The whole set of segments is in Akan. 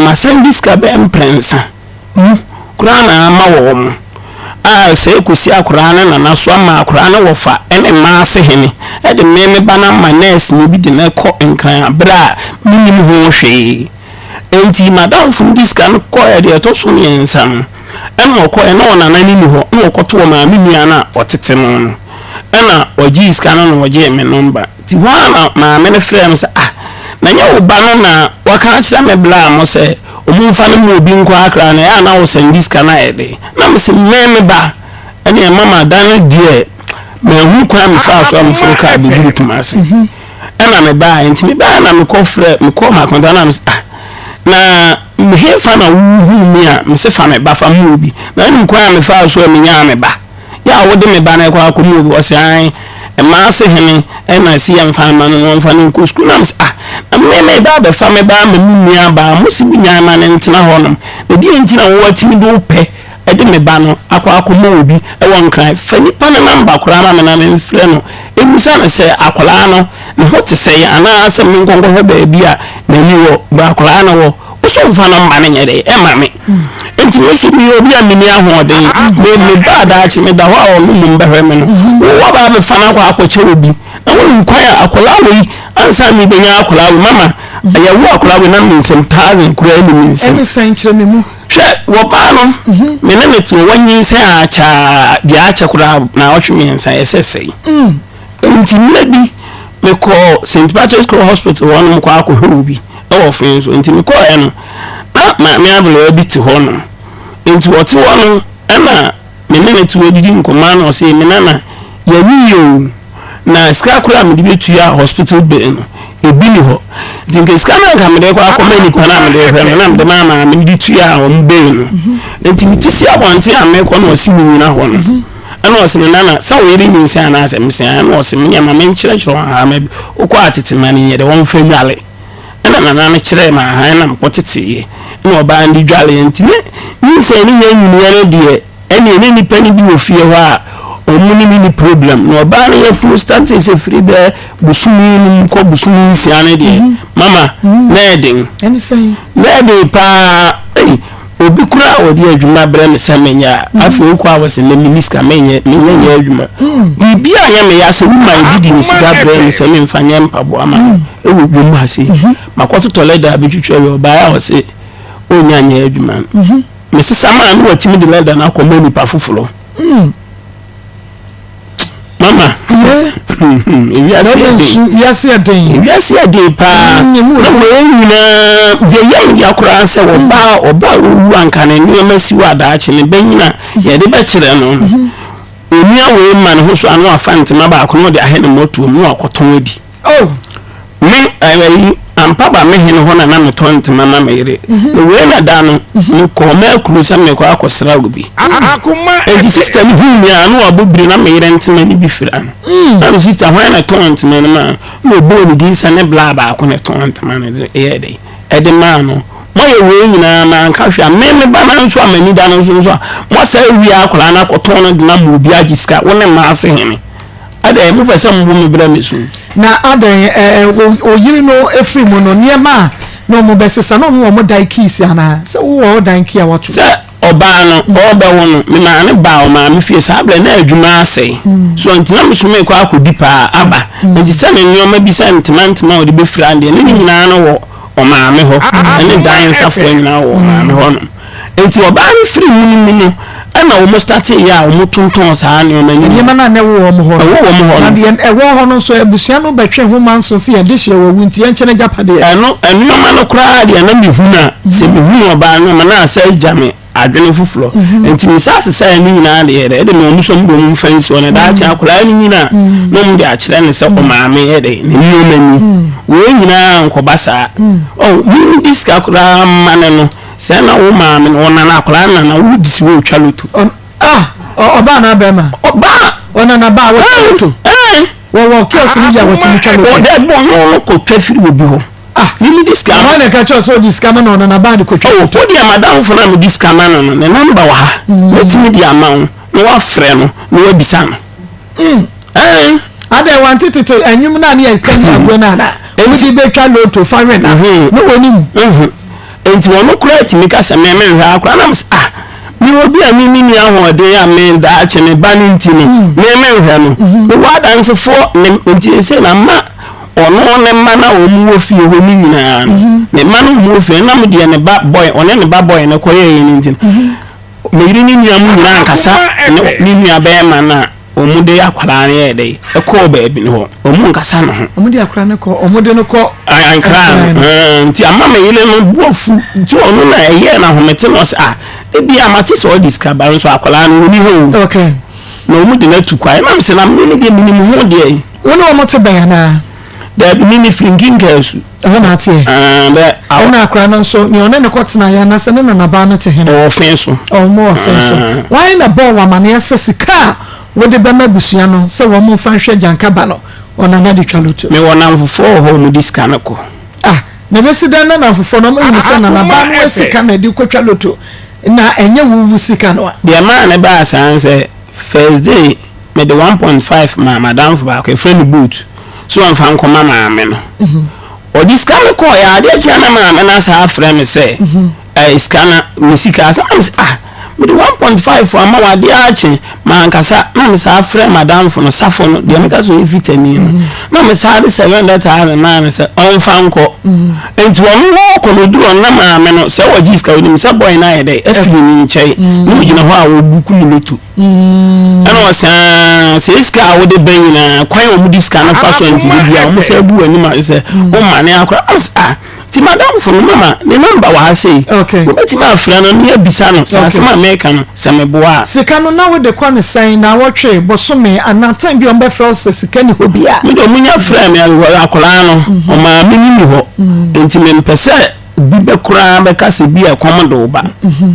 Masan de sika bɛyɛ mprɛnsa mu koraa na ama wɔn a sɛ ɛkɔsi akoraa no nana so ama akoraa no wɔfa ne mma ase hene de me me ba no ama nɛɛseni bi de no kɔ Nkran berɛ a mennim ho hwee. Enti m'adamfo no de sika no kɔeɛ deɛ ɛtɔ so mmiɛnsa no, ɛna ɔkɔeɛ na ɔnana no nni hɔ na ɔkɔto ɔmaame nua no a ɔtete no no ɛna ɔgyee sika no na ɔgyee me nɔmba. Nti hɔ ara na maame no frɛɛ no sɛ, Ah, na nyɛ wo ba no na waka akyerɛ me bla mo sɛ ɔmo mfa no ma obi nkɔ Accra no, ɛyɛ a na wo sɛnde sika no ayɛ den? Na mese, Me, me ba? Ɛneɛ mama da no deɛ manhunu kwan a mefaa so a meforo kaa bɛduru Kumasi. Ɛna mebaeɛ, nti mebaeɛ na mekɔ frɛ, mekɔɔ m'akonta na mese, ah, na hefa na wohuu me a mese fa me ba fa ma obi? Na wonim kwan a mefaa so a menyaa me ba? Yɛ a wode me ba no rekɔ akɔma obi? Ɔse, Aane, mmaa ase hene na ɛse yɛmfa mma no na ɔmfa no nkɔ sukuu. Na mese, Ah, na me mereba abɛfa me ba ama me nuabaa, mose mennyae ma no ntena hɔnom, na deɛn nti na wo atumi de wo pɛ de me ba no akɔ akɔma obi wɔ Nkran? Fa nipa no namba koraa ma me na memfrɛ no mmisa no sɛ akwadaa no ne ho te sɛn anaasɛ menkɔ nkɔhwɛ baabi a n'ani wɔ, baabi akwadaa no wɔ. Wo so mfa nɔmba no nyɛ dɛ ɛma me. Nti me nso meyɛ obi a menni ahoɔden. Me me ba daakye meda hɔ a ɔno mmom bɛhwɛ me no. Wo waba abɛfa no akɔ akɔkyɛ obi. Na wonim kwan a akwadaa wei ansa na mebɛnya akwadaa wei mama yɛwo akwadaa wei na me nsam thousand koraa nni me nsam. Ɛne sɛn kyerɛ me mu. Hwɛ wɔbaa no me ne no te hɔ wanyinsɛn akyɛ a deɛ akyɛ koraa naawɔtwe mmiɛnsa ɛsɛ sɛe. Enti mmerɛ bi mekɔɔ St. Patrick's Cross Hospital hɔ nom kɔ akɔhwɛ obi wɔ fee so. Enti mekɔɔɛ no, na maame aberewa bi te hɔ nom. Enti ɔte hɔ no, ɛna me ne no te hɔ didi nkɔmmɔ a na ɔse, me nana, yɛnyi yie o, na sika koraa a mede bɛtua hospital bill no, ebi ni hɔ. Nti nka sika no a nka mede kɔ akɔma nipa no a mede hwɛ no, na mede maa maame no de tuaa wɔn bill no. Enti mete si abɔnten a mekɔ na ɔse menyina hɔ no. Ɛna ɔse me nana sɛ wo yere nyinsɛn anaasɛ mese aane ɛna ɔse me ma menkyerɛkyerɛ wo ahama bi wokɔ atete ma no nyɛ dɛ wɔmfa nnwale ɛna nana no kyerɛɛ me ahan na mekɔ teteeɛ ɛna ɔbaa no de dwaleɛ nti ne nyinsɛn no nya nyiniɛ no deɛ ɛneɛ ne nipa no bi wɔ fie hɔ a ɔmo ne me ni problem na ɔbaa no yɛfunu startee sɛ firi bɛɛ bosome num kɔ bosome nsia no deɛ mama na ɛden na ɛden paa ei Obi koraa a ɔde adwuma brɛ me sɛ menyɛ a, afei wokɔ a wɔse nnɛ menni sika menyɛ menyɛ nyɛ adwuma. Biribi a nyɛ me ya sɛ woman bi de ne sika brɛ me sɛ memfa nyɛ mpaboa ma no ɛwɔ dwom ha sei. Makɔtotɔ lɛda a bɛtwitwa wie ɔbaeɛ a ɔse ɔnnya nyɛ adwuma no. Mesesa maa no watumi de lɛda no akɔma nipa foforɔ. Mama, ewiase yɛ den. Wiase yɛ den. Ewiase yɛ den paa. Na wɔn nyinaa deɛ yɛ me ya koraa sɛ ɔbaa ɔbaa owu anka ne nneɛma si wɔ adaakye ne bɛnyina yɛde bɛkyerɛ no. Onua wei ma ne ho so ano afa ntoma baako na ɔde ahɛ ne mmɔtoam na wakɔtɔn adi. Oh. Me ayi ampa ba me hene hɔ na na metɔ ntoma ma me yere. Mhm. Na wei na da no mhm. mekɔɔ m'akuru sɛ mekɔ akɔsra obi. Enti sista no huu me a na wabɔ biri na me yere ntoma no bi fira no. Mm. Na me sista hwan na tɔn ntoma no maa na ɔbɔɔ ne din sɛ ne bla baako na ɛtɔn ntoma no de ɛyɛ dɛ ɛde maa no. Moayɛ wei nyinaa manka hwee a me me ba no nso a m'ani da no nso nso a moasa awie akwadaa no akɔtɔn no de no ama obi agye sika wo ne mmaa ase hene. Adɛn, mopɛ sɛ mobu me bra me su? Na adɛn, ɛ, ɛ, wo yere no firi mu no, nneɛma a na wɔbɛsesa, na wɔn wɔ wɔn dan keys anaa? Sɛ wowɔ wo dan key a woato. Sɛ ɔbaa no, ɔrebɛwo no, me maa no baa ɔmaame fie. Saa berɛ no, na adwuma asɛe. So nti na me nso merekɔ akɔdi paa aba. Nti sɛ ne nneɛma bi sɛ ntoma ntoma a ɔde bɛfira deɛ, ne ne nyinaa no wɔ ɔmaame hɔ. Ɛne dan nsafoa nyinaa wɔ ɔmaame hɔnom. Enti ɔbaa no firi mu no mu no, ɛna wɔn startee yɛ a wɔn tontɔn saa nneɛma no. Nneɛma no a na ɛwɔ wɔn hɔ no. Ɛwɔ wɔn hɔ no. Na deɛ ɛwɔ hɔ no nso, abusua no bɛtwe ho manso sɛ yɛn dehyeɛ wɔ wu nti yɛnkyɛ n'agyapadeɛ. Ɛno, nneɛma no koraa deɛ na mehunu a, sɛ mehunu ɔbaa no ma na asa agya me adwene foforɔ. Enti me saa sesaeɛ no nyinaa deɛ ɛde ma wɔn sɛ wɔn de wɔn mfa nsi hɔ na daakye akwadaa no nyini a, na wɔn de akyerɛ no sɛ ɔmaame yɛ dɛ, ne nneɛma ni. Wei nyinaa nkɔba saa. Ɔ, me mede sika koraa ma no no. Sɛ na wo maame no ɔnana akwadaa no nana wo di si wo twa loto. Ah ɔbaa anaa bɛrima. Ɔbaa. Ɔnana baa wɔtwa loto. Wɔwɔ kiosk no bi a wɔtumi twa loto. Ɔdɛ bɔ ɔno no kɔ twa firi obi hɔ. Ah mi mi di sika. Ɔhɔn na ɛka kyerɛ sɛ ɔdi sika ma na ɔnana baa de kɔ twa loto. O deɛ madam fo na mi di sika ma no no ne namba wɔ ha. Mɛtumi di ama wo na wafrɛ no na wabisa no. Mm. Ɛn. Adɛn wante tete ɛnwom no a ne yɛka ni agorɔ no ana? Wode bɛtwa loto fa wɛn a na wɔnim. Enti ɔno koraa tumi ka sɛ me menhwɛ akora na mesɛ ah mewɔ bi a me menni ahoɔden a me daakye me ba no nti no me menhwɛ no. Mewɔ adansefoɔ ne nti ɛsɛ na ma ɔno ne mma na wɔn wɔ fie hɔ no nyinaa no ne mma no wɔn wɔ fie na me deɛ ne ba boy ɔne ne ba boy no kɔyɛɛ no nti no me yere ne nua mu nyinaa ankasa ne ne nua bɛrima no a wɔn de akwadaa no yɛɛ dɛ ɛkɔɔ baabi no hɔ wɔn nkasa ne ho. Wɔn de akwadaa no kɔ wɔn de no kɔ. Ankara no nti ama me yere no bu afu nti ɔno na ɛyɛɛ no ahomete na ɔsɛ ah ebi a mate sɛ ɔde sika ba nso akwadaa no wɔni hɔ o. Okay. Na wɔn de no atu kwae na mesɛ na me ne deɛ menim ho deɛ. Wo ne wɔn te bɛn anaa? Daabi me mefiri Nkinkasu. Ɛhɔ na ateɛ? Ah, bɛ aw. Ɛna akora no nso, nea ɔne no kɔtenaeɛ anaasɛ ne nanabaa no te hene? Ɔwɔ fɛn so. Ɔwɔ wɔ fɛn so. Ah. Hwan na bɔɔ wo amaneɛ sɛ sika a wode bɛma abusua no sɛ wɔn mfa nhwɛ Gyanka ba no, Ɔnana de twa loto? Mewɔ nnamfofoɔ wɔ hɔ a wɔde sika no kɔ. Ah, na ɛbɛsi dɛn na nnamfofoɔ no wɔahunu sɛ nanabaa no sika na ɛde kɔtwa loto na ɛnyɛ wo wo sika no a? Deɛ ɛmaa no baa saa ne sɛ, first day, mede 1.5 maa m'adamfo baako, yɛfrɛ no Boot, sɛ ɔmfa nkɔma maame no. Ɔde sika no kɔeɛ a, adeɛ kyeeɛ na maame no asan afrɛ me sɛ, ɛɛ sika no, me sika asa. Na mese, ah, mede 1.5 ama wo, adeɛ akye. Mankasa, na mesan frɛɛ m'adamfo no, Safo no, deɛ meka sɛ ɔyɛ fitani no, na mesan de 700,000 maa no sɛ ɔmfa nkɔ. Nti ɔno ɔɔkɔ no, ɔduru hɔ no, na maame no, sɛ ɔgye sika, ɔnim sɛ boy no ayɛ dɛ, afiri ne nkyɛn, na ɔgyina hɔ a ɔrebuku ne loto. Ɛna ɔse aa sɛ sika a wode ba nyinaa kwan a wɔde sika no fa so nti de bia wɔn sɛ bu w'anim ase sɛ womane akora. Ɛna ɔse ah nti madamfo no mama ne namba wɔ ha sei, wobɛtumi afrɛ no ne abisa no sɛ asɛm a meka no sɛ meboa a. Sika no na wode kɔ no sɛn, naawɔtwe, bosome anaa time bi a wɔbɛfrɛ wo sɛ sika ni hɔ bi a? Me deɛ wɔnya frɛɛ me a because akwadaa no ɔmaame no ni hɔ nti mempɛ sɛ Bi bɛ koraa bɛka sɛ bi a ɛkɔm de wo ba.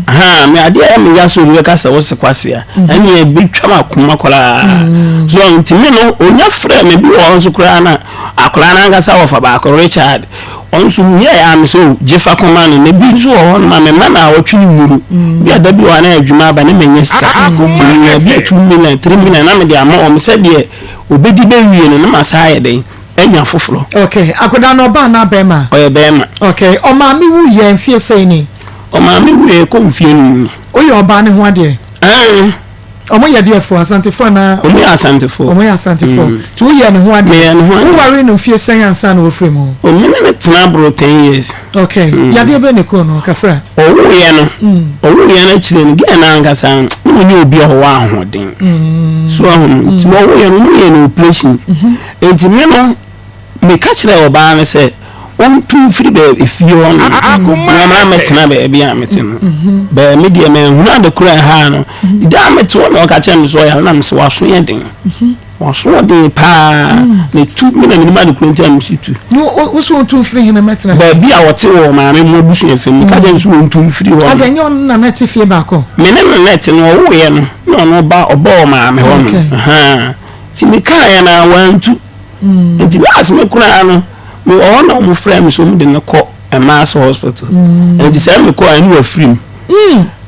Ahaa, me adeɛ a ɛyɛ me ya sɛ obi bɛka sɛ wo se kwasea. Ɛnneɛ ɛbɛtwa m'akoma koraa. So nti me no, ɔnya frɛ me bi wɔ hɔ nso koraa na akwadaa no ankasa wɔfa baako, Richard. Ɔno nso meyɛɛ a me sɛ o, gye fa kɔma no. Na bi nso wɔ hɔ no ma mema no a ɔtwe ne nnuru. Bi a da bi wɔ hɔ a na adwuma aba na manya sika. Nti menya bi a 2 million, 3 million na mede ama wɔn sɛdeɛ ɔbɛdi bɛwie no na masan ayɛ dɛn? Anya foforɔ. Ok, akwadaa no ɔbaa anaa bɛɛma? Ɔyɛ bɛɛma. Ok, ɔmaame wu yɛ mfie sɛn ni? Ɔmaame wu yɛ kɔ mfie num ni. Woyɛ ɔbaa no ho adeɛ? Aane. Ɔmo yɛ deɛ foɔ, Asantefoɔ anaa? Ɔmo yɛ Asantefoɔ. Ɔmo yɛ Asantefoɔ. Nti woyɛ ne ho adeɛ? Meyɛ ne ho adeɛ. Wo waree no mfie sɛn ansa na wafiri mu? O, me ne no tena boro 10 years. Ok, yadeɛ bɛn na ɛkuu no, Kafra? Ɔwooyɛ no, ɔwooyɛ no akyire no, girl no ankasa no, na ɔnyɛ obi a ɔwɔ ahoɔden. So wahu no? Nti ɔwooyɛ no, ɔmo yɛɛ no operation. Enti me no, meka kyerɛɛ ɔbaa no sɛ ɔntu mfiri baabi efie hɔ nom na ɔmmra mmɛtena baabi a mete no. Bɛɛ me deɛ manhunu ade korɔ a ɛhaa no. Da a mete hɔ na ɔka kyerɛɛ me sɛ ɔyare na mese w'aso yɛ den. W'aso yɛ den paa. Metu, me na menim ade korɔ nti a mese tu. Wo se ɔntu mfiri hene mmɛtena he? Baabi a ɔte wɔ maame mu abusua fam. Meka kyerɛɛ no sɛ ɔntu mfiri hɔ nom. Adɛn, nyɛ ɔno na na ɛte fie baako? Me ne no na ɛte no, ɔwoeɛ no na ɔno ba ɔba ɔmaame hɔ nom. Ahaa. Nti mekaeɛ no ara wantu. Nti last me koraa no mewɔ hɔ na wɔn frɛ me sɛ wɔn de no kɔ Mass hospital. Nti sɛ mekɔ a ɛne wafiri mu.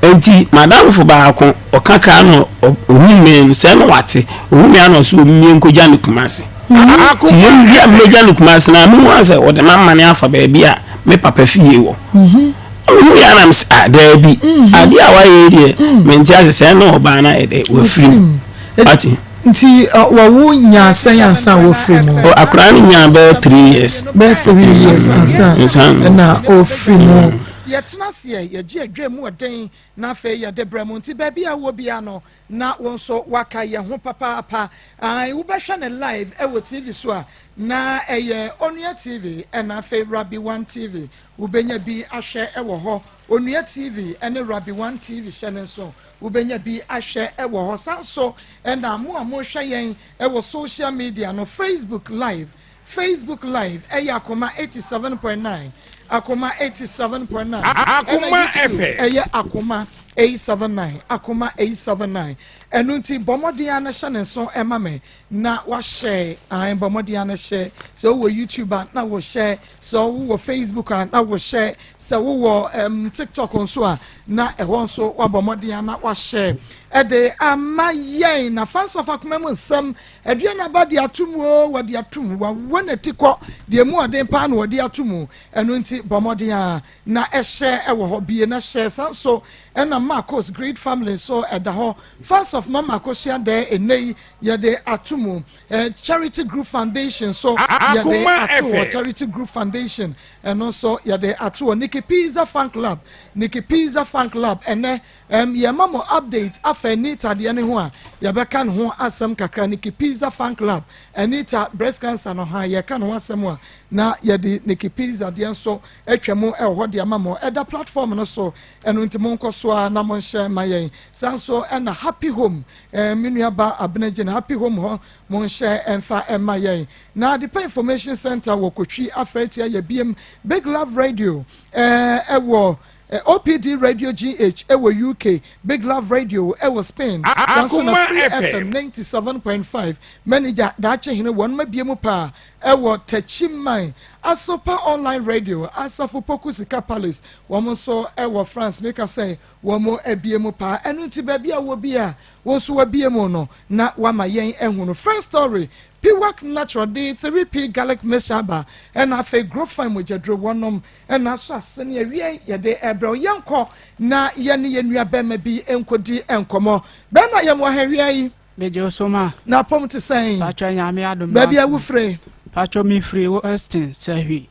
Nti madamfo baako ɔka kaa no ohun me no sɛ na wate ohun me ano ɔsɛ omie nkogya ne Kumasi. Nti yɛn wia mmegya ne Kumasi na mehu asɛ ɔde m'amane afa baabi a me papa fie wɔ. Mehu yɛ anam sɛ ah daabi adeɛ a wayɛ yi deɛ mente ase sɛ na ɔbaa no ayɛ dɛ wafiri mu. Wate. Nti wɔwo nyaa sɛn ansa wɔfiri mu? Oh, akwadaa no nyaa bɛyɛ 3 years. Bɛyɛ 3 years ansa na ɔfiri mu. Yɛtena aseɛ, yɛgye adwa mu ɔden na afei yɛde brɛ mo. Nti baabi a wɔ biara no na wo nso waka yɛn ho papaapa. Ae, wobɛhwɛ no live wɔ TV so a, na ɛyɛ Onua TV ɛna afei Rabbi One TV. Wobɛnya bi ahwɛ wɔ hɔ. Onua TV ne Rabbi One TV hyɛ no nso. Wobɛnya bi ahwɛ wɔ hɔ. San nso na mo a mohwɛ yɛn wɔ social media no, Facebook live, Facebook live ɛyɛ Akoma 87.9, Akoma 87.9, ɛna Akoma YouTube FM. ɛyɛ Akoma. 879, Akoma 879. Ɛno nti bɔ mmɔden ara na hyɛ ne nso ma me na wahyɛ. Ae, bɔ mmɔden ara na hyɛ. Sɛ wowɔ YouTube a na wohyɛ, sɛ wowɔ Facebook a na wohyɛ, sɛ wowɔ um, TikTok nso a na ɛhɔ nso wabɔ mmɔden ara na wahyɛ ɛde ama yɛn. Na fans of Akoma mu nsɛm aduane aba de ato mu o, wɔde ato mu, wawɔ n'ati kɔ deɛ mu ɔden paa na wɔde ato mu. Ɛno nti bɔ mmɔden ara Na ɛhyɛ wɔ hɔ bie na hyɛ saa nso ɛna Marcos Great Family nso ɛda hɔ. Fans of Mama Akosua dɛ ɛnɛ yi yɛde ato mu. Eh, Charity Group Foundation nso yɛde ato hɔ. Charity Group Foundation ɛno nso yɛde ato hɔ. Nikki Pizza Fan Club, Nikki Pizza Fan Club ɛnɛ ɛm yɛma mo update afa Anita deɛ ne ho a yɛbɛka ne ho asɛm kakra. Nikki Pizza Fan Club, Anita breast cancer no ha yɛka ne ho asɛm a na yɛde Nikki Pizza deɛ nso atwa mu wɔ hɔ de ama mo. Ɛda platform no so, ɛno nti monkɔ so ara na monhyɛ ma yɛn. Saa nso na Happy Home, eh, me nua ba Abena gyina Happy Home hɔ, monhyɛ mfa mma yɛn. Na Adepa Information Center wɔ Kotwi Afrɛtia yɛ biem, Big Love Radio eh, ɛwɔ eh, OPD Radio GH ɛwɔ UK, Big Love Radio ɛwɔ Spain, saa nso na Free FM 97.5 manager Daakye Hene wɔn ma bie mu paa Ɛwɔ Techiman, Asopa Online Radio, Asafo Poku Sika Palace, wɔn nso wɔ France, meka sɛ wɔn abue mu paa, ɛno nti baabi a wɔ bi a wo nso wabue mu no na wama yɛn ahunu. First Story, Piwak Natural de 3P Garlic Mixture aba, ɛna afei Grofine mogyaduro wɔnom ɛna aso ase ne awiei yɛde ɛbrɛ wo. Yɛnkɔ na yɛne yɛn nua bɛrima bi nkɔdi nkɔmmɔ. Bɛrima yɛn wɔ ha awia yi. Megye wo so ma. Na apɔm te sɛn? Patwɔ Nyame adom. Baabi a wofire? Patwɔ me firi Western Sahwi.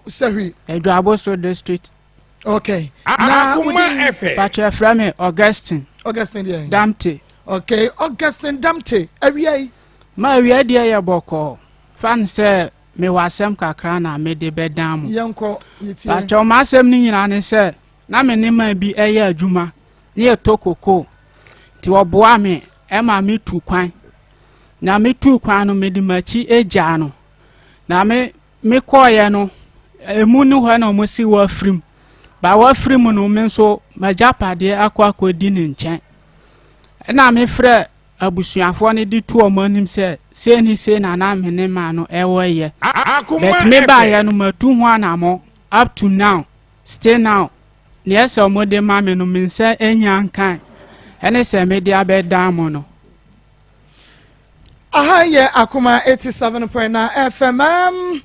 Sahwi. Adwaboso district. Okay. Na wodin? Patwɔ ɛfrɛ me Augustine. Augustine deɛ? Damte. Okay, Augustine Damte. Awia yi? Ma awia deɛ yɛ bɔkɔɔ. Fa no sɛ mewɔ asɛm kakra na mede bɛdan mo. Yɛnkɔ, yɛtie. Patwɔ m'asɛm no nyinaa ne sɛ na me ne man bi ɛyɛ adwuma ne yɛtɔ kokoo. Nti ɔboaa me ma metu kwan. Na metuu kwan no, mede m'akyi gyaa no. Na me mekɔeɛ no, emu ne hɔ na wɔsi wɔafiri mu. Ba wɔafiri mu no, me nso m'agyapadeɛ akɔ akɔdi ne nkyɛn. Ɛna mefrɛ abusuafoɔ no de to wɔn anim sɛ sei ne sei na na me ne maa no ɛwɔ yɛ. But me baeɛ no, matu ho anammɔn up to now, still now. Neɛ sɛ ɔmo de ma me no me nsa nnya nkae ɛne sɛ mede abɛdan mo no. Aha yɛ Akoma 87.9 FM. Um,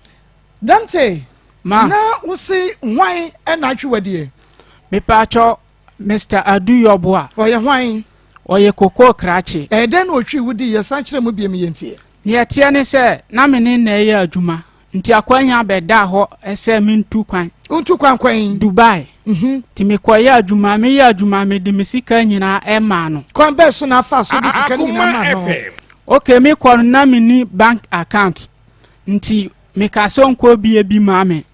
Dante, Ma. Na wose hwan na atwe wadie? Mepaakyɛw, Mr. Adu Yɔboa. Ɔyɛ hwan? Ɔyɛ kokoo krakye. Ɛyɛ dɛn na ɔtwii wo dii? Yɛsan kyerɛ mu biom yɛntie. Neɛ ɛteɛ ne sɛ, na me ne nna yɛ adwuma. Nti akwanya bɛdaa hɔ sɛ mentu kwan. Wontu kwan kwan? Dubai. Nti mekɔyɛ adwuma, meyɛ adwuma, mede me sika nyinaa maa no. Kwan bɛn so na afaa so de sika no nyinaa maa no? Ok, mekɔ no na menni bank account, nti meka sɛ ɔnkɔ bie bi ma me.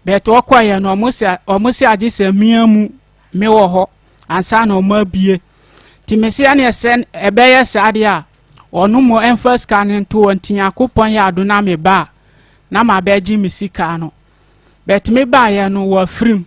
But ɔkɔeɛ no, ɔmo se ɔmo se agye sɛ mea mu mewɔ hɔ ansa na ɔmo abie. Nti mese ɛneɛ sɛ ɛbɛyɛ saa deɛ a, Ɔno mmom ɛmfa sika no nto hɔ nti Nyankopɔn yɛ adom na me ba a na mabɛgye me sika no. But me baeɛ no wɔafirim.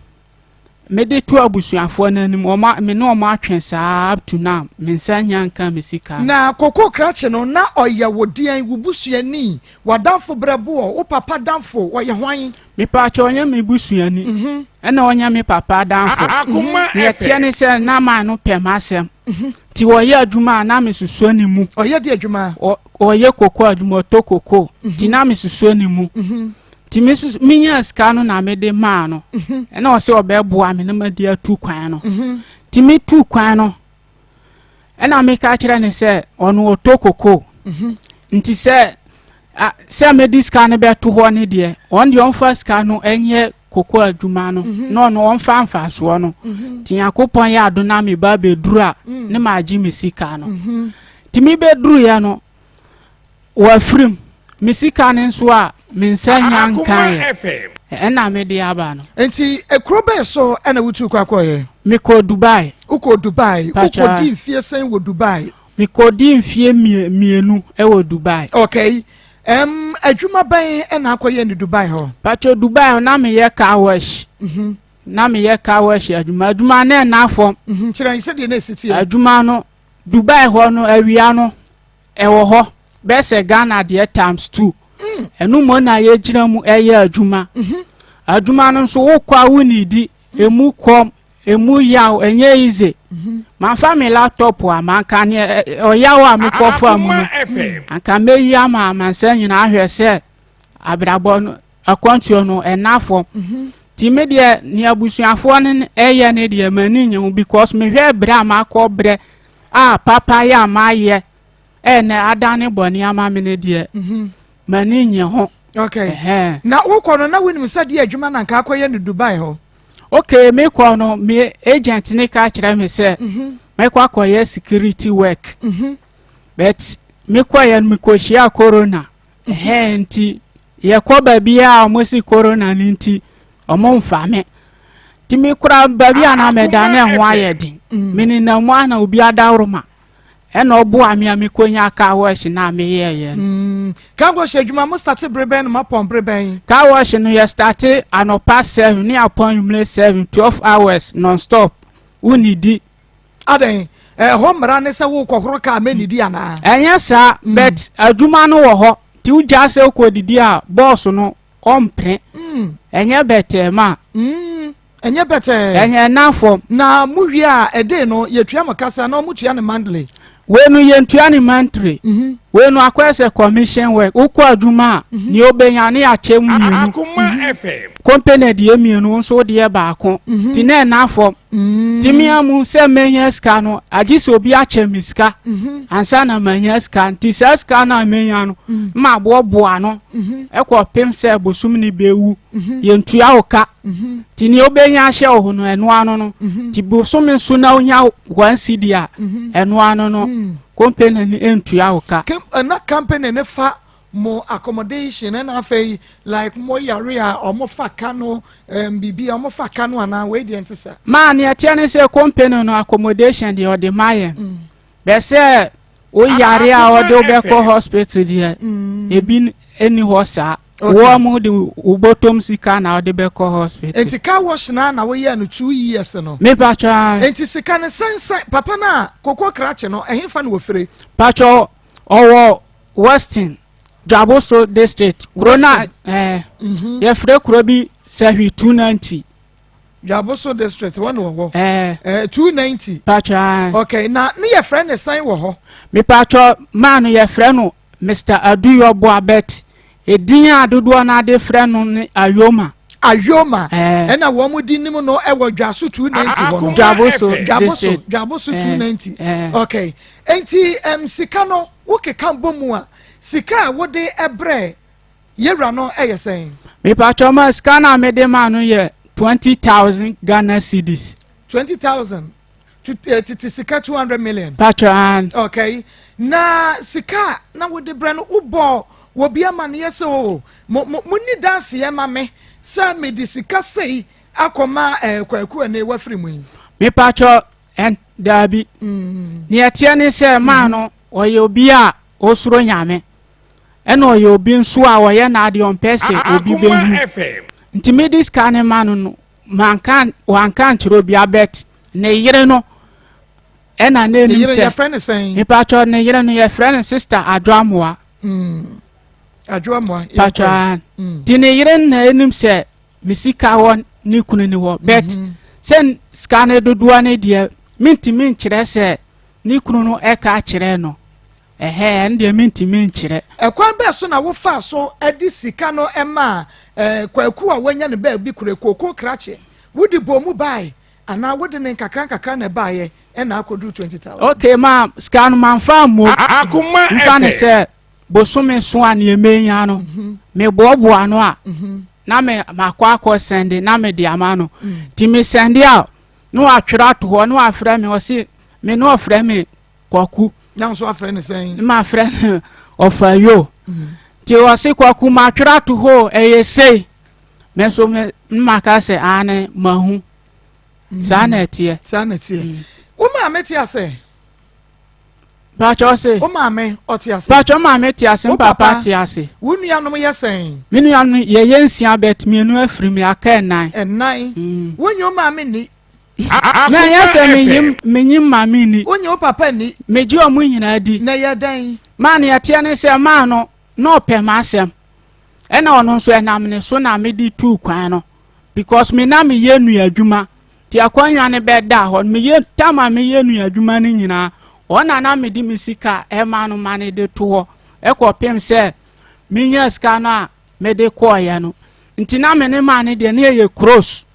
Mede to abusuafoɔ no anim, wɔn me ne wɔn atwe saa up to now, me nsa nnya nka me sika no. Na Koko Krakye no na ɔyɛ wo deɛn, wo busuani, w'adamfo berɛboɔ, wo papa damfo, ɔyɛ hwan? Mepaakyɛw ɔnyɛ me busuani, ɛna ɔnyɛ me papa adamfo. Nea ɛteɛ ne sɛ na man no pɛ m'asɛm. Nti ɔyɛ adwuma a na mesusua ne mu. Ɔyɛ de adwuma? Ɔyɛ koko adwuma, ɔtɔ koko. Nti na mesusua ne mu. Nti menyaa sika no na mede maa no. Ɛna ɔsɛ ɔbɛboa me na madi atu kwan no. Nti metu kwan no, ɛna meka kyerɛ ne sɛ ɔno ɔtɔ koko. Nti sɛ sɛ mede sika no bɛto hɔ ne deɛ, ɔno deɛ ɔmfa sika no nyɛ koko adwuma no mhm. na ɔno ɔmfa mfasoɔ no mhm. nti nyankopɔn yɛ ado na meba bɛduru a mm. ne maagye me sika no mhm. nti mebɛduruiɛ no wɔafirim me sika no nso a me nsa nya nkaeɛ ɛna mede aba no. Nti ekuro bɛn so ɛna wotu kɔ akɔyɛ? Mekɔ Dubai. Wokɔ Dubai? Wokɔdi mfie sɛn wɔ Dubai? Mekɔdi mfie mmienu wɔ Dubai. Okay. Um, adwuma bɛn na akɔyɛ no Dubai hɔ? Pacho Dubai hɔ na meyɛ car wash. Mm -hmm. na meyɛ car wash adwuma. Adwuma no ɛna fam. Mhm, kyerɛ sɛdeɛ na ɛsi teɛ. Adwuma no, Dubai hɔ no, awia no ɛwɔ hɔ bɛyɛ sɛ Ghana deɛ times 2. Ɛno mmom na yɛgyina mu ɛyɛ adwuma. Adwuma no nso wokɔ a wonnidi, ɛmu kɔm, ɛmu yaw, ɛnyɛ easy. Mamfa me laptop a manka ne ɔyaw a mekɔfa mu no, anka mɛyi ama amansan nyinaa ahwɛ sɛ abrabɔ no akwantuo no ɛna fam. Nti me deɛ ne abusuafoɔ no ɛyɛ ne deɛ m'ani nye ho because mehwɛ berɛ a makɔ berɛ a papa yɛ a mayɛ ɛnɛ adane bɔne ama me ne deɛ m'ani nye ho. Okay. Ɛhɛn. Na wokɔ no na wonim sɛ deɛ adwuma na nka akɔyɛ no Dubai hɔ? Okay, mekɔ no me agent ne ka kyerɛ me sɛ mɛkɔ akɔyɛ security work. But mekɔyɛ no mekɔhyia corona. Ɛhɛn, nti yɛkɔ baabi a ɔmo si corona no nti ɔmo mfa me. Nti mekora baabi a na mɛda na ɛho ayɛ den. Menenam mu a na obi adaworo ma. Ɛna ɔboa me a mekɔnya car wash na meyɛɛyɛ no. Car wash adwuma mo start bere bɛn na moapɔn bere bɛn? Car wash no yɛ start anɔpa 7 ne apɔn anwummere 7, 12 hours non stop. Wonnidi. Adɛn, ɛhɔ mmara ne sɛ wokɔhoro car mɛnnidi anaa? Ɛnyɛ saa, but adwuma no wɔ hɔ. Nti wogyaa sɛ wokɔdidi a boss no ɔmpene. Ɛnyɛ bɛtɛɛ ma. Ɛnyɛ bɛtɛɛ. Ɛnyɛ ɛna fam. Na mowie a ɛdee no yɛtua mo kasa na ɔmo no monthly? Wei no yɛntua ne monthly. Wei no akɔyɛ sɛ commission work. Wokɔ adwuma a nea wobɛnya ne yɛakyɛ mu mmienu. Akoma FM. Company deɛ mmienu, wo nso wodeɛ baako. Nti na ɛna fam. Nti mea mu sɛ menya sika no, agye sɛ obi akyɛ me sika ansa na manya sika. Nti saa sika no a menya no, ma aboaboa no ɛkɔ pem sɛ bosom ne bɛwu. Yɛntua wo ka. Nti nea wobɛnya ahyɛ wo ho no ɛno ano no. Nti bosome so na wonya 1 cedi a ɛno ano no, company no ɛntua wo ka. Na company ne fa mo accommodation ɛna afei like mo yare a ɔmo fa ka no, biribi a ɔmo fa ka no anaa wei deɛ nte sa? Maa nea ɛteɛ ne sɛ company no accommodation deɛ ɔde ma yɛn. Bɛ sɛ woyare a ɔde wobɛkɔ hospital deɛ, ebi ɛni hɔ saa. Wọ́n mu de wo bɔtɔm sika na ɔde bɛkɔ hospital. Nti car wash na woyɛ no 2 years no? Mepatwa. Nti sika no sɛnsɛn papa no a koko krakye no ɛhefa no wɔfire? Patwɔ, ɔwɔ Western Dwaboso District kuro na yɛfrɛ kuro bi Sɛhwi 290. Dwaboso District wɔn na wɔwɔ 290? Patwɔ. Okay, na ne yɛfrɛ ne sɛn wɔ hɔ? Mepatwɔ, maa no yɛfrɛ no Mr Aduyɔ Boabet. Edin a dodoɔ no ade frɛ no ne Ayoma. Ayoma. Ɛna wɔn mo di nim no ɛwɔ Dwaso 290 hɔ no? Dwaboso. Dwaboso. District. Dwaboso 290. Okay, nti sika no wokeka bɔ mu a, sika a wode ɛbrɛ yɛwura no ɛyɛ sɛn? Mepatwɔ, ma sika no a mede maa no yɛ 20,000 Ghana cedis. 20,000, tete sika 200 million? Patwɔ. Okay, na sika a na wode brɛ no, wobɔ wɔ bi ama no yɛ sɛ o mo mo mo ni danseɛ ma me sɛ mede sika sei akɔma Kwaku ɛne wafiri mu yi? Mepatwɔ, ɛn daabi. Nea ɛteɛ ne sɛ maa no ɔyɛ obi a ɔsuro Nyame, ɛna ɔyɛ obi nso a ɔyɛ n'adeɛ ɔmpɛ sɛ obi Akoma bɛhu. FM. Nti mede sika ne ma no no manka wanka nkyerɛ obi abɛt ne yere no ɛna Ne n'anim yere sɛ yɛfrɛ ne sɛn? Mepatwɔ, ne yere no yɛfrɛ no Sister Adwoamoa. Adwoamoa. Patwɔ, nti ne yere no na anim sɛ me sika wɔ ne kunu ni hɔ, but sɛ sika no dodoɔ no deɛ mentumi nkyerɛ sɛ ne kunu no ɛka kyerɛ no. Ɛhɛ, ɛno deɛ mentumi nkyerɛ. Ɛkwan bɛɛ so na wofaa so de sika no ma Kwaku a wanya ne baabi kure kooko krakye? Wode bɔ mu bae anaa wode ne nkakra nkakra na ɛbaeɛ ɛna akɔduru 20,000? Okay, ma sika no mamfa mmom. Akoma mfa ne FM. sɛ bosome so a neɛ menya no meboaboa no a na me makɔ akɔ send na mede ama no. Nti me send a na watwerɛ ato hɔ na wafrɛ me, ɔse me ne ɔfrɛ me Kwaku. Na nso afrɛ ne sɛn? Ne mafrɛ no ɔfa yo. Nti ɔse, "Kwaku, matwerɛ ato hɔ o, ɛyɛ sei." Me nso me ne maka sɛ ane mahu. Saa na ɛteɛ. Saa na ɛteɛ. Wo maame te ase? Pakyɛ ɔse. Wo maame ɔte ase? Pakyɛ maame te ase, Wo papa te ase. Wo nuanom yɛ sɛn? Me nuanom yɛyɛ nsia but mmienu afiri mu, yɛaka ɛnan. Ɛnan. Mm. Wonyi wo maame nni? Na ɛnyɛ sɛ menyim menyim maame nni. Wonyi wo papa nni? Megye wɔn nyinaa di. Na ɛyɛ dɛn? Maa nea ɛteɛ ne sɛ maa no na ɔpɛ m'asɛm. Ɛna ɔno nso ɛnam ne so na mede tuu kwan no because me na meyɛ nua adwuma nti akwanya no bɛda hɔ no meyɛ tam a meyɛ nua adwuma no nyinaa ɔno na na mede me sika ɛma no ma no de to hɔ ɛkɔpem sɛ menya sika no a mede kɔɔeɛ no nti na me ne maa no deɛ ne yɛyɛ close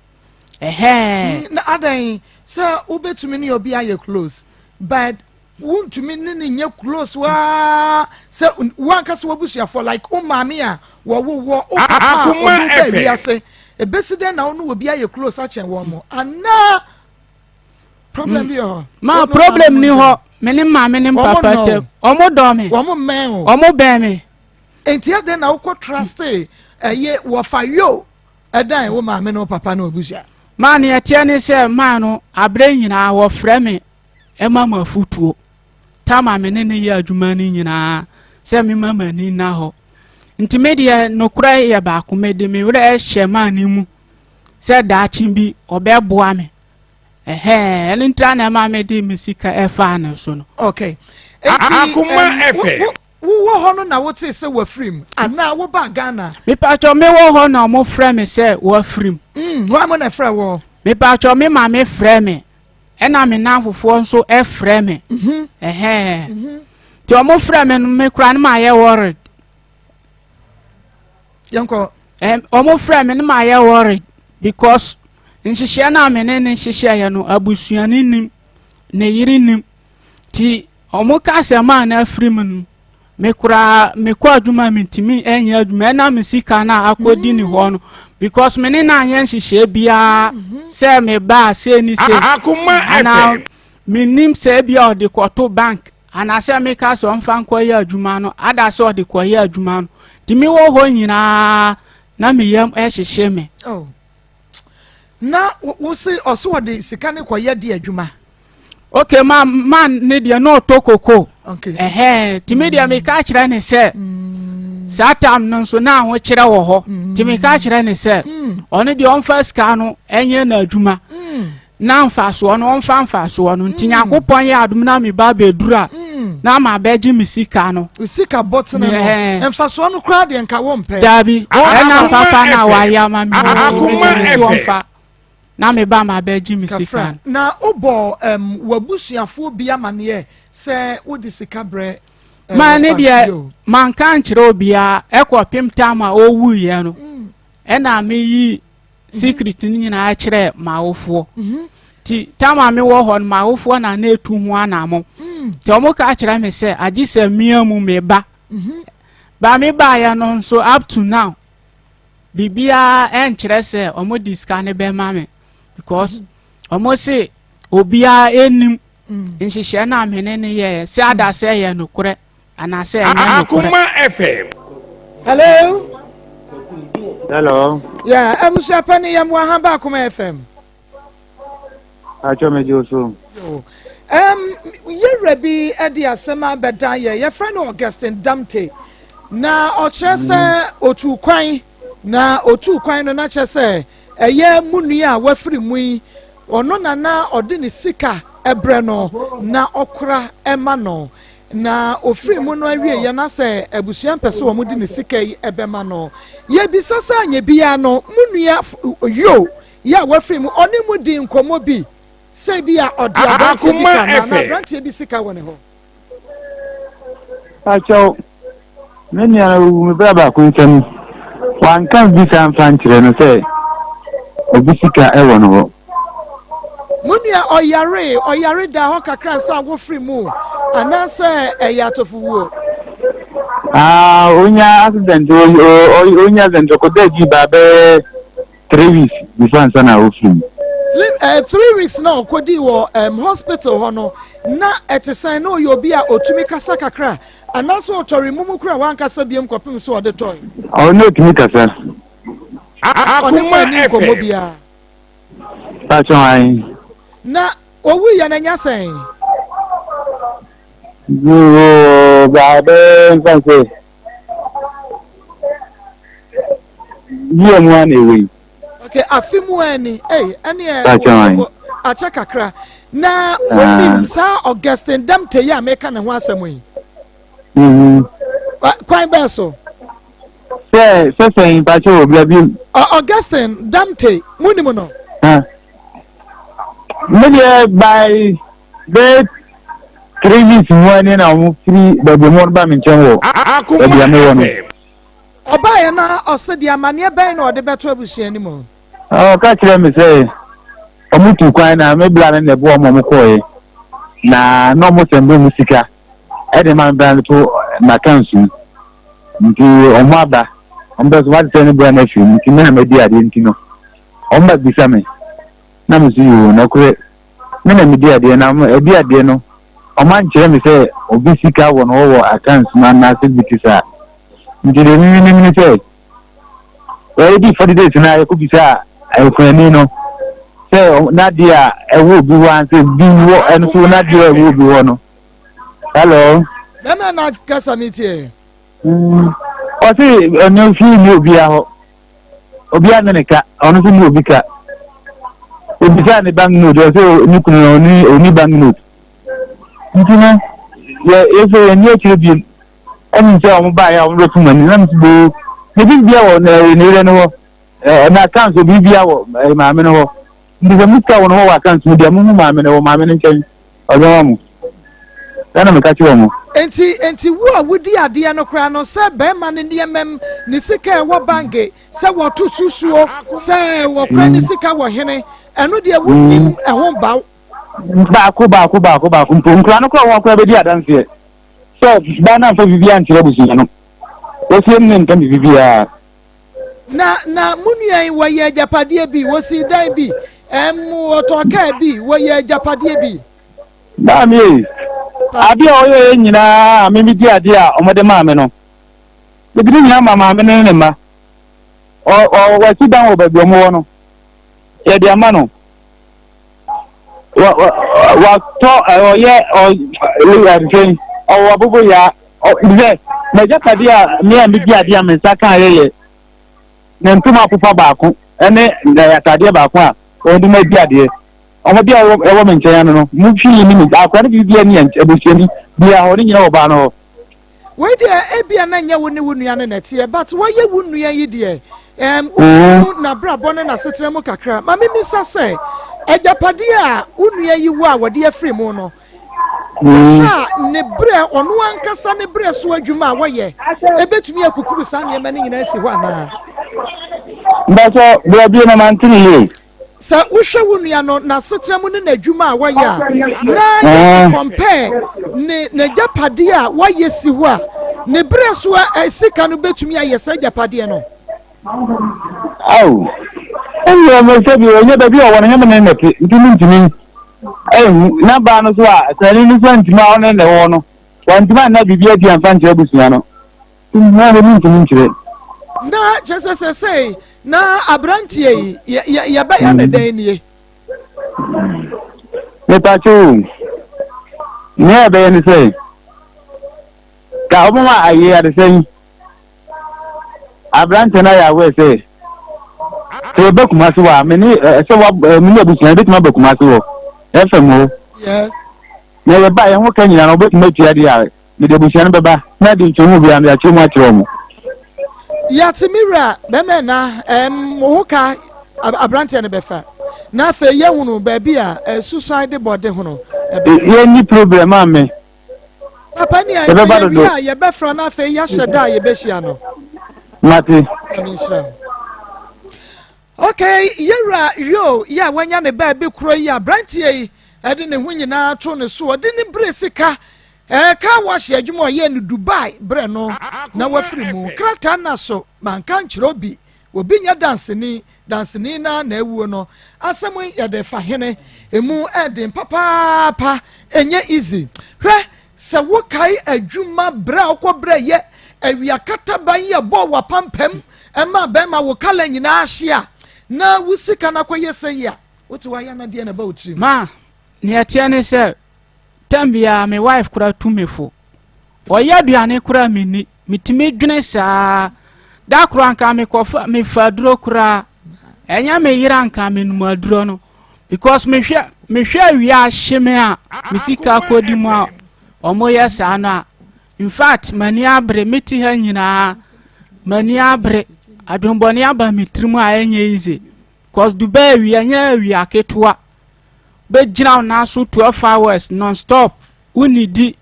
ɛhɛɛ. Na adɛn sɛ wobɛtumi ne obi ayɛ close but Wontumi ne no nyɛ close waa sɛ wankasa w'abusuafoɔ like wo maame a wɔwo wɔ wo papa a ɔde wo baa wiase ebesi dɛn na wo ne obi ayɛ close akyɛn wɔn mo anaa problem bi wɔ hɔ. Ma problem ni hɔ me ne maame ne papa tɛ ɔmo dɔ me wɔn mmɛn o ɔmo bɛn me. Nti ɛdɛn na wokɔ trust ɛyɛ wɔfa yo ɛdan wo maame ne wo papa ne w'abusua. Maa nea ɛteɛ ne sɛ maa no abrɛ nyinaa wɔfrɛ me ɛma mo afotuo. Tam a me ne no yɛ adwuma no nyinaa sɛ mema m'ani nna hɔ. Nti me deɛ nokorɛ yɛ baako, mede me werɛ hyɛ maa no mu sɛ daakye bi ɔbɛboa me. Ɛhɛɛ, ɛno ntira na ɛma mede me sika ɛfaa ne so no. Okay. Enti, um, wowɔ hɔ no na wotee sɛ wafirim anaa wobaa Ghana? Mepatwɔ mewɔ hɔ na ɔmo frɛ me sɛ wafirim. Mm, hwan mo na ɛfrɛ wɔ? Mepatwɔ me maame frɛ me. Ɛna me nnamfofoɔ nso frɛ me. Ɛhɛn. Nti wɔn frɛ me no me kura no ma yɛ worried. Yɛnkɔ. Ɛm wɔn frɛ me no ma yɛ worried because nhyehyɛ no a me ne ne hyehyɛeɛ no abusua no nim ne yere nim nti wɔn ka asɛm a na afiri mu no Me koraa mekɔ adwuma mentumi nyɛ adwuma ɛna me sika no a akɔdi ne hɔ no because me ne no anyɛ nhyehyɛɛ biara sɛ meba a sei ne sei anaa mennim sɛ ebi a ɔde kɔto bank anaasɛ meka sɛ ɔmfa nkɔyɛ adwuma no ada sɛ ɔde kɔyɛ adwuma no nti mewɔ hɔ nyinaa na me yam ɛhyehye me. Oh. Na wo se ɔso ɔde sika ne kɔyɛ de adwuma. Okay ma ma ne deɛ na ɔtɔ koko. Okay. Ɛhɛn tìmi deɛ mi ka kyerɛ ne sɛ mm. saa tam no nso na ahokyerɛ wɔ hɔ. Mm. Tìmi ka kyerɛ ne sɛ mm. ɔno deɛ ɔnfa sika no ɛnyɛ n'adwuma. Mm. Na nfasoɔ no ɔnfa nfasoɔ no nti nyankopɔn yɛ adum na mi ba abɛduru a na ma bɛgye mi sika no. Sika bɔtene no nfasoɔ no koraa deɛ nka wɔn pɛ. Daabi ɛna papa na wayɛ ama mi mi deɛ mi si wɔn fa. Na me ba ma bɛgye me sika no. Na wobɔ um, w'abusuafoɔ bi amaneɛ sɛ wode sika brɛ eh, Ma ne deɛ manka nkyerɛ obiara ɛkɔpem tam a ɔwuiɛ no mm. ɛna meyi mhm. secret no nyinaa kyerɛ m'awofoɔ mhm. nti tam a mewɔ hɔ no m'awofoɔ na na ɛtu ho anamo mm. nti ɔmo ka kyerɛ me sɛ agye sɛ mea mu meba mhm. ba mebaeɛ no nso up to now Biribiara ɛnkyerɛ sɛ ɔmo de sika no bɛma me because ɔmo se obiara ɛnim mm. nhyehyɛ no a me ne no yɛɛ sɛ ada sɛ ɛyɛ nokorɛ anaasɛ ɛnyɛ nokorɛ. Akoma FM. Hello. Hello. Yeah, abusua pani yɛ mmoa ha ba Akoma FM. Atwa me gye so. Um, yɛwura bi de asɛm abɛdan yɛ yɛfrɛ no Augustine Damte na ɔkyerɛ sɛ mm. otu kwan na otu kwan no na kyerɛ sɛ ɛyɛ mu nua a wafiri mu yi ɔno na na ɔde ne sika ɛbrɛ no na ɔkora ɛma no na ofiri mu no awie yɛ na sɛ abusua mpɛ sɛ wɔn de ne sika yi ɛbɛma no yɛbisa sɛ anyɛ biara no mu nua yo Yɛ a wafiri mu, ɔne mo dii nkɔmmɔ bi sɛ bi a ɔde aberanteɛ bi ka anaa na aberanteɛ bi sika wɔ ne hɔ. Pakyɛw, me nua no owu me bra baako nsam. Wanka biribi saa amfa ankyerɛ no sɛ obi sika wɔ no hɔ. Mo nua ɔyaree, ɔyare daa hɔ kakra ansa wofiri mu anaasɛ ɛyɛ atɔfowuo? Ah, onya accident, onya accident, ɔkɔda gyi ba bɛyɛ 3 weeks before ansa na ofiri mu. 3 weeks na ɔkɔdii wɔ um, hospital hɔ no na ɛte sɛn na ɔyɛ obi a ɔtumi kasa kakra anaasɛ ɔtɔre mumu kora wankasa biam kɔpem so ɔde tɔe. Ɔno ɔtumi kasa. Ɔne mo ani nkɔmmɔ biara. Pakyɛ ayi. Na owu yɛ na nya sɛn. Yoo, bɛɛ mfa sɛ yie mu a na ɛwɔ yi. Okay, afe mu ani. Ei, ɛne ɛ akyɛ kakra. Na wonim ah. saa Augustine Damte yi a meka ne ho asɛm yi? Mm-hmm. Kwan bɛɛ so? Sɛ sɛ sɛn mpakyɛ wɔ bia bi. Augustine Damte, munim no? Me deɛ by bɛyɛ three weeks mu ani na wɔn firi baabi wɔn ba me nkyɛn wɔ baabi a mewɔ no. Ɔbaeɛ na ɔse deɛ amaneɛ bɛn na ɔde bɛto abusua no mu? Ɔka kyerɛɛ me sɛ ɔmo tu kwan na me bra no na ɛboa ɔmo a ɔmo kɔɔɛ na na ɔmo sɛnde ɔmo sika ɛde ma me bra no to m'akansu mu nti ɔmo aba ɔmo bɛ so wate sɛ ne bra no afiri mu nti me na madi adeɛ nti no ɔmo ba bisa me na me so yoo nɔkorɛ me na medi adeɛ na ɛdi adeɛ no ɔmo ankyerɛ me sɛ obi sika wɔ no hɔ wɔ accounts mu anaasɛ bi te saa nti deɛ mimi nim ne sɛ yɛdi 40 days na yɛkɔ bisa akunani no sɛ n'adeɛ a ɛwɔ obi hɔ ansɛ bi wɔ ɛno so n'adeɛ a ɛwɔ obi hɔ no hello. Bɛma na kasa mi tie. Ɔse ɛno fi ni obiara hɔ. Obiara ne ne ka, ɔno nso ne obi ka. Obisaa ne bank note, ɔsɛ ne kunu no ɔni ɔni bank note. Nti no, yɛ yɛsɛ yɛn ni akyire biem. Ɛne sɛ wɔn baeɛ a wɔn bɛto mu ani na mesi boo. Ne biribiara wɔ ne ne yere no hɔ. Ɛɛ na account biribiara wɔ ɛɛ maame no hɔ. Nti sɛ mo sika wɔ no hɔ wɔ account mu deɛ mo hu maame no wɔ maame no nkyɛn ɔbɛma mo. Saa na meka kyerɛ wɔn. Enti, enti wo a wodi adeɛ no koraa no, sɛ barima no nneɛma mu, ne sika a ɛwɔ banke, sɛ wɔto susuo, sɛ wɔkora ne sika wɔ hene, ɛno deɛ wonnim ɛho baw. Baako, baako, baako, baako mpo. Nkora no koraa wɔn koraa bɛdi adanseɛ sɛ baa no amfa biribiara ankyerɛ abusua no. Wɔsie no ne nka biribiara. Na na mo nua yi wɔyɛ agyapadeɛ bi, wɔsii dan bi, ɛm wɔtɔɔ kaa bi, wɔyɛ agyapadeɛ bi. Maame ei, adeɛ a ɔyɛeɛ nyinaa a me medi adeɛ a wɔde maa me no, mede ne nyinaa ma maame no ne ne mma. Ɔ ɔ wasi dan wɔ baabi a wɔwɔ no, yɛde ama no. Wa wa watɔ ɔyɛ ɔ ɛdesɛn ɔwɔ aboboyaa ɔ sɛ m'agyapadeɛ a me a medi adeɛ a me nsa kaa yɛ yɛ ne ntoma apopa baako ɛne ataadeɛ baako a wɔde ma di adeɛ wɔn de a ɛwɔ me nkyɛn ano no mo hwii ne me akora ne biribi ani abusuani biara hɔ ne nyina wɔ baa no hɔ. Wei deɛ ebia na nyɛ wo ne wo nua no na ɛteɛ but wɔyɛ wo nua yi deɛ um, wohu n'abrabɔ ne n'asetena mu kakra. Ma memisa sɛ agyapadeɛ a wo nua yi wɔ a wɔde afiri mu no wohwɛ a ne berɛ ɔno ankasa ne berɛ so adwuma a wɔyɛ ɛbɛtumi akukuru saa nneɛma no nyinaa si hɔ anaa? Mbɛsɛ berɛ bio no mante ne yie. Sɛ wohwɛ wo nua no n'asetena mu ne n'adwuma a wɔyɛ a, na yɛde compare ne n'agyapadeɛ a wɔayɛ si hɔ a, ne berɛ so a sika no bɛtumi ayɛ saa agyapadeɛ no. Ao, ɛnneɛ mo sɛ bi ɔnyɛ baabi a ɔwɔ no nyɛ me ne ne te nti mentumi nhu na baa no so a sani no so antumi a ɔne ne wɔ no wantumi anna biribi adi amfa nkyerɛ abusua no. Nna no mentumi nkyerɛ. Na kyerɛ sɛ sɛsɛi na aberanteɛ yi yɛbɛyɛ ne dɛn nie? Mepakyɛ o, nea ɛbɛyɛ ne sɛ ka wɔn a ayɛ adesɛn aberanteɛ no ayɛ aware sɛ sɛ yɛba Kumasi hɔ a me ne sɛ wa me ne abusua yɛbɛtumi aba Kumasi hɔ FM hɔ. Yes. Na yɛba yɛn ho ka nyinaa no wɔbɛtumi atua deɛ a Mede abusua no bɛba, na de nkyerɛmu biara mede akyerɛ mu akyerɛ wɔn. Yɛate me wura bɛmɛ na ɛm wo ho ka aberanteɛ no bɛfa na afei yɛhunu baabi a susan de bɔde hono ɛbɛfa. Yɛnni problem a me. Papa ni a sɛ yɛwie a yɛbɛfra na afei yɛahyɛ da a yɛbɛhyia no. Mate. Nyame nhyira wo. Okay, yɛwura yoo yi a wanya ne baabi korɔ yi aberanteɛ yi ɛde ne ho nyinaa to ne so ɔde ne bere sika ɛɛ car wash adwuma ɔyɛ no Dubai berɛ no na wafiri mu krataa nna so manka nkyerɛ obi obi nyɛ danseni danseni na na awuo no asɛm yi yɛde fa hene emu ɛden papaapa ɛnyɛ easy hwɛ Sɛ wokae adwuma brɛ a wokɔ brɛ yɛ awia kataban yi a ɛbɔɔ w'apampam ɛma bɛrima wo kala nyinaa ahye a na wo sika no akɔyɛ sɛ yi a wote hɔ ayɛ na deɛ na ɛba wo tirim. Ma nea ɛteɛ ne sɛ Tɛm biara me wife koraa tu me fo. Ɔyɛ aduane koraa menni. Metumi dwene saa. Da koro anka mekɔfa mefa aduro koraa. Ɛnyɛ me yere anka menom aduro no. Because mehwɛ mehwɛ awia ahye me a me sika kɔdi mu a wɔyɛ saa no a. In fact m'ani abere mete ha nyinaa m'ani abere adwembɔne aba me tirim a ɛnyɛ easy. Cause Dubai awia nyɛ awia ketewa. Bɛgyina wo nan so 12 hours non stop wonnidi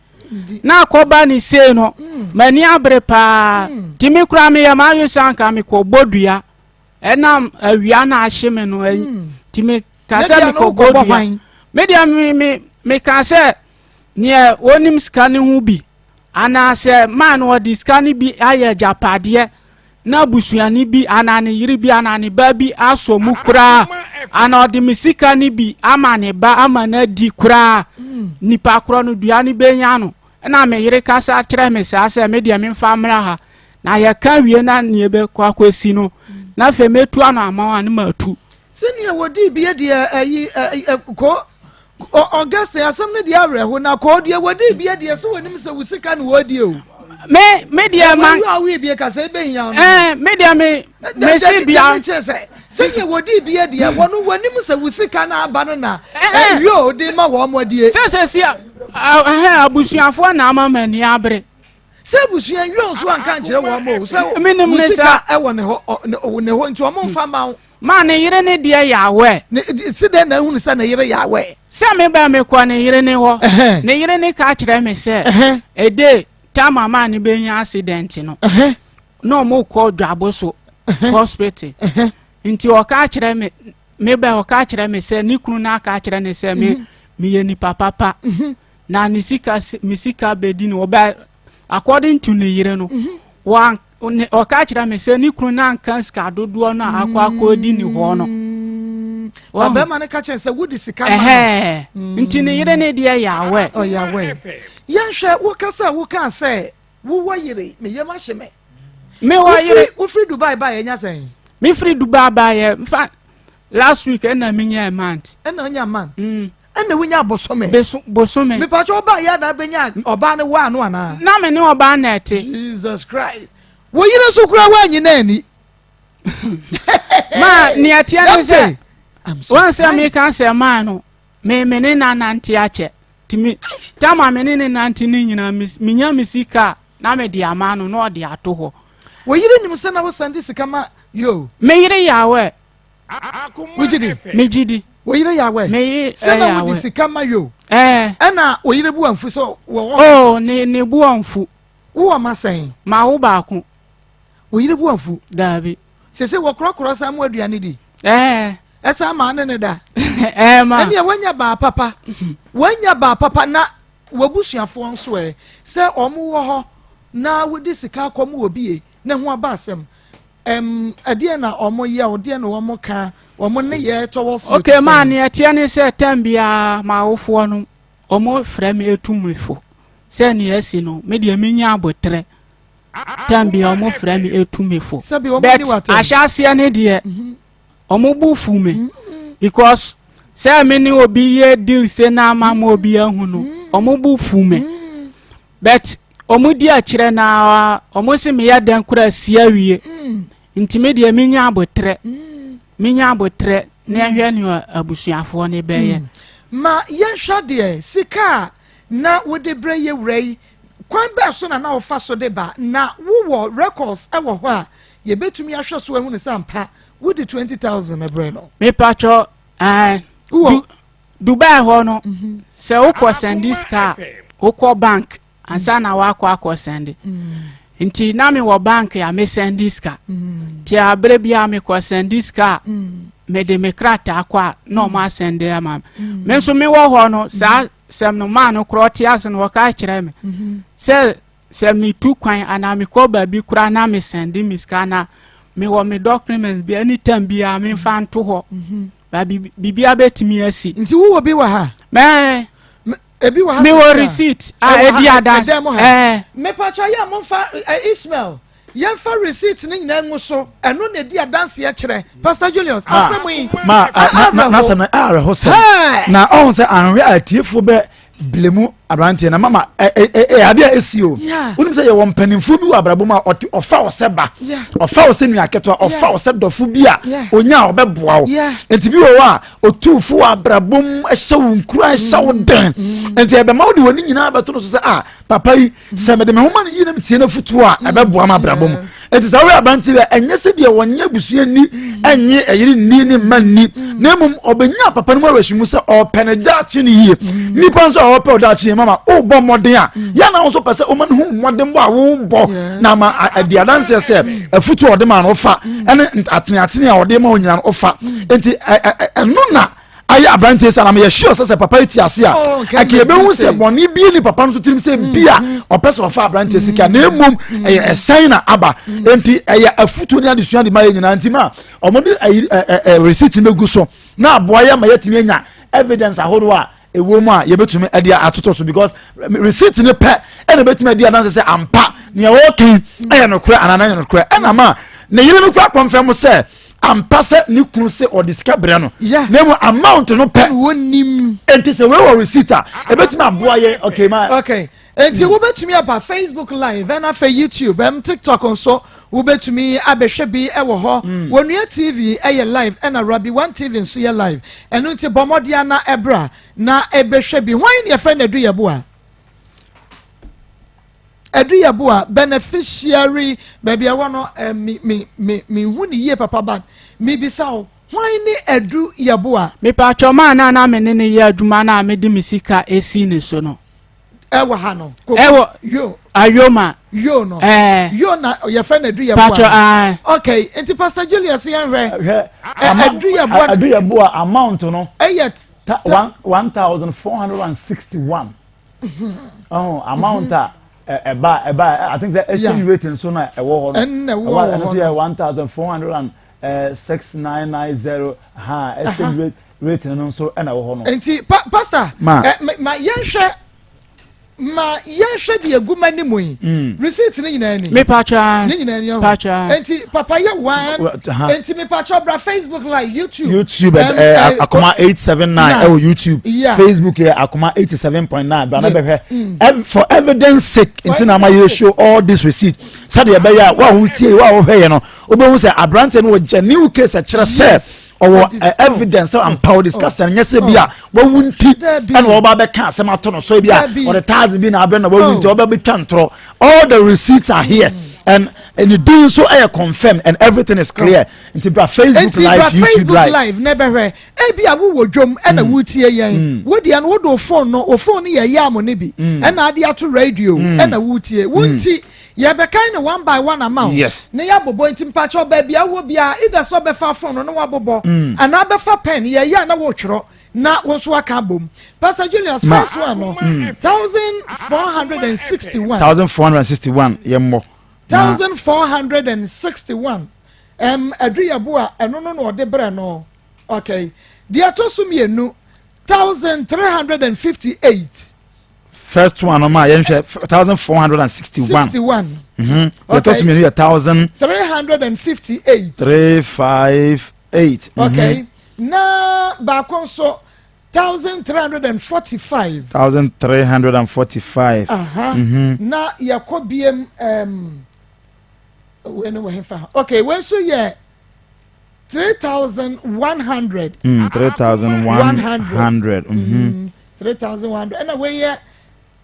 na akɔba ne sei no mm. m'ani abere paa mm. nti me koraa meyɛ m'adwene sɛ anka mekɔbɔ dua ɛnam awia na ahye me no mm. nti meka sɛ mekɔbɔ dua me deɛ me me meka sɛ neɛ wɔnim sika no ho bi anaasɛ maa no ɔde sika no bi ayɛ agyapadeɛ na abusuani bi anaa ne yere bi anaa ne ba bi asɔ mu koraa anaa ɔde me sika no bi ama ne ba ama no adi koraa mm. nipa korɔ no dua no bɛnya no ɛna me yere kasa kyerɛ me saa sɛ me deɛ memfa mmra ha na yɛka wie na neɛ bɛkɔ akɔsi no na afei mɛtu ano ama a ne matu sɛnea wɔdii bie deɛ ayi ko Augustine asɛm no deɛ awerɛho na kɔɔ deɛ wɔdii bie deɛ sɛ wɔnim sɛ wo sika na wɔdie o. Me me deɛ ma. Wɔn a wɔyɛ bie kasa ebe hia no. Ɛɛ me deɛ me me si bia. Ɛɛ kyerɛ sɛ sɛdeɛ wɔdii bie deɛ wɔn wɔnim sɛ wo sika na aba no na ɛwie o de ma wɔn adie. Sɛ sɛ si ɛhɛn abusuafoɔ na ama ma ni abere. Sɛ abusua yi nso anka nkyerɛ wɔn o sɛ wo sika ɛwɔ ne hɔ ne hɔ nti wɔn nfa ma wo. Ma ne yere ne deɛ yɛ awɛ. Ne si dɛn na ehunu sɛ ne yere yɛ awɛ. Sɛ me ba me kɔ ne yere ne hɔ. Ne yere ne ka kyerɛ me sɛ. Ede tam ama ne bɛ nya accident no. Na ɔmo kɔ dwabo so hospital. Nti ɔka kyerɛ me me ba ɔka kyerɛ me sɛ ne kunu no aka kyerɛ ne sɛ me meyɛ nipa papa. Na ne sika me sika bɛdi no ɔbɛ according to ne yere no. Wɔn Ne, ɔka kyerɛ me sɛ ne kunu no anka sika dodoɔ no a akɔ akɔdi ne hɔ no. Mm. Na bɛrima no ka kyerɛ sɛ wode sika ma no. Mm. Nti ne yere ne deɛ yɛ awɛ. Ɔyɛ awɛ. Yɛnhwɛ woka sɛ wokaa sɛ wowɔ yere me yam ahye me. Mewɔ yere. Wofiri Dubai baeɛ nya sɛn? Mefiri Dubai baeɛ nfa last week ɛna menya month. Ɛna onya month. Mm. Ɛna wonya bosome. Beso bosome. Mepatwa ɔbaa yɛ na abɛnya ɔbaa no waa no anaa. Na me ne ɔbaa na ɛte. Jesus Christ. Wo yere nso kura woanyi na ani. Ma nea ɛteɛ ne sɛ wɔn sɛ meka sɛ maa no me me ne na nante akyɛ tumi tama me ne ne nante ne nyinaa menya me sika na me de ama no na ɔde ato hɔ. Wo yere nim sɛ na wosan de sika ma yo. Me yere yɛ awɛ. Wogye di? Megye di. Wo yere yɛ awɛ? Me yere Sɛ na wode sika ma yo. Ɛɛ. Ɛna wo yere bu amfu sɛ wɔwɔ. Oo ne ne bu amfu. Wowɔ ma sɛn? Ma wo baako. Wo yere bu amfu? Daabi. Sese wɔkorɔkorɔ san mu aduane di. Ɛɛ. Ɛsan maa ne ne da. Ɛɛ ma. Ɛnneɛ wanya baa papa. Wanya baa papa na w'abusuafoɔ nso ɛ sɛ wɔn wɔ hɔ na wode sika akɔm wɔ bie ne ho aba asɛm. Ɛm, ɛdeɛn na wɔn yɛ wo, deɛn na wɔn ka, wɔn nneyɛɛ towards you Okay, maa neɛ ɛteɛ ne sɛ tɛm biara m'awofoɔ no wɔn frɛ me etu me fo sɛ neɛ asi no me deɛ menya abotrɛ tɛm biara wɔn frɛ me etu me fo but ahyɛaseɛ ne deɛ wɔn bo fu me because sɛ me ne obi yɛ deal se na ama ma obi ahu no wɔn bo fu me. But ɔmo di akyerɛ na ɔmo se meyɛ dɛn koraa si awie. Mm. Nti me deɛ menya abotrɛ. Mm. Menya abotrɛ na ɛhwɛ ne abusuafoɔ ne bɛyɛ. Mm. Ma yɛnhwɛ deɛ sika a na wode brɛ yɛ wura yi kwan bɛɛ so na na wofa so de ba na wowɔ records wɔ hɔ a yɛbɛtumi ahwɛ so ahunu sɛ ampa wode 20000 brɛ no. Mepatwɔ ɛɛ. Wowɔ Dubai hɔ no sɛ wokɔ sɛnde sika a wokɔ bank ansa na wakɔ akɔ sɛnde nti na mewɔ bank a mesɛnde sika nti aberɛ bi a mekɔ sɛnde sika a mede me krataa kɔ a na ɔmo asɛnde ama me me nso mewɔ hɔ no saa sɛm no maa no korɔ ɔte ase no wɔka kyerɛ me sɛ Sɛ metu kwan anaa mekɔ baabi koraa na me sɛnde me sika na mewɔ me documents bi anytime biara memfa nto hɔ. Mhm. Ba biribiara bɛtumi asi. Nti wowɔ bi wɔ ha? Mɛɛ. Ebi wɔ ha. Mewɔ receipt a ɛdi adanse. Ɛdɛm ha. Ɛɛ. Mepatwa yɛ momfa eh, Ismail yɛmfa receipt no nyinaa ngu so ɛno na ɛdi adanseɛ kyerɛ Pastor Julius asɛm yi. Ma na na n'asɛm no awerɛho sɛm na ɔho sɛ anhwɛ a atiefoɔ bɛ blemu. Aberanteɛ na mama ɛyɛ adeɛ a ɛsi o. Wonim sɛ yɛwɔ mpanimfoɔ bi wɔ abrabɔ mu a ɔte ɔfa wɔ sɛ ba, ɔfa wɔ sɛ nua ketewa, ɔfa wɔ sɛ dɔfo bi a onya a ɔbɛboa wo. Nti bi wɔ hɔ a otuufo wɔ abrabɔ mu ɛhyɛ wo nkura, ɛhyɛ wo den. Nti ɛbɛma wode w'ani nyinaa bɛto no so sɛ a papa yi sɛ mede me ho ma no yie na metie no afotuo a ɛbɛboa ma abrabɔ mu. Nti sɛ woyɛ aberanteɛ bi a ɛnyɛ sɛ deɛ wɔnyɛ abusua nni, ɛnye ɛyere nni ne mma nni, na mmom ɔbɛnya papa no mu awerɛhyɛmu sɛ ɔpɛ ne daakye no yie. Nnipa nso a ɔpɛ ɔdaakye yie mama wobɔ mmɔden a yɛ na wo nso pɛ sɛ woma no hu mmɔdenbɔ a wobɔ na ama adi adanseɛ sɛ afotuo a ɔde ma no wofa ɛne ateneatene a ɔde ma wo nyina no wofa. Nti ɛno na ayɛ aberanteɛ sɛ na meyɛ sure sɛ sɛ papa yi te ase a oh, ɛka yɛbɛhu sɛ bɔne bi ni papa no so tirim sɛ bi a mm. ɔpɛ sɛ ɔfa aberanteɛ sika na mmom mm. ɛyɛ ɛsɛn na aba mm. nti ɛyɛ afutuo ne adesua de ma yɛ nyinaa. Nti ma ɔmode ayi ɛ ɛ receipt no bɛgu so na aboa yɛ ma yɛatumi anya evidence ahodoɔ a ɛwɔ mu a yɛbɛtumi de atoto so, because receipt no pɛ ɛna bɛtumi adi adanse sɛ ampa nea wɔka ɛyɛ nokorɛ anaa ɛnyɛ nokorɛ. Ɛna ma ne yere no kura kɔnfɛn mu sɛ ampa sɛ ne kunu sɛ ɔde sika brɛ no, na mu amount no pɛ nti sɛ wei wɔ receipt a ɛbɛtumi aboa yɛ. Okay ma. Okay, nti wobɛtumi aba Facebook live ɛna afei YouTube, TikTok nso wobɛtumi abɛhwɛ bi ɛwɔ hɔ. Wɔnua TV ɛyɛ live ɛna Rabi One TV nso yɛ live. Ɛno nti bɔ mmɔden ana ɛbra na ɛbɛhwɛ bi. Hwan ne yɛfrɛ no Adu Yɛboa? Adu Yɛboa beneficiary baabi ɛwɔ no mi mi mi mi hu ne yie papa ba mibisa wo, hwan ne Adu Yɛboa? Mepatwɔ maa na na me ne ne yɛ adwuma na mede me sika esi ne so no. Ɛwɔ ha no. Ɛwɔ yo ayoma. Yo no. Ɛɛ. Yo na yɛfrɛ no Adu Yɛboa. Patwɔ aa. Okay, nti Pastor Julius yɛn hwɛ. Hwɛ. Adu Yɛboa. Adu Yɛboa amount no. Ɛyɛ. 1,461. Ɔhun amount a ɛba ɛba I think sɛ exchange rate nso na ɛwɔ hɔ no. Ɛnna ɛwɔ hɔ no. Ɛno nso yɛ 1,400 6990 ha exchange rate rate no nso ɛna ɛwɔ hɔ no. Nti pa pastor. Ma. Ɛ ma yɛnhwɛ ma yɛnhwɛ deɛ egu ma ne mu yi. Receipt ne nyinaa ni. Mipatwa. Ne nyinaa ni ɛhɔ. Patwa. Nti papa yɛ one. Nti mipatwa bra Facebook live, YouTube. YouTube ɛ Akoma 879 ɛwɔ YouTube. Yeah. Facebook yɛ Akoma 87.9 bra na bɛhwɛ. For evidence sake nti na ama yɛ show all this receipt sɛdeɛ ɛbɛyɛ a wo a wotie, wo a wohwɛ yɛ no, wobɛhu sɛ aberanteɛ no wɔ genuine case ɛkyerɛ sɛ ɔwɔ evidence sɛ ampa ɔde sika sɛn. Nyɛ sɛ bi a wawu nti ɛna ɔba bɛka asɛm ato no so, bi a ɔde thousand bi na abrɛ na wawu nti ɔba bɛtwa ntorɔ. All the receipts are here and ne din nso ɛyɛ confirmed and everything is clear. Nti bra Facebook live, YouTube live. Live na ɛbɛhwɛ. Ebi a wowɔ dwom ɛna wotie yɛn, wo deɛ no wode wo phone no, wo phone no yɛ yam no bi ɛna ade ato radio ɛna wotie wo, nti yɛbɛkan no one by one ama wo na yɛabobɔ. Nti mpakyɛw baabi a wowɔ biara, either sɛ ɔbɛfa phone no na wabobɔ anaa bɛfa pen yɛyɛ a na wotwerɛ na wo nso aka abom. Pastor Julius, first one no, 1,461. 1,461 yɛ mmɔ. 1,461 Aduyɛbo a ɛno no na ɔde brɛ no. Okay, deɛ ɛtɔ so mmienu, 1,358. First one no ma yɛnhwɛ, 1,461. 61. Deɛ ɛtɔ so mmienu yɛ thousand 358. 358. Okay, na baako nso, 1,345. 1,345. Na yɛkɔ biem, wei no wɔ hefa? Okay, wei nso yɛ 3,100. 3,100. 3,100. Ɛna wei yɛ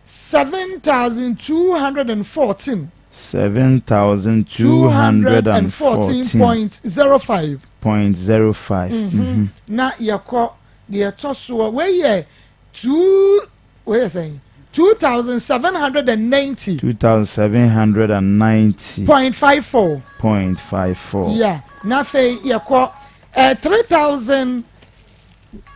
7,214. 7,214. 0.05. .05. Na yɛkɔ deɛ ɛtɔ soɔ, wei yɛ two, wei yɛ sɛn? 2,790. 2,790. .54. .54. Yeah, na afei yɛkɔ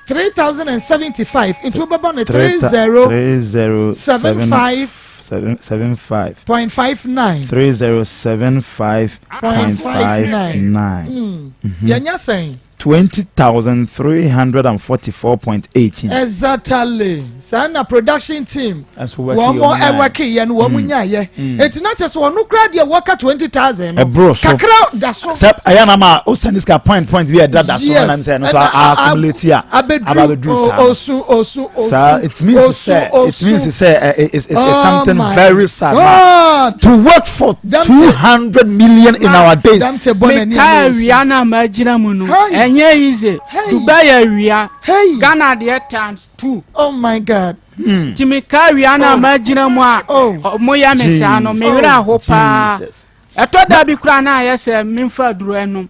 3,075, nti wobɛbɔ no 30 30 75 75 .59. 3075.59. Yɛnyɛ sɛn? 20,344.18. Exactly. Saa na production team wɔn mo ɛwɛke yɛ no wɔn mo nya yɛ. Eti na kyɛ sɛ wɔn kura deɛ wɔka 20,000 no. Ɛboro so. Kakra da so. Sɛ ɛyɛ na ma o send sika point point bi ɛda da so na sɛ ɛno so accumulate a abɛduru saa. Osu osu osu. Saa it means sɛ it means sɛ it's something very sad. To work for 200 million in our days. Meka awia no a magyina mu no, ɛnyɛ easy. Dubai awia, Ghana deɛ times two. Oh my God. Nti meka awia no a magyina mu a moyɛ me saa no, mewerɛ aho paa. Ɛtɔ da bi koraa na ayɛ sɛ memfa aduro ɛnom.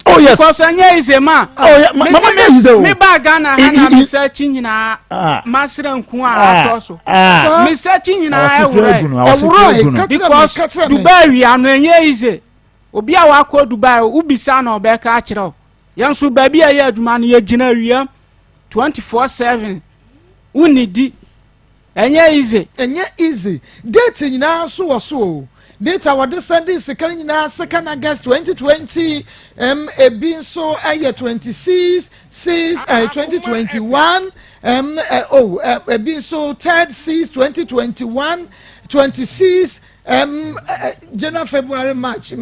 Oh yes. Because ɛnyɛ easy ma. Oh yeah, ma mama nyɛ easy o. Me ba Ghana ha na me sɛ akyi nyinaa masrɛ nku a atɔ so. Me sɛ akyi nyinaa ɛworɛ. Ɛworɛ. Because Dubai wia no ɛnyɛ easy. Obi a wakɔ Dubai wobisa na ɔbɛka akyerɛ wo. Yɛn nso baabi a ɛyɛ adwuma no yɛgyina awia 24/7. Wonnidi. Ɛnyɛ easy. Ɛnyɛ easy. Date nyinaa nso wɔ so o. Date a wɔde sɛnde sika no nyinaa 2 August 2020, ebi nso ɛyɛ 26/6 2021, oh, ebi nso 3rd 6 2021, 26 January, February, March,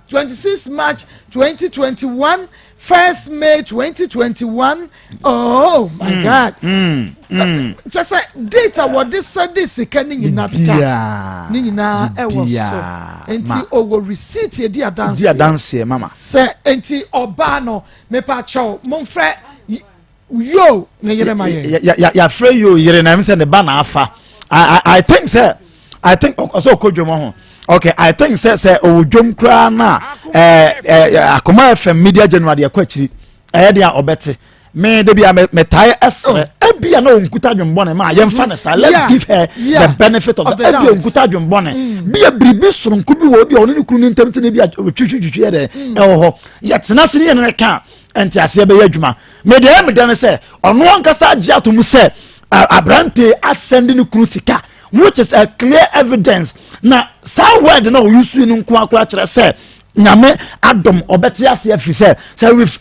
26 March 2021, 1 May 2021. Oh my God. Kyɛ sɛ date a wɔde sɛde sika ne nyinaa ta ne nyinaa ɛwɔ so, nti ɔwɔ receipt edi adanseɛ. Di adanseɛ, mama. Sɛ nti ɔbaa no, mepa kyɛw, momfrɛ yo ne yere ma yɛn. Yɛafrɛ yo yere na ɛm sɛ ne ba na afa. I think sɛ I think ɔsɛ ɔkɔ dwom ho. Okay, I think sɛ ɔwɔ dwom koraa na ɛɛ ɛɛ Akoma FM media general deɛ ɛkɔ akyiri ɛyɛ deɛ a ɔbɛte me de bi a mɛtae ɛsrɛ ebi a na onkuta dwembɔne ma yɛmfa ne saa. Let's give her the benefit of the ebi a onkuta dwembɔne bi a biribi soronko bi wɔ bi a ɔne ne kunu ne ntam ti ne bi a twitwitwi yɛ dɛ ɛwɔ hɔ. Yɛtena se ne yɛn ne ka nte aseɛ bɛyɛ adwuma. Mɛ deɛ ɛmɛ dɛ ne sɛ ɔno ankasa agye ato mu sɛ aberante asɛnde ne kunu sika, which is a clear evidence. Na saa word na ɔyusu no nko akora kyerɛ sɛ Nyame adom ɔbɛte ase afiri sɛ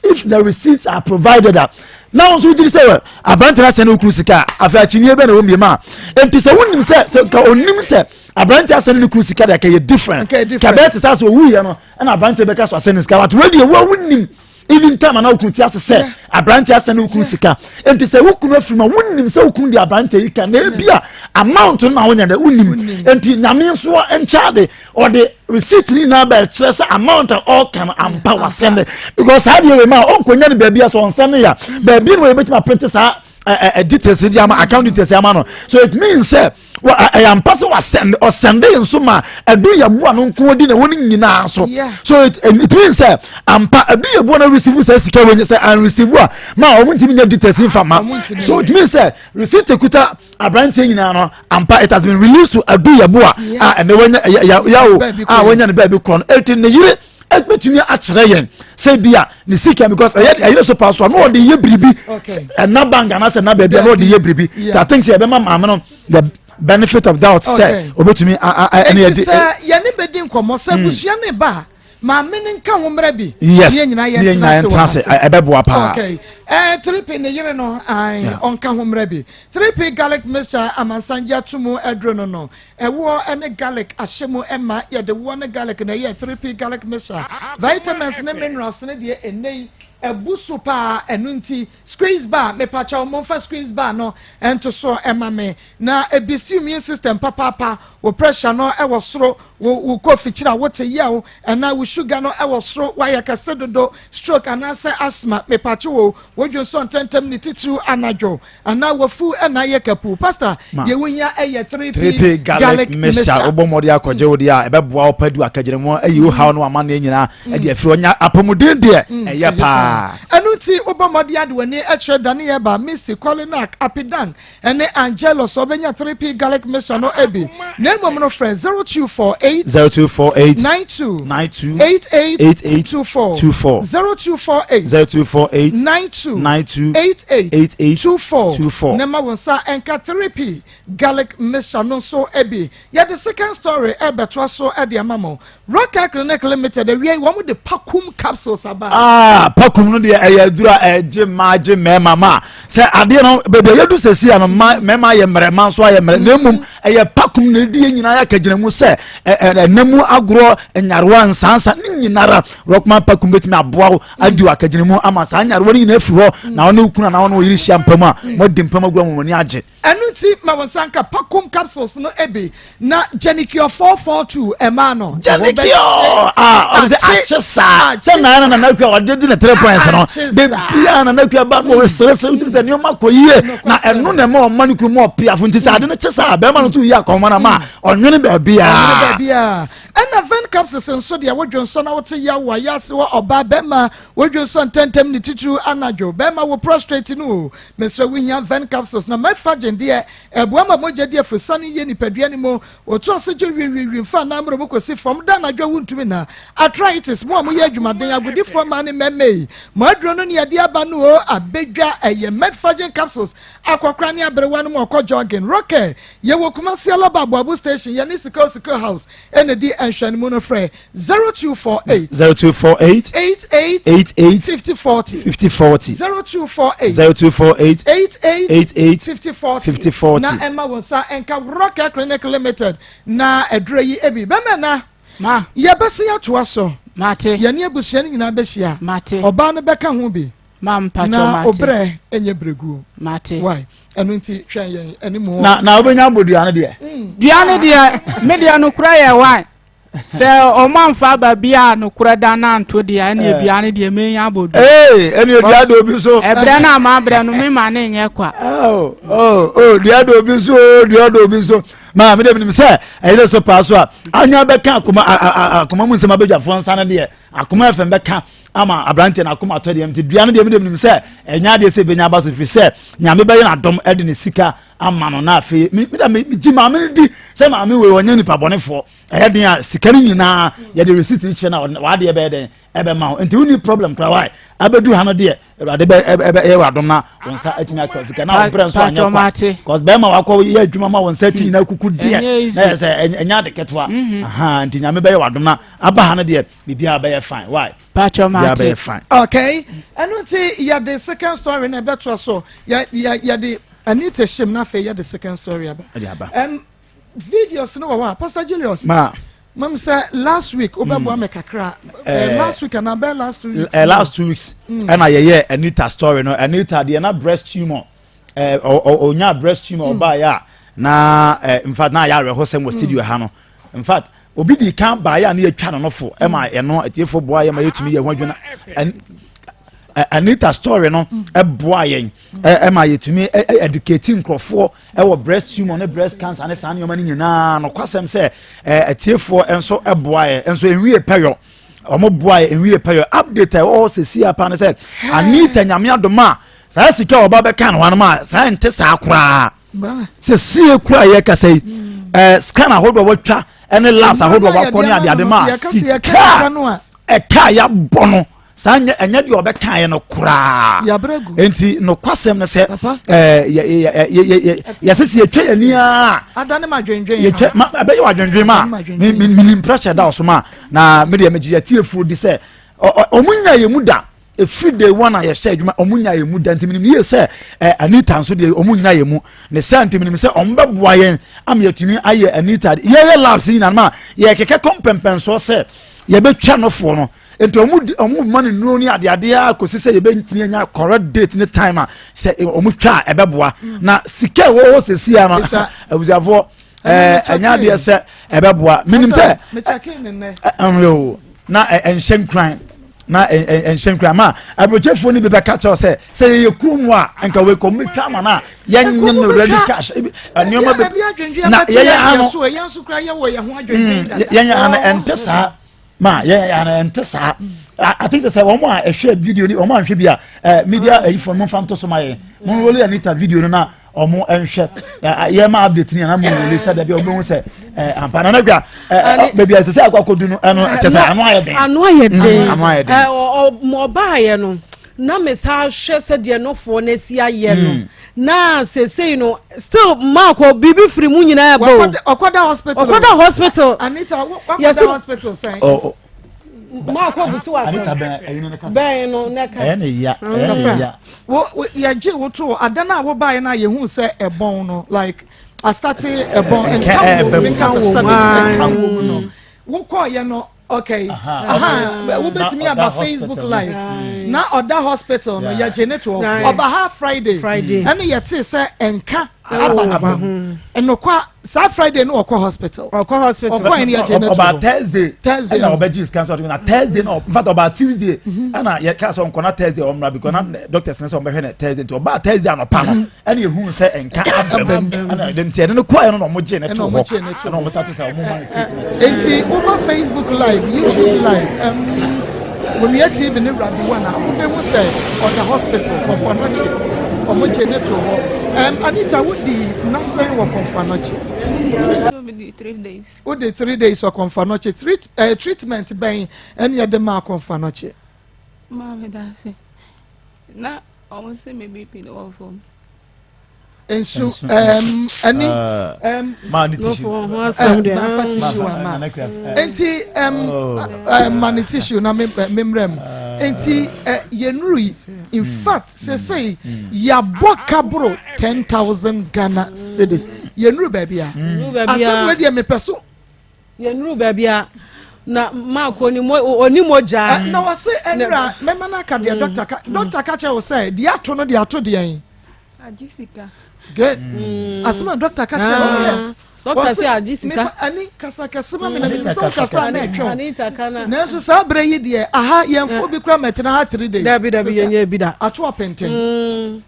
if the receipts are provided a, na wɔn nso gyiri sɛ aberante no asɛn ne kunu sika a, afei akyinie bɛ na ɛwɔ mmienu a nti sɛ wonim sɛ nka onim sɛ aberante asɛn ne kunu sika deɛ, kɛyɛ different. Kɛbɛɛ te sɛ asɛ owu yɛ no ɛna aberante bɛka so asɛn ne sika, but wei deɛ wo wonim even time ana okunu ti ase sɛ aberante asɛn ne okunu sika. Nti sɛ wokunu afiri mu a, wonim sɛ wokunu de aberante yi ka na ebi a amount no na wonyɛ dɛ wonim. Nti Nyame nso nkyɛn de ɔde receipt ni nyinaa bɛ kyerɛ sɛ amount a ɔka no ampa wasɛn de, because saa deɛ wei ma ɔnkɔnya no baabi a sɛ ɔnsɛn no ya baabi no wɔyɛbɛtumi aprint saa ɛ details di ama, account details ama no. So it means sɛ ɛyɛ ampa sɛ wasɛnde, ɔsɛnde nso ma ɛdu yɛ boa no nko di na ɛwɔ no nyinaa so. So it means sɛ ampa ɛdu yɛ boa no receive sɛ sika wɔ nyɛ sɛ an receive a ma wɔn ntumi nya details nfa ma. So it means sɛ receipt kuta aberanteɛ nyinaa no ampa it has been released to Adu yɛ boa a ɛnɛ wɔnya yawo a wɔnya ne baabi korɔ no. Eti ne yere ɛbɛtumi akyerɛ yɛn sɛ bi a ne sika, because ɛyɛ ɛyere so pa so a na ɔde yɛ biribi ɛna bank anaasɛ ɛna baabi a na ɔde yɛ biribi. I think sɛ ɛbɛma maame no the benefit of doubt sɛ obetumi ɛne ɛdi. Eti sɛ yɛne bɛdi nkɔmɔ sɛ busua ne ba maame ne nka ho mmerɛ bi. Yes, ne nyinaa yɛn tena ase, ɛbɛboa paa. Okay, 3P ne yere no ayi ɔnka ho mmerɛ bi. 3P Garlic Mixture amansan gye ato mu aduro no ɛwoɔ ne garlic ahyɛ mu ɛma yɛde woɔ ne garlic na ɛyɛ 3P Garlic Mixture. Vitamins ne minerals ne deɛ ɛnɛ yi ɛbu so paa. Ɛno nti squeeze bar, mepakyɛw, momfa squeeze bar no ɛnto so ɛma me na ebisi immune system papaapa. Wo pressure no ɛwɔ soro, wo kɔ fikyiri a wote yaw, ɛna wo sugar no ɛwɔ soro, wayɛ kɛse dodo, stroke anaasɛ asthma, mepakyɛw wo wodwo nso ntɛntɛm ne titiriw anadwo anaa wafu ɛna ayɛ kapu. Pastor, deɛ wohia ɛyɛ 3P Garlic Mixture. Wobɔ mmɔde akɔgye wo deɛ a ɛbɛboa wo padu akagyere mu ayi wo haw no amanneɛ nyinaa ɛde afiri ɔnya apɔmuden deɛ ɛyɛ paa. Ɛno nti wobɔ mmɔde ade w'ani ɛkyerɛ Daniel ba Misty Colinac Apidan ɛne Angelos, ɔbɛnya 3P Garlic Mixture no ebi. Na mmom no frɛ 0248 0248 92 92 88 88 24 24 0248 0248 92 92 88 88 24 24. Na ma wɔn nsa nka 3P Garlic Mixture no nso ebi. Yɛde second story ɛbɛtoa so ɛde ama mo. Rock Clinic Limited awie wɔn de Pakum capsules aba. Ah, Pakum. Pakum no deɛ ɛyɛ aduru a ɛgye mmaa gye mmarima ma sɛ adeɛ no baabi a yɛdu sɛsi a no mma mmarima ayɛ mmerɛ mmaa nso ayɛ mmerɛ na mmom ɛyɛ pakum na ɛdi yɛn nyinaa yɛaka gyina mu sɛ ɛnɛ mu agorɔ nyarewa nsansa ne nyinara Rockman pakum bɛtumi aboa wo adi wɔ akagyina mu ama saa nyarewa no nyinaa afiri hɔ na wo ne wo kunu anaa wo ne wo yere hyia mpa mu a moadi mpa mu agorɔ ama mo ani agye. Ɛno nti ma wo nsa nka Pacom capsules no bi na Genicure 442 ɛmaa no. Genicure ah ɔde sɛ akye saa sɛ naa na nana akua ɔde di ne three points no de bia nana akua ba no ɔreseresere wotumi sɛ nneɛma kɔ yie na ɛno na ɛma ɔma ne kunu mu ɔpeafo nti sɛ ade no kye saa bɛrima no nso yi akɔnma no ma ɔnwene baabiaa. Ɛna Ven capsules nso deɛ wodwo nsɔ na wote yaw wɔ ayaase hɔ ɔbaa bɛrima wodwo nsɔ ntɛntɛm ne titiriw anadwo bɛrima wo prostrate no o Mesrɛ wo hia Ven capsules na Metforgen deɛ ɛboa ma mogya di afusane yie nipadua no mu, woto ase gye wiwiwi mfa anaa mmoro mu kɔsi fam da anadwo a wontumi nna. Arthritis, mo a moyɛ adwumaden, agodifoɔ mmaa ne mmarima yi, mo aduro no ne yɛde aba no o, abɛdwa, ɛyɛ Metforgen capsules, akɔkora ne aberewa no mu ɔkɔ jogging. Rocker, yɛwɔ Kumasi Alaba Aboabo station, yɛne Sikao Sikao House ɛna di nhwɛanimu no frɛ 0248 0248 88 88 5040 5040 0248 0248 88 88 5040 5040 na ɛma wo nsa nka Rocker Clinic Limited na aduro yi ebi bɛmɛ na Ma. yɛbɛsen atoa so Mate. yɛne abusua no nyinaa bɛhyia Mate. ɔbaa no bɛka ho bi Ma mpakyɛw na mate. obrɛ ɛnyɛ brɛguo Mate. why ɛno nti twɛn yɛn anim hɔ. Na na wobɛnya abɔ dua no deɛ. Mm. Dua no deɛ me deɛ nokorɛ yɛ why sɛ ɔmo anfa aba bi a nokorɛ da no anto deɛ ɛne eh. dua no deɛ menya abɔ dua. Ee ɛne dua de obi so. Ɛbrɛ no a ma brɛ no me ma ne nyɛ kwa. Oh oh oh dua de obi so oh, dua de obi so maa mi de mi nim sɛ ɛyɛ so paa so a anya bɛka akoma akoma mu nsɛm abadwafoɔ nsa no deɛ akoma fm bɛka ama aberanteɛ no akoma atɔ deɛ nti dua no deɛ medeɛ menim sɛ ɛnyɛ adeɛ sɛ ɛbɛnya aba so firi sɛ nyame bɛyɛ no adɔm de ne sika ama no na afei meda megye maame no di sɛ maame wei ɔnyɛ nipa bɔnefoɔ ɛyɛ den a sika no nyinaa yɛde receipt no kyerɛ no a wadeɛ bɛyɛ dɛn ɛbɛma wo nti wonni problem koraa wae abɛdu ha no deɛ awurade bɛ ɛbɛ ɛyɛ wadom na wɔn nsa atumi aka sika na wɔbrɛ nso anyɛ kwa cause bɛrima wakɔ yɛ adwuma ma wɔn nsa akyi nyinaa kuku deɛ na yɛ sɛ ɛnyɛ ade ketewa mhm. nti nyame bɛyɛ wadom na aba ha no deɛ biribiara bɛyɛ fine why patro biribiara bɛyɛ fine. Okay ɛno nti yɛde second story na ɛbɛtoa so yɛ yɛ yɛde anita hyɛm na afei yɛde second story aba ɛde aba um, videos no wɔ hɔ a pastor julius ma mam sɛ last week wobɛboa mm. me kakra eh, eh, last week anaa bɛyɛ last 2 weeks eh, last 2 weeks mm. ɛna yɛyɛ anita story no anita deɛ na breast tumor eh, ɔnya breast tumor mm. ɔbaeɛ a na eh, in fact na ayɛ awerɛhosɛm wɔ studio ha no in fact obi di kan baeɛ a ne yɛtwa no nofo ɛma ɛno atiefo boa yɛ ma yɛtumi yɛ ho adwuma anita story no ɛboa yɛn ɛma yɛtumi educate nkurɔfoɔ ɛwɔ breast tumor ne breast cancer ne saa nneɛma no nyinaa nokwasɛm sɛ atiefoɔ nso ɛboa yɛn nso ɛnwie pɛyɔ wɔn boa yɛ nwie pɛyɔ update a ɛwɔ hɔ sɛsi apa ne sɛ anita nyame adom a saa sika a ɔba bɛka no hɔ no ma saa nte saa koraa sɛ sie kura yɛ kasa yi ɛɛ scan ahodoɔ wɔtwa ɛne labs ahodoɔ wakɔ ne adeade ma sika ɛka a yɛabɔ no saa nyɛ ɛnyɛ deɛ ɔbɛka yɛ no koraa nti nokwasɛm no sɛ ɛɛ yɛ yɛ yɛ yɛ yɛsisi yɛtwa yɛn ni aa yɛtwa ma ɛbɛyɛ wɔ adwendwen ma mi mi mi nim pressure da ɔso ma na mi deɛ mi gye yɛ tie fuo di sɛ ɔ ɔ ɔmo nya yɛ mu da. Ɛfiri day one a yɛhyɛ adwuma ɔmo nya yɛn mu da nti menim yie sɛ eh, Anita nso deɛ ɔmo nya yɛn mu ne sɛ nti menim sɛ ɔmo bɛboa yɛn ama yɛtumi ayɛ Anita yɛyɛ labs nyinaa ma yɛkɛkɛ kɔ mpɛmpɛnsoɔ sɛ yɛbɛtwa nofoɔ no nti ɔmo di ɔmo ma ne nnuro ne adeadeɛ a kɔsi sɛ yɛbɛtumi anya correct date ne time a sɛ ɔmo twa a ɛbɛboa mm. na sika ɛwɔ hɔ sɛsi a no abusuafoɔ ɛɛ ɛnyɛ adeɛ sɛ ɛbɛboa menim sɛ ɛɛ na ɛnhyɛ nkuran na ɛnhyɛ nkuran ma aburokyefoɔ no bi bɛka kyerɛw sɛ sɛ yɛyɛ kurom mu a nka wei kɔn bɛtwa ama no a yɛnyɛ no ready cash nneɛma bɛ na yɛyɛ ano yɛyɛ ano ɛnte saa ma yɛyɛ ano ɛnte saa I think sɛ wɔn a ɛhwɛ video ni wɔn a nhwɛ bi a media ayifoɔ no nfa nto so ma yɛn mo n wọlé Anita video no na ɔmo nhwɛ yɛ ma update ni anam wọlé sɛ dɛbi ɔmo ehu sɛ ɛ ampa nana gba ɛ beebi a ɛsɛ sɛ akɔ akɔdu no ɛno kyɛ sɛ ano ayɛ den ano ayɛ mm, den ano ayɛ den ɛ ɔ ɔbaayɛ no na me sa hwɛ sɛ deɛ nofoɔ no asi ayɛ no mm. na sesei no still maakɔ biribi firi mu nyinaa bɔ ɔkɔda hospital ɔkɔda hospital anita wakɔda hospital sɛn. Maakɔ busi wa Anita asɛm. bɛn ɛyi no ne kasa. Bɛn no ne ka. Ɛyɛ ne ya. Ɛyɛ ne ya. Wo yɛgye wo to adan a wobaeɛ no a yɛhu sɛ ɛbɔn no like astate ɛbɔn Nka nka ɛɛba wɔ mu. mu nka sɛ Nka wɔ sɛbe mu, ae. nka wɔ mu no wokɔɔyɛ no okay aha wobɛtumi aba Facebook live na ɔda hospital no yɛgye ne to hɔ ɔba ha Friday ɛne yɛtee sɛ nka aba ne ho nnokwa saa Friday no ɔkɔ hospital ɔkɔ hospital ɔkɔ ɛne yɛgye ne to hɔ ɔba Thursday Thursday ɛna ɔbɛgye sika nso na Thursday na in fact ɔba Tuesday ɛna yɛ kaa sɛ ɔnkɔ na Thursday ɔmmra because na doctors ne sɛ ɔmbɛhwɛ ne Thursday nti ɔba Thursday anɔpa no ɛna ehu sɛ nka aba mu ɛna ɛdɛm ti ɛde no kɔɛ no na ɔmo gye ne to hɔ ɛna ɔmo start sɛ ɔmo ma no treatment. Eti woba Facebook live, YouTube live, um, Onua TV ne Rabi One a wobɛhu sɛ ɔda hospital Kɔmfo Anokye ɔmo gye ne to hɔ. Um, Anita wodi nasɛn wɔ Kɔmfo Anokye? Wodi 3 days wɔ Kɔmfo Anokye. Treatment bɛn ɛne yɛde maa Kɔmfo Anokye? Maame daase. Na ɔmo sɛ me BP no wɔ fam. Nsu ɛni maa ne tissue. Nofo ho asɛm deɛ. Mafa tissue ama nti ma ne tissue na me mmerɛ mu nti yɛnuru yi, in fact sesei yabɔ kaboro 10,000 Ghana cedis. Yɛnuru baabi a asɛm wei deɛ mepɛ so. Yɛnuru baabi a na maako oni mogya. Na wɔse ɛnura mɛma no aka deɛ doctor ka kyerɛ wo sɛ deɛ ato no deɛ ato deɛ yi. Agye sika. Good. Asɛm a doctor ka kyerɛ wo, yes. Doctor sɛ agye sika. Ani kasa kɛse ma mi na mi sɛ wokasa na ɛtwɛn. Anita kana. Nanso saa berɛ yi deɛ aha yɛmfo bi kora mɛtena ha 3 days. Dabi dabi, yɛnyɛ bi da. Ato apɛntɛn.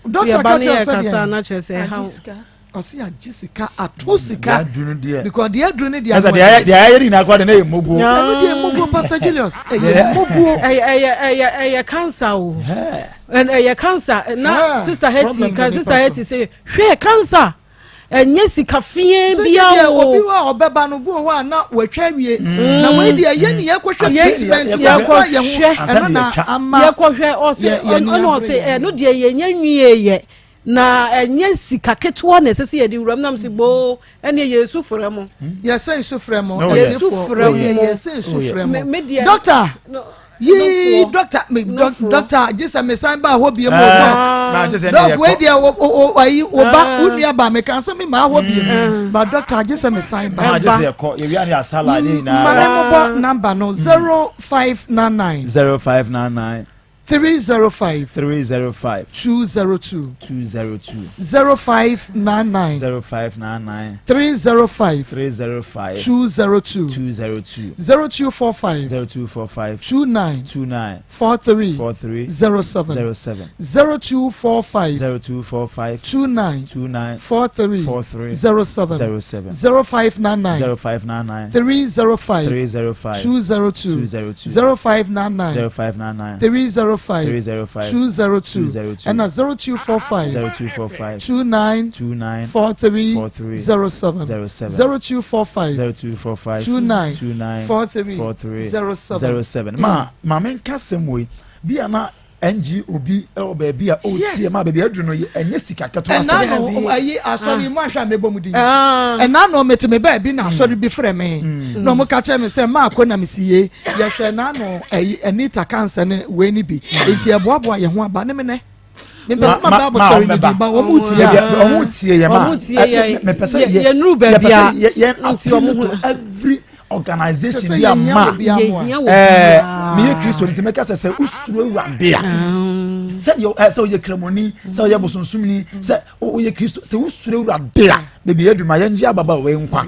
Doctor ka kyerɛ sɛ kasa deɛ na kyerɛ sɛ Agye ɛha. sika. Ɔsi agye sika, ato sika because deɛ aduru ne deɛ ɛsɛ deɛ deɛ ayɛ nyinaa kora de ne yɛ moguo. Ɛno deɛ moguo, Pastor Julius, ɛyɛ moguo. Ɛyɛ cancer o, ɛyɛ cancer na Sister Hetty ka Sister Hetty sɛ hwɛ, cancer ɛnyɛ sika fie bia o. O obi hɔ a ɔbɛba no bu hɔ a na watwa awie na wei deɛ yɛ ni yɛkɔhwɛ treatment yɛkɔ yɛ ho ɛno na ama. Yɛkɔhwɛ ɔsɛ ɔno ɔsɛ ɛno deɛ yɛnyɛ nwie yɛ na ɛnyɛ sika ketewa na ɛsɛ sɛ yɛde wura mu nam sɛ boo ɛne yɛsu frɛ mo. Yɛsɛ nsu frɛ mo. Yɛsu frɛ mo. Yɛsɛ nsu frɛ mo. Doctor yii, doctor me doctor gye sɛ mesan ba hɔ bie mu o. Doc, wei deɛ o o ayi o ba wo nua ba meka sɛ me maa hɔ bie mu ba, doctor gye sɛ mesan ba. Ma me mobɔ number no: 0599. 0599. 305. 305. 202. 202. 0599. 0599. 305. 305. 202. 202. 0245. 0245. 29. 29. 43. 43. 07. 07. 0245. 0245. 29. 29. 43. 43. 07. 07. 0599. 0599. 305. 305. 202. 202. 0599. 0599. 305. 305. 202. 202. Ɛna 0245. 0245. 29. 29. 43. 43. 07. 07. 0245. 0245. 29. 29. 43. 43. 07. 07. Ma maame nka sɛm wei bi a na NGO bi ɛwɔ baabi a ɔretie ma baabi aduru no ɛnyɛ sika ketewa. Ɛna no ayi asɔre mu ahwɛ a mebɔ mu din. Ɛna no mete me baabi na asɔre bi frɛ me na ɔmo ka kyerɛ me sɛ maako na mesi yie yɛhwɛ na no ayi Anita cancer ne wei ni bi nti ɛboaboa yɛn ho aba ne me nɛ mepɛ sɛ ma ba abɔsɔre ne din ba wɔn tie a wɔn tie yɛ ma wɔn tie yɛ. Mepɛ sɛ yɛ yɛnuru baabi a yɛn nti wɔn appeal ho to every organisation Sɛ bi a yɛhia ma obi amoa. Yɛhia wɔ ɛɛ meyɛ Kristo nti mɛka sɛ wosuro Awurade a sɛdeɛ sɛ woyɛ kramoni, sɛ woyɛ bosonsomni, sɛ woyɛ Kristo, sɛ wosuro Awurade a baabi yɛ adwuma yɛngye ababa wei nkwa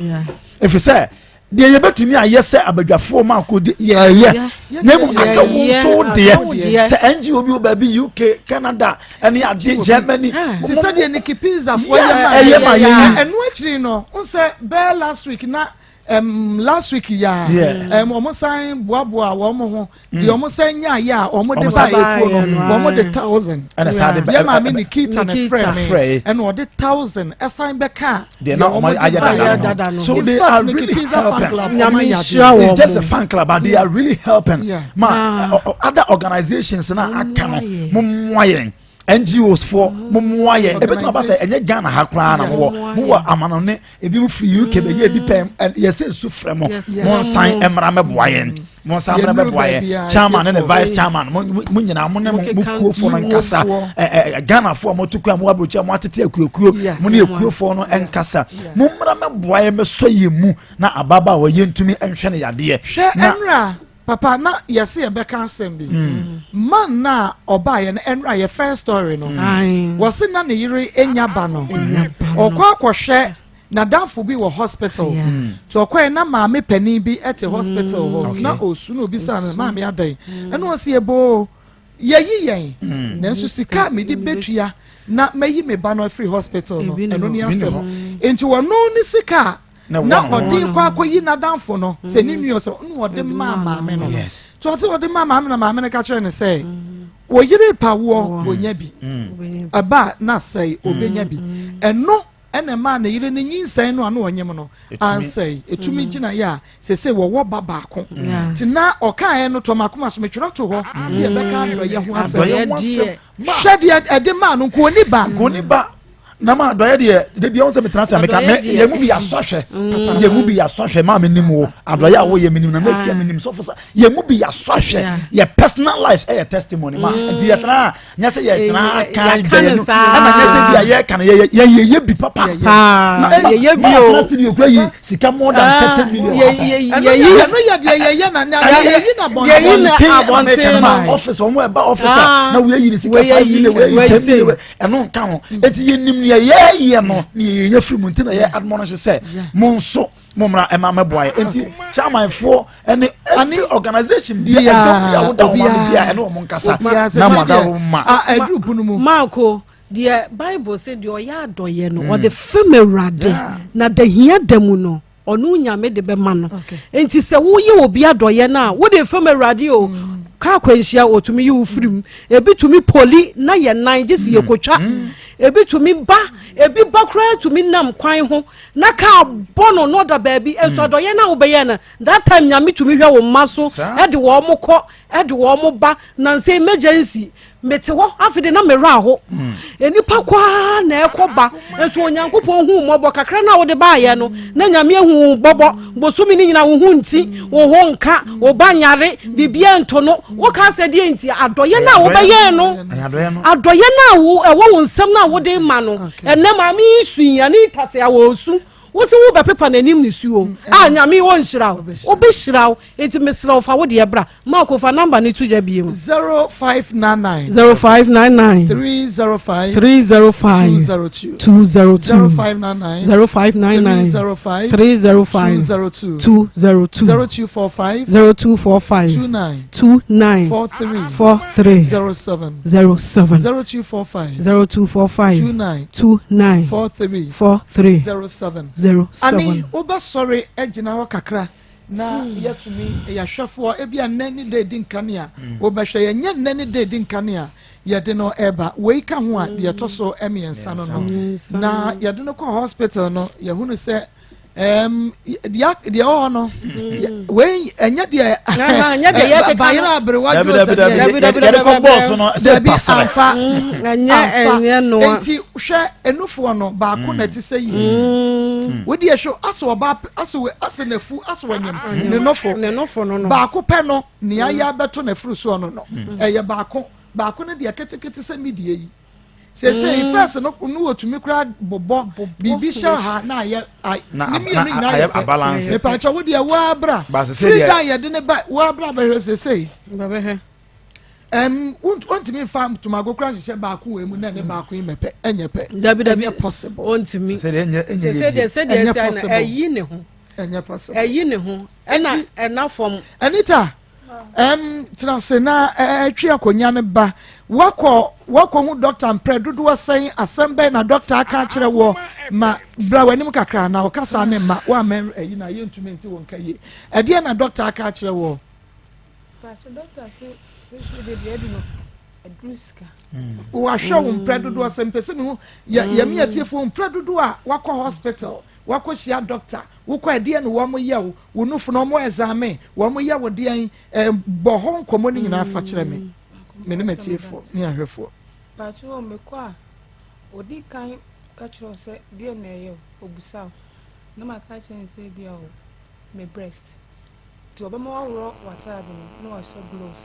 ɛfiri sɛ deɛ yɛbɛtumi ayɛ sɛ abadwafoɔ ma akɔ di yɛyɛ na mmom aka wo nso deɛ sɛ NGO bi wɔ baabi, UK, Canada ɛne adeɛ, Germany. Te sɛ deɛ Nikki Pizza foɔ Yes, yɛ ma ɛyɛ ma yɛ yi. Ɛno akyiri no n sɛ bɛɛ last week na last week ya ɔmo san boaboa wɔn ho deɛ ɔmo san nya yɛ a ɔmo de Ɔmo ba san- ekuo no Baayɛ no, wɔn de aye. 1,000 ɛna saa de yɛ maame Nikita ne Nikita. frɛ me Frɛ. ɛna ɔde 1,000 ɛsan bɛka Deɛ na ɔmo ayɛ Ayɛ dada dada no. no. So In they fact, are Nikki really Pizza fan helping. club Nyame ɔmo ayɛ nhyira adeɛ. wɔn. It's just a fan club, but they are really helping. Ma other organizations na aka no, mo mmoa yɛn. NGOs foɔ, mo mmoa yɛn. Ebetumi aba sɛ ɛnyɛ Ghana ha koraa na mo wɔ, mo wɔ amanɔne, ebi mo firi UK bɛyɛ ebi pɛn, yɛsɛ nsu frɛ mo, Yɛsrɛ mo nsan mo. mmra mɛboa yɛn. Mo nsa mmerɛ bɛboa yɛ chairman ne ne vice chairman mo mo nyinaa mo ne mo mo kuofoɔ no nkasa ɛ ɛ Ghanafoɔ a mo to kwan mo aburokyi a mo atete akuokuo mo ne akuofoɔ no nkasa mo mmra mɛboa yɛ mɛsɔ yɛ mu na ababaawa yɛ ntumi nhwɛ ne yadeɛ. Hwɛ ɛnura papa na yɛsi yɛbɛka asɛm bi mm. man na ɔbaayɛ no ɛnura yɛ first story no mm. wɔsi na ne yere enya ba no ɔkɔ akɔhwɛ. N'adamfo bi wɔ hospital nti ɔkɔɛ na maame panin bi te hospital hɔ mm. na osu na obisa no maame adan mm. ɛna ɔsi eboo yɛyi yɛn mm. nanso sika a mede betua na mayi me ba no afiri hospital no ɛno ne asɛm nti ɔno ne sika a na ɔde kɔ akɔyi n'adamfo no sɛ ne nua sɛ ɔno ɔde maa maame no nti ɔte ɔde maa maame na maame no ka kyerɛ no sɛ oyere pa woɔ onya bi ɛba na sɛe obenya bi ɛno Ɛna ɛmaa ne yere no nyinsɛn no a na ɔnyem no ansɛe. Ɛtumi mm. gyinaeɛ a sese wɔwɔ ba baako. Nti na ɔkaeɛ no tɔ m'akoma so metwerɛ to hɔ sɛ yɛbɛka adɔyɛ ho asɛm. Hwɛ deɛ ɛde maa no nka ɔni ba. Nka ɔni ba na ma adɔyɛ deɛ de bia wɔn sɛ metena sɛ meka mɛ yɛn mu bi yasɔ hwɛ mm. yɛn mu bi yasɔ hwɛ maa mi nim wo adɔyɛ a wɔyɛ mi nim na mɛ fia mi nim sɔfo sa yɛn mu bi yasɔ hwɛ yɛ personal life ɛyɛ testimony ma mm. nti yɛ tena nyɛ sɛ yɛtena kan bɛyɛ no ɛna nyɛ sɛ bi a yɛka no yɛyɛ yɛyɛ bi papa na yɛyɛ bi o na studio kura yi sika more than 30 million ɛno yɛ deɛ yɛyɛ na na yɛyi na abɔnten abɔnten no office wɔn ɛba office a na wɔyɛ yi ne sika 5 million wɔyɛ yi 10 million ɛno nka ho eti yɛnim nea yɛyɛ no ne yɛyɛ firi mu nti na yɛ admonish sɛ mo nso mo mmra ɛma mɛboa yɛ nti chairmanfoɔ ɛne every organisation bi ɛdɔm bi a woda wɔn ano bi a ɛne wɔn nkasa na mo ada wɔn ma. ɛduru pono mu. maako deɛ bible sɛ deɛ ɔyɛ adɔyɛ no mm. ɔde fam awurade na da hia da mu no ɔno nyame de bɛma no nti sɛ woyɛ obi adɔyɛ no a wode fam awurade o mm. kaa kwanhyia ɔtumi yi wo firi mu ebi tumi poli na yɛ nan gye si yɛkɔtwa mm. ebi tumi ba ebi ba koraa tumi nam kwan ho na kaa bɔ no na ɔda baabi nso hmm. adɔyɛ no a wobɛyɛ no that time nyame tumi hwɛ wo mma so ɛde wɔn mo kɔ ɛde wɔn mo ba nansa emergency mete hɔ afei de na mmerɛ aho hmm. nnipa kɔ na ɛkɔ ba nso onyankopɔn hu mmɔbɔ kakra no a wode baayɛ no na nyame ahu bɔbɔ bosome no nyina wo ho nti wo ho nka wo ba nyare biribia nto no woka sɛ deɛ nti adɔyɛ no a wobɛyɛɛ no adɔyɛ no a ɛwɔ wo nsɛm no a wode ma no ɛnɛ maame yi sui ane tate a wɔsu wo se wobɛpepa n'anim nisuo mm, a nyame ɔnhyira wo wobɛhyira wo nti mesrɛ wo fa wo deɛ bra Marko fa number no to dwa bio. 0599. 0599. 305. 305. 202. 202. 0599. 0599. 305. 305. 202. 202. 0245. 0245. 29. 29. 43. 43. 07. 07. 0245. 0245. 29. 29. 43. 43. 07. 07. Ani wobɛsɔre agyina hɔ kakra. na yɛatumi yɛ ahwɛfoɔ ebi a nnɛ ne da edi nkan a wobɛhwɛ yɛnyɛ nnɛ ne da edi nkan a yɛde no ɛba wei ka ho a deɛ ɛtɔ so mmiɛnsa no no na yɛde no kɔ hospital no yɛhunu sɛ ɛɛm deɛ deɛ ɛwɔ hɔ no wei ɛnyɛ deɛ bayerɛ aberewa duro sɛ deɛ yɛde kɔ bɔɔso no sɛ pasere amfa amfa nti hwɛ enufoɔ no baako na ɛte sɛ yie wodi ɛhwɛ asɛ ɔbaa Ase we ase n'afu ase wanyam mm. ne nofo ne nofo no no baako pɛ no nea ayɛ abɛto n'afuru soɔ no no mm. ɛyɛ baako baako no deɛ ketekete sɛ mi deɛ yi sese mm. first no no wɔtumi kora bobɔ biribi hyɛ ha na ayɛ ne mmienu nyinaa yɛ pɛ mepaakyɛ wo deɛ woabra firi da yɛde ne ba woabra bɛhwɛ sese bɛhwɛ ɛm wontumi nfa ntomago kora nhyehyɛ baako wɔ emu na ne baako yi mɛpɛ ɛnyɛ pɛ dabi dabi ɛnyɛ possible wontumi sɛ deɛ sɛ deɛ sɛ ɛyi ne ho ɛnyɛ possible ɛyi ne ho ɛna ɛna fam Anita ɛm tena ase na ɛtwe akonnwa no ba wakɔ wakɔ ho dɔkta mprɛ dodoɔ sɛn asɛm bɛn na dɔkta aka akyerɛ wɔ ma bra w'anim kakra na ɔkasa ne ma woamɛ ɛyi na yɛntumi nti wɔn ka yie ɛdeɛ na dɔkta aka akyerɛ wɔ. Wahwɛ wo mprɛ dodoɔ sɛ mpɛ sɛ mehu yɛme mm. atiefoɔ mprɛ dodoɔ a wakɔ hospital wakɔ hyia doctor wokɔ ɛdeɛ no wɔn yɛ wo wo nufo no wɔn ɛzame wɔn yɛ wo deɛn bɔ hɔ nkɔmɔ no nyinaa fa kyerɛ me me ne m'atiefoɔ ne ahwɛfoɔ. Pàtó mekɔ a odi kan ka kyerɛ sɛ deɛ na ɛyɛ o obusa o na maka kyerɛ no sɛ bi a o me breast. Nti ɔbɛma woaworɔ w'ataade no na wahyɛ gloves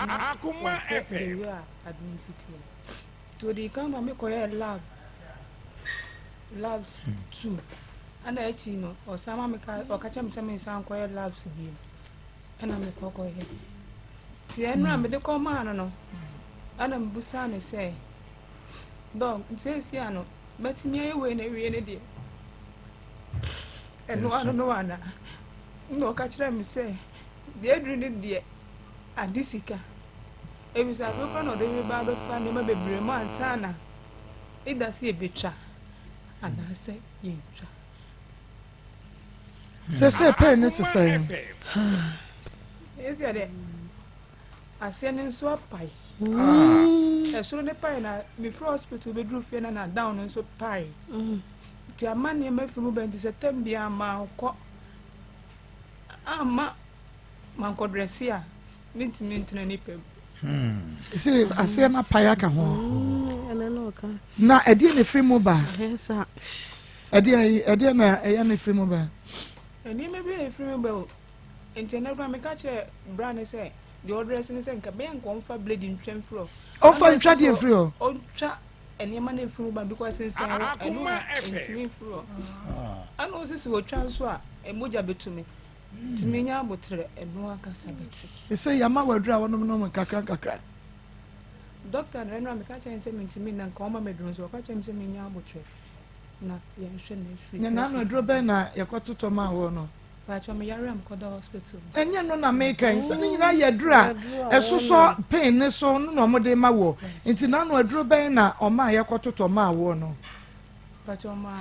na wahwɛ the way a ade no si teɛ. Nti odii kan ma mekɔyɛɛ lab, labs two. Ɛna akyi no ɔsan ma meka ɔka kyerɛ me sɛ mensan nkɔyɛ labs bio. Ɛna mekɔ kɔyɛ. Nti ɛno a mede kɔmaa no no, ɛna mebusaa no sɛ, dɔg, nti seesei ano mɛtumi ayɛ wei na awie no deɛ? Ɛno ano no ana? Ɛna ɔka kyerɛɛ me sɛ, deɛ aduru no deɛ, ade sika. Efisɛ afei koraa na ɔde reba abɛfa nneɛma bebree mu ansa na either sɛ yɛbɛtwa anaasɛ yɛntwa. Sɛsɛ pɛn no te sɛn? Ɛsɛ dɛ aseɛ no nso apae. Ɛsoro no pae na mefiri hospital bɛduru fie na na down no nso pae. Nti ama nneɛma firi mu ba nti sɛ tam biara mankɔ amma mankɔdrɛse a mentumi ntena nipa mu. Sɛ aseɛ no apae aka ho. Na ɛdeɛ na ɛfiri mu ba? Ɛdeɛ ɛdeɛ na ɛyɛ na ɛfiri mu ba? Nneɛma bi na ɛfiri mu ba o. Nti ɛnɛ koraa meka kyerɛ bra no sɛ deɛ ɔdrɛse no sɛ nka bɛyɛ nka ɔmfa blade ntwa mfiri hɔ. Ɔmfa ntwa deɛ mfiri hɔ? Ɔntwa nneɛma no mfiri mu ba because nsɛn hɔ ɛno na ntumi mfiri hɔ. Ɛna ɔsi sɛ ɔtwa nso a mogya bɛtumi. Tumi nya abotrɛ ɛno ankasa bɛte. Ɛsɛ yɛama waduru a wɔnom nom nkakra nkakra. Dɔkta no ɛno a meka kyerɛ no sɛ mentumi nna nka ɔma me duro nso ɔka kyerɛ me sɛ menya abotrɛ na yɛnhwɛ next week. Ne nano aduro bɛn na yɛkɔtotɔ maa wɔ no? Paatwa me yare a mekɔda hospital. Ɛnyɛ no na meka yi sɛ ne nyinaa yɛ aduro a ɛsosɔ pain ne so no na wɔde ma wɔ nti nano aduro bɛn na ɔma a yɛkɔtotɔ maa wɔ no? Paatwa ɔma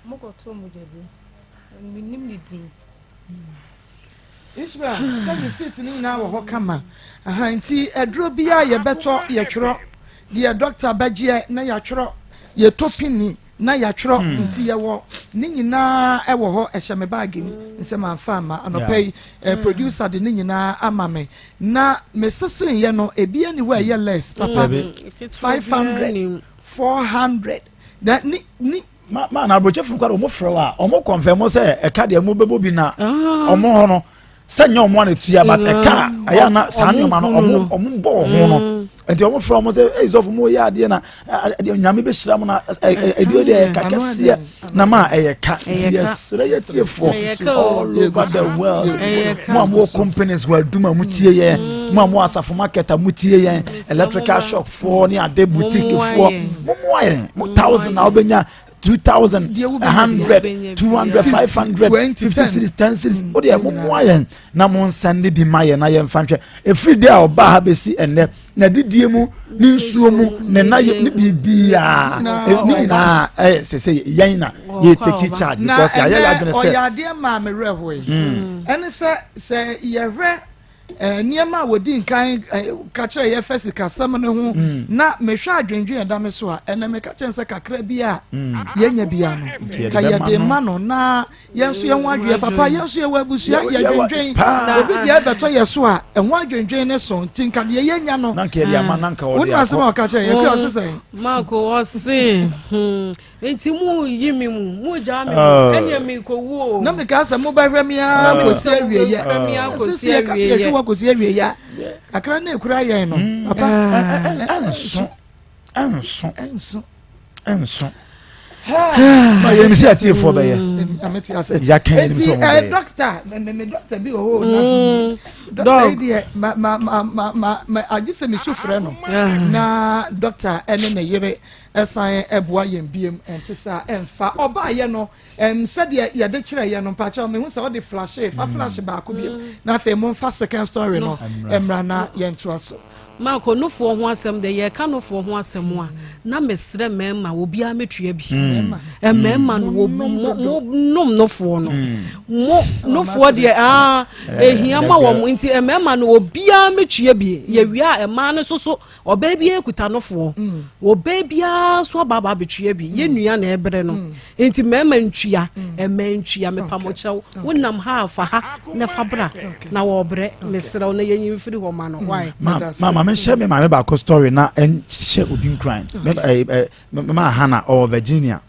mokɔtɔ mogya duro menim ne din. Ishmael sɛ receipt no nyinaa wɔ hɔ kama aha nti aduro biara yɛbɛtɔ yɛtwerɛ deɛ doctor bɛgyeɛ na yɛatwerɛ yɛtɔ pini na yɛatwerɛ hmm. nti yɛwɔ ne nyinaa ɛwɔ hɔ ɛhyɛ me baage mu nsɛ mamfa ama anɔpa yi eh, hmm. producer de ne nyinaa ama me na meseseyɛ no ebi ani hɔ ɛyɛ less papa 500 400 na ne ne Ma ma na aburokyefo no wɔn frɛ wo a wɔn kɔnfɛn mo sɛ ɛka deɛ mo bɛbɔ bi na ah. wɔn hɔ no sɛ nyɛ wɔn ana tuya but ɛka a ɛyɛ ana saa nneɛma no wɔn wɔn bɔ wɔn ho no mm. nti wɔn frɛ wɔn sɛ ɛyi sɔfo mo yɛ adeɛ na ɛdeɛ nyame bɛ hyira mo na ɛdeɛ deɛ ɛka kɛseɛ na ma ɛyɛ ka nti yɛsrɛ yɛ tiefoɔ all over the world mo a mo wɔ companies wɔ aduma mo tie yɛn mm. mo a mo wɔ asafo market a mo tie yɛn electrical shop foɔ ne ade boutique foɔ mo mmoa yɛn mo thousand na wobɛnya 2000 100 200 500 50 series 10 series o deɛ mo mmoa yɛn na mo nsan ne bi ma yɛn na yɛn fa nhwɛ efiri de a ɔbaa ha bɛsi ɛnɛ na didie mu ne nsuo mu ne na ne biribiara ne nyinaa ɛyɛ sɛ sɛ yɛn na yɛ take charge because yɛayɛ yɛ adwene sɛ na ɛnɛ ɔyɛ adeɛ maa me werɛ hoe ɛne sɛ sɛ yɛhwɛ Nneɛma a wɔdi nkan ka kyerɛ yɛ fɛ sikasɛm no ho mm. na mehwɛ adwendwen ɛda me so a ɛnɛ meka kyerɛ sɛ kakra bi a mm. yɛnya bia no ka yɛde ma no na yɛn nso yɛn ho adwene papa yɛn nso yɛwɔ abusua yɛdwendwen obi deɛ ɛbɛtɔ yɛ so a ɛho adwendwen ne so nti nka deɛ yɛnya no wonim asɛm a ɔka kyerɛ yɛ kura ɔse sɛn Marko ɔse hmm. Nti mo yi me mu, mo gyaa me mu, ah. ɛnneɛ mekɔwu o. Na meka sɛ mobɛhwɛ me ara ah. kɔsi awieɛ. Sisi yɛka sɛ yɛhwɛ wɔ kɔsi awieɛ a, kakra na ɛkura yɛn no. Mm. Papa. Ɛnso. Ɛnso. Ɛnso. Ɛnso. Ma yɛn sɛ atiefoɔ bɛyɛ. Yɛaka yɛn sɛ wɔn bɛyɛ. Dɔkta, me dɔkta bi wɔ hɔ na. Mm. Dɔkta yi deɛ ma ma ma ma ma agye sɛ mesu frɛ no. Ah. Na dɔkta ɛne ne yere. Ɛsan boa yɛn biom, ɛnte saa? Ɛmfa. Ɔbaeɛ no, ɛm, sɛdeɛ yɛde kyerɛeɛ no, mpakyɛw, mehu sɛ ɔde flashe, fa flash baako biom, na afei momfa second story no mmra na yɛntoa so. Marco, nofoɔ ho asɛm deɛ, yɛreka nofoɔ ho asɛm a, na mesrɛ mmarima, obiara mɛtua bi. Mmarima no, wɔ, mo, mo nom nofoɔ no. Mo, nofoɔ deɛ, aa, ɛhia ma wɔn, nti mmarima no, obiara mɛtua bi. Yɛwie a, mmaa no nso so, Ɔbaa biara kuta nofoɔ. Mm. Ɔbaa biara nso aba aba abɛtua bi. Yɛn mm. nua na ɛbrɛ no. Mm. Nti mmarima ntua, mmaa ntua mepamokyɛw. Wonam ha afa ha na fa bra na wɔbrɛ. Mesrɛ wo na yɛnyi mfiri hɔ ma no. Why? Ma ma menhyɛ me maame baako story na ɛnhyɛ obi nkuran. Me ma Hannah ɔwɔ Virginia.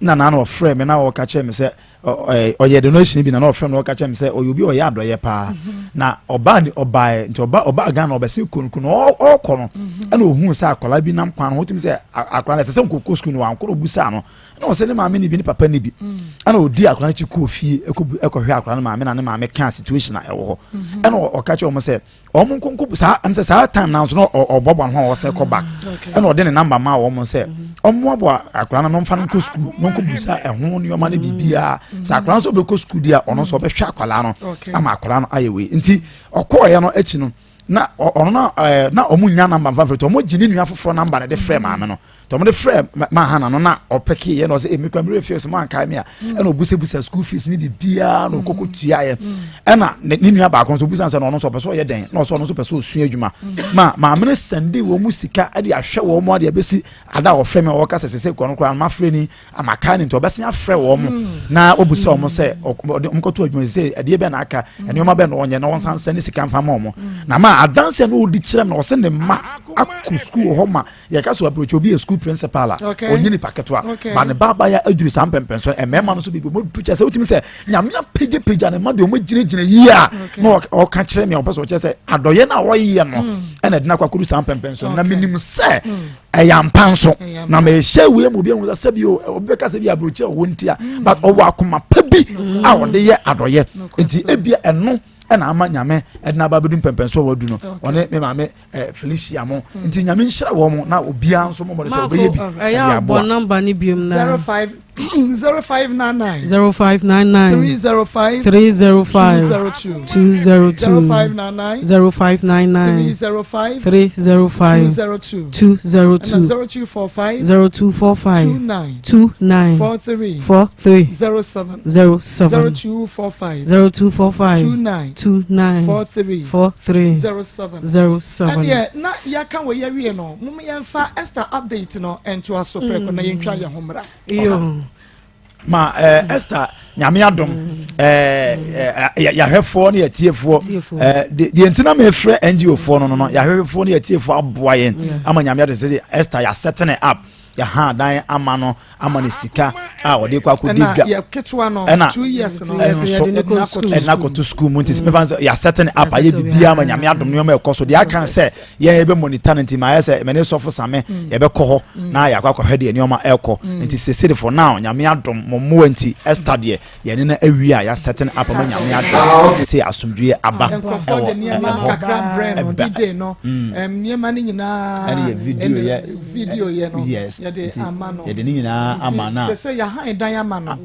Na na ɔfrɛ me na ɔka kyerɛ me sɛ Ɔyɛ donation bi na na ɔfrɛ me na ɔka kyerɛ me sɛ ɔyɛ obi a ɔyɛ adɔyɛ paa mhm. na ɔbaa ne ɔbaeɛ nti ɔba ɔbaa Ghana ɔbɛsi konko na ɔkɔ no mhm. ɛna ohun sɛ akwadaa bi nam kwan ho wotumi sɛ akwadaa no ɛsɛ sɛ nkokɔ sukuu no wankɔ na obusaa no ɛna ɔsɛ ne maame ne bi ne papa ne bi mm. ɛna ɔdi akwadaa no akyi kɔɔ fie ɛkɔhwɛ akwadaa no maame na ne maame kaa situation a ɛwɔ hɔ mhm. ɛna ɔka kyerɛ wɔn sɛ wɔn nkonko saa ɛm sɛ saa time naa nso na ɔbɔbɔ ne ho a ɔsɛ kɔ back mm, ɛna ɔde ne namba maa wɔn sɛ mm-hmm. ɔmmoaboa akwadaa no na ɔmfa no nkɔ sukuu na ɔnkɔ busa ɛho nneɛma no biribiara mm-hmm. sɛ akwadaa no nso ɔbɛkɔ sukuu deɛ ɔno nso ɔbɛhwɛ akwadaa no ama akwadaa no ayɛ wei nti ɔkɔɔyɛ no akyi no na ɔno na ɛɛ na wɔn nya namba nfa fɛ to wɔn gye ne nua foforɔ namba na de frɛ maame no tɔm de frɛ ma hana no na ɔpɛke yɛ na ɔsɛ emi kura mi rɛ fie sɛ mo ankae mi a mm. ɛna obusabusa school fees ne biribiara na okoko mm. tua yɛ mm. ɛna ne nua baako nso obusa sɛ na ɔno nso ɔpɛ sɛ ɔyɛ dɛn na ɔsɛ ɔno nso pɛ sɛ ɔsua adwuma ma maame no sɛnde wɔn mu sika ɛde ahwɛ wɔn mu adeɛ bɛsi ada a ɔfrɛ mi a ɔka sɛ sɛ kura no kura no mafrɛ ni amaka ne nti ɔbɛsen afrɛ wɔn mu na obusa wɔn sɛ ɔde wɔn kɔto adwuma sɛ ɛdeɛ bɛn na aka nneɛma bɛn na ɔnyɛ na wɔn san sɛ ne sika nfa ma wɔn na ma adanseɛ no ɔdi kyerɛ na ɔsɛ ne mma akɔ sukuu wɔ hɔ ma yɛka so aburokyi obi yɛ school principal a ɔnyɛ nipa ketewa ba ne ba abaya aduru saa mpɛmpɛn so mmarima no nso bibi wɔn du kyɛ sɛ wotumi sɛ nyame apagyapagya ne ma deɛ wɔn gyinagyina yie a na ɔka kyerɛ me a ɔpɛ sɛ ɔkyerɛ sɛ adɔyɛ no a ɔyɛ no mm. ɛna ɛde no akɔ akɔdu saa mpɛmpɛn so na menim sɛ mm. ɛyɛ ampa nso na mehyɛ wei mu obi ahu sɛ sɛbi obi bɛka sɛ bi aburokyi a ɔwɔ ntia mm. but ɔwɔ akoma pa bi a ɔde yɛ adɔyɛ nti ebia ɛno ɛna ama nyame ɛde n'aba abɛdu mpɛmpɛn so a wadu no ɔne me maame eh, Felicia mo hmm. nti nyame nhyira wɔ mo na obiara nso mɔmɔde sɛ ɔbɛyɛ bi ɛyɛ abɔ namba no biom na 0599 0599 305 305 202 202 0599 0599 305 305 202 202 0245 0245 29 29 43 43 07 07 0245 0245 29 29 43 43 07 07. Ɛdeɛ na yɛaka wɔ yɛwie no mom yɛmfa Esther update no ntoa so prɛko na yɛntwa yɛn ho mmra. Yo. Ma eh, Esther nyame adom eh, eh, yɛahwɛfoɔ ne yɛtiefoɔ eh, deɛ nti na mefrɛ NGO foɔ no no no yɛahwɛfoɔ ne yɛtiefoɔ aboa yɛn ama nyame adom sɛ Esther yɛasɛtene up yɛha dan ama no ama no sika a ɔde kɔ akɔdi dwa ɛna ɛno nso ɛna akɔto sukuu mu nti mefa sɛ yɛasɛte ne app ayɛ biribiara ma nyame adom nneɛma ɛkɔ so deɛ aka sɛ yɛn yɛbɛ monitor no nti ma ayɛ sɛ mene sɔfo same mm. yɛbɛkɔ hɔ mm. na yɛakɔ akɔhwɛ deɛ nneɛma ɛkɔ mm. nti sese for now nyame adom mo mmoa nti Esther deɛ yɛne no awie a yɛasɛte ne app ama nyame adom sɛ asomdwoeɛ aba ɛwɔ ɛhɔ kakra brɛ no dj no nneɛma no nyinaa ɛne yɛ video yɛ video yɛ no yɛde ama no yɛde ne nyinaa ama no sɛ sɛ yɛhan dan ama no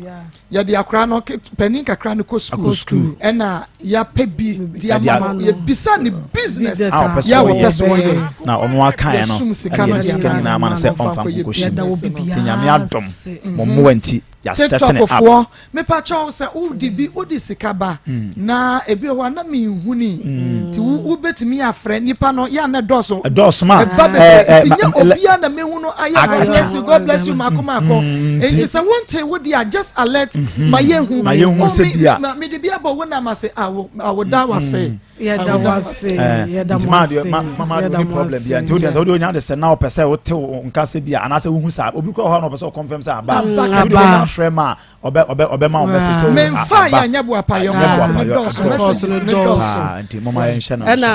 yɛde akora no panin kakra no kɔ sukuu ɛna yɛapɛ bi de ama no yɛbisa ne business a yɛ wɔpɛ so wɔyɛ na ɔno akaeɛ no ɛna yɛde sika nyinaa ama no sɛ ɔmfa nkokɔ hyɛ nti nyame adom mo mmoa nti yɛasɛte ne up Mepakyɛw sɛ wode bi wode sika ba mm. na ebi wɔ hɔ a na menhuni mm. nti wobɛtumi afrɛ nipa no yɛ a na ɛdɔɔso ɛdɔɔso ma ɛba bebree nti nyɛ obia na mehu no ayɛ God bless you God bless you mako mako mm, nti sɛ wonte wo deɛ a just alert mm-hmm. ma yɛhu ma yɛhu sɛ bia mede bi abɔ wo nam ase awoda wase yɛda wo ase yɛda mo ase mama de woni problem bia nti wodeɛ sɛ wode onya de sɛ na wopɛ sɛ wote wo nka sɛ bia anaasɛ wohu saa obi kora hɔ na ɔpɛ sɛ ɔkɔmfɛm sɛ aba wode onya frɛ ma a ɔbɛ ɔbɛ ɔbɛma wo message sɛ memfa yɛ anyɛ boapayɔ message ne dɔɔso messages ne dɔɔso nti moma yɛnhyɛ no ɛna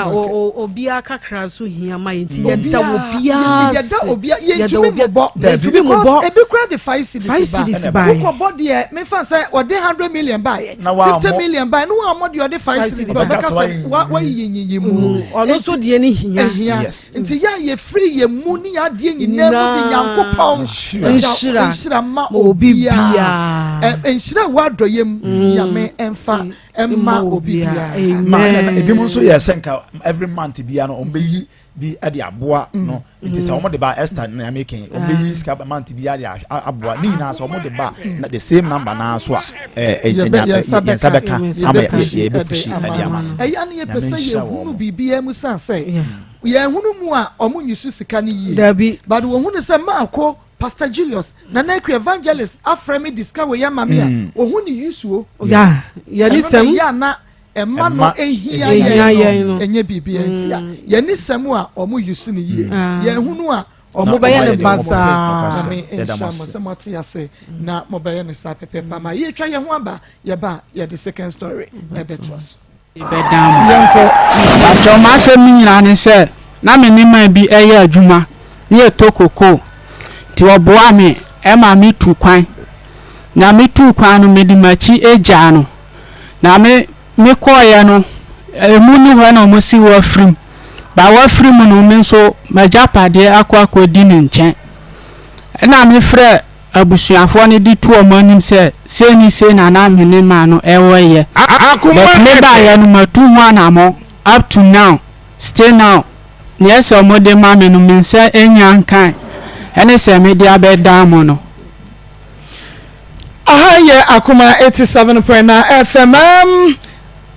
obiara kakra nso hia ma yɛn nti yɛda obiara yɛda obiara yɛntumi mmobɔ yɛntumi mmobɔ ebi kura de 5 cedis ba wokɔbɔ deɛ mefa sɛ ɔde 100 million baayɛ 50 million baayɛ ne wɔn a wɔde ɔde 5 cedis ba ɔbɛka sɛ wayiyi nyiyi mu mm, ɔno nso deɛ ne hia nti yɛ a yɛfiri yɛ mu ne yɛ adeɛ nyinaa mu de nyankopɔn nhyira nhyira ma obiara nhyira wɔ adɔyɛ mu mm. nyame ɛmfa ɛma obi biara ma ebi mu nso yɛ sɛ nka every month biara no wɔn bɛyi bi de aboa mm. no nti sɛ wɔn de ba Esther na yame kɛn wɔn bɛyi sika month bi de aboa ne nyinaa sɛ wɔn de ba na the same number naa so a ɛɛ ɛnya yɛn nsa bɛka ama yɛ yɛ bɛ pushi ɛde ama no ɛyɛ ne yɛ pɛ sɛ yɛ hunu biribi mu san sɛ yɛn hunu mu a wɔn nyusu sika no yie dabi but wɔn hunu sɛ maako Pastor Julius Nana Akua Evangelist afrɛ me de sika wɔ yɛ ama me a ohun ne yusuo yɛ ne sɛm ɛno na yɛ ana ɛma no ehia yɛn no ɛnyɛ biribi nti a mm. yɛn ni sɛm a wɔn yusu no yie mm. yɛn hunu a Ɔmo Na bɛyɛ ɔmo no ayɛ deɛ ɔmo pɛ. basaa. Nokwasɛm. Nyame Yɛda mo nhyira mo ase. sɛ moate ase na mobɛyɛ no saa pɛpɛɛpɛ ama yɛtwa yɛn ho aba yɛba a yɛde second story ɛbɛtoa so. Bɛdan mo. Yɛnkɔ. Pakyɛw m'asɛm no nyinaa ne sɛ na me ne man bi ɛyɛ adwuma ne yɛtɔ kokoo nti ɔboaa me ɛma me tu kwan na me tuu kwan no mede makyi gyaa no na me me kɔɔyɛ no ɛmu ne hɔ na ɔmo si wafiri mu ba wafiri mu no me nso m'agyapadeɛ akɔ akɔdi ne nkyɛn ɛna me frɛ abusuafoɔ no de to wɔn anim sɛ sei ne sei na na me ne maa no ɛwɔ yɛ but me baeɛ no matu ho anamɔ up to now still now neɛ sɛ wɔn de ma me no me nsa nya nkan ɛne sɛ me de abɛdan mo no. Aha yɛ Akoma 87.9 FM. Um,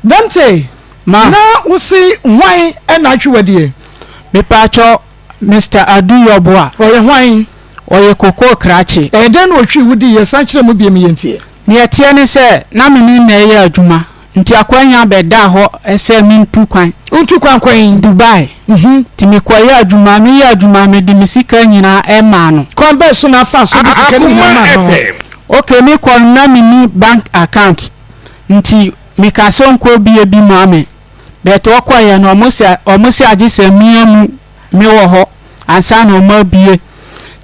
Dante, Ma. na wose hwan na atwe wadie? Mepaakyɛw, Mister Adu Yɔboa. Ɔyɛ hwan? Ɔyɛ kokoo krakye. Ɛyɛ dɛn na ɔtwii wo dii? Yɛsan kyerɛ mu biom yɛntie. Nea ɛteɛ ne sɛ, na me ne no na ɛreyɛ adwuma, nti akwannya bɛdaa hɔ sɛ mentu kwan. Wontu kwan kɔ he? Dubai. Nti mekɔyɛɛ adwuma, meyɛɛ adwuma, mede me sika nyinaa maa no. Kwan bɛn so na afaa so de sika no nyinaa maa no? Ok, mekɔ no na menni bank account, nti mekaa sɛ ɔnkɔbue bi ma me. But ɔkɔeɛ no, ɔmo se ɔmo se agye sɛ mea mu me wɔ hɔ ansa na ɔmo abue.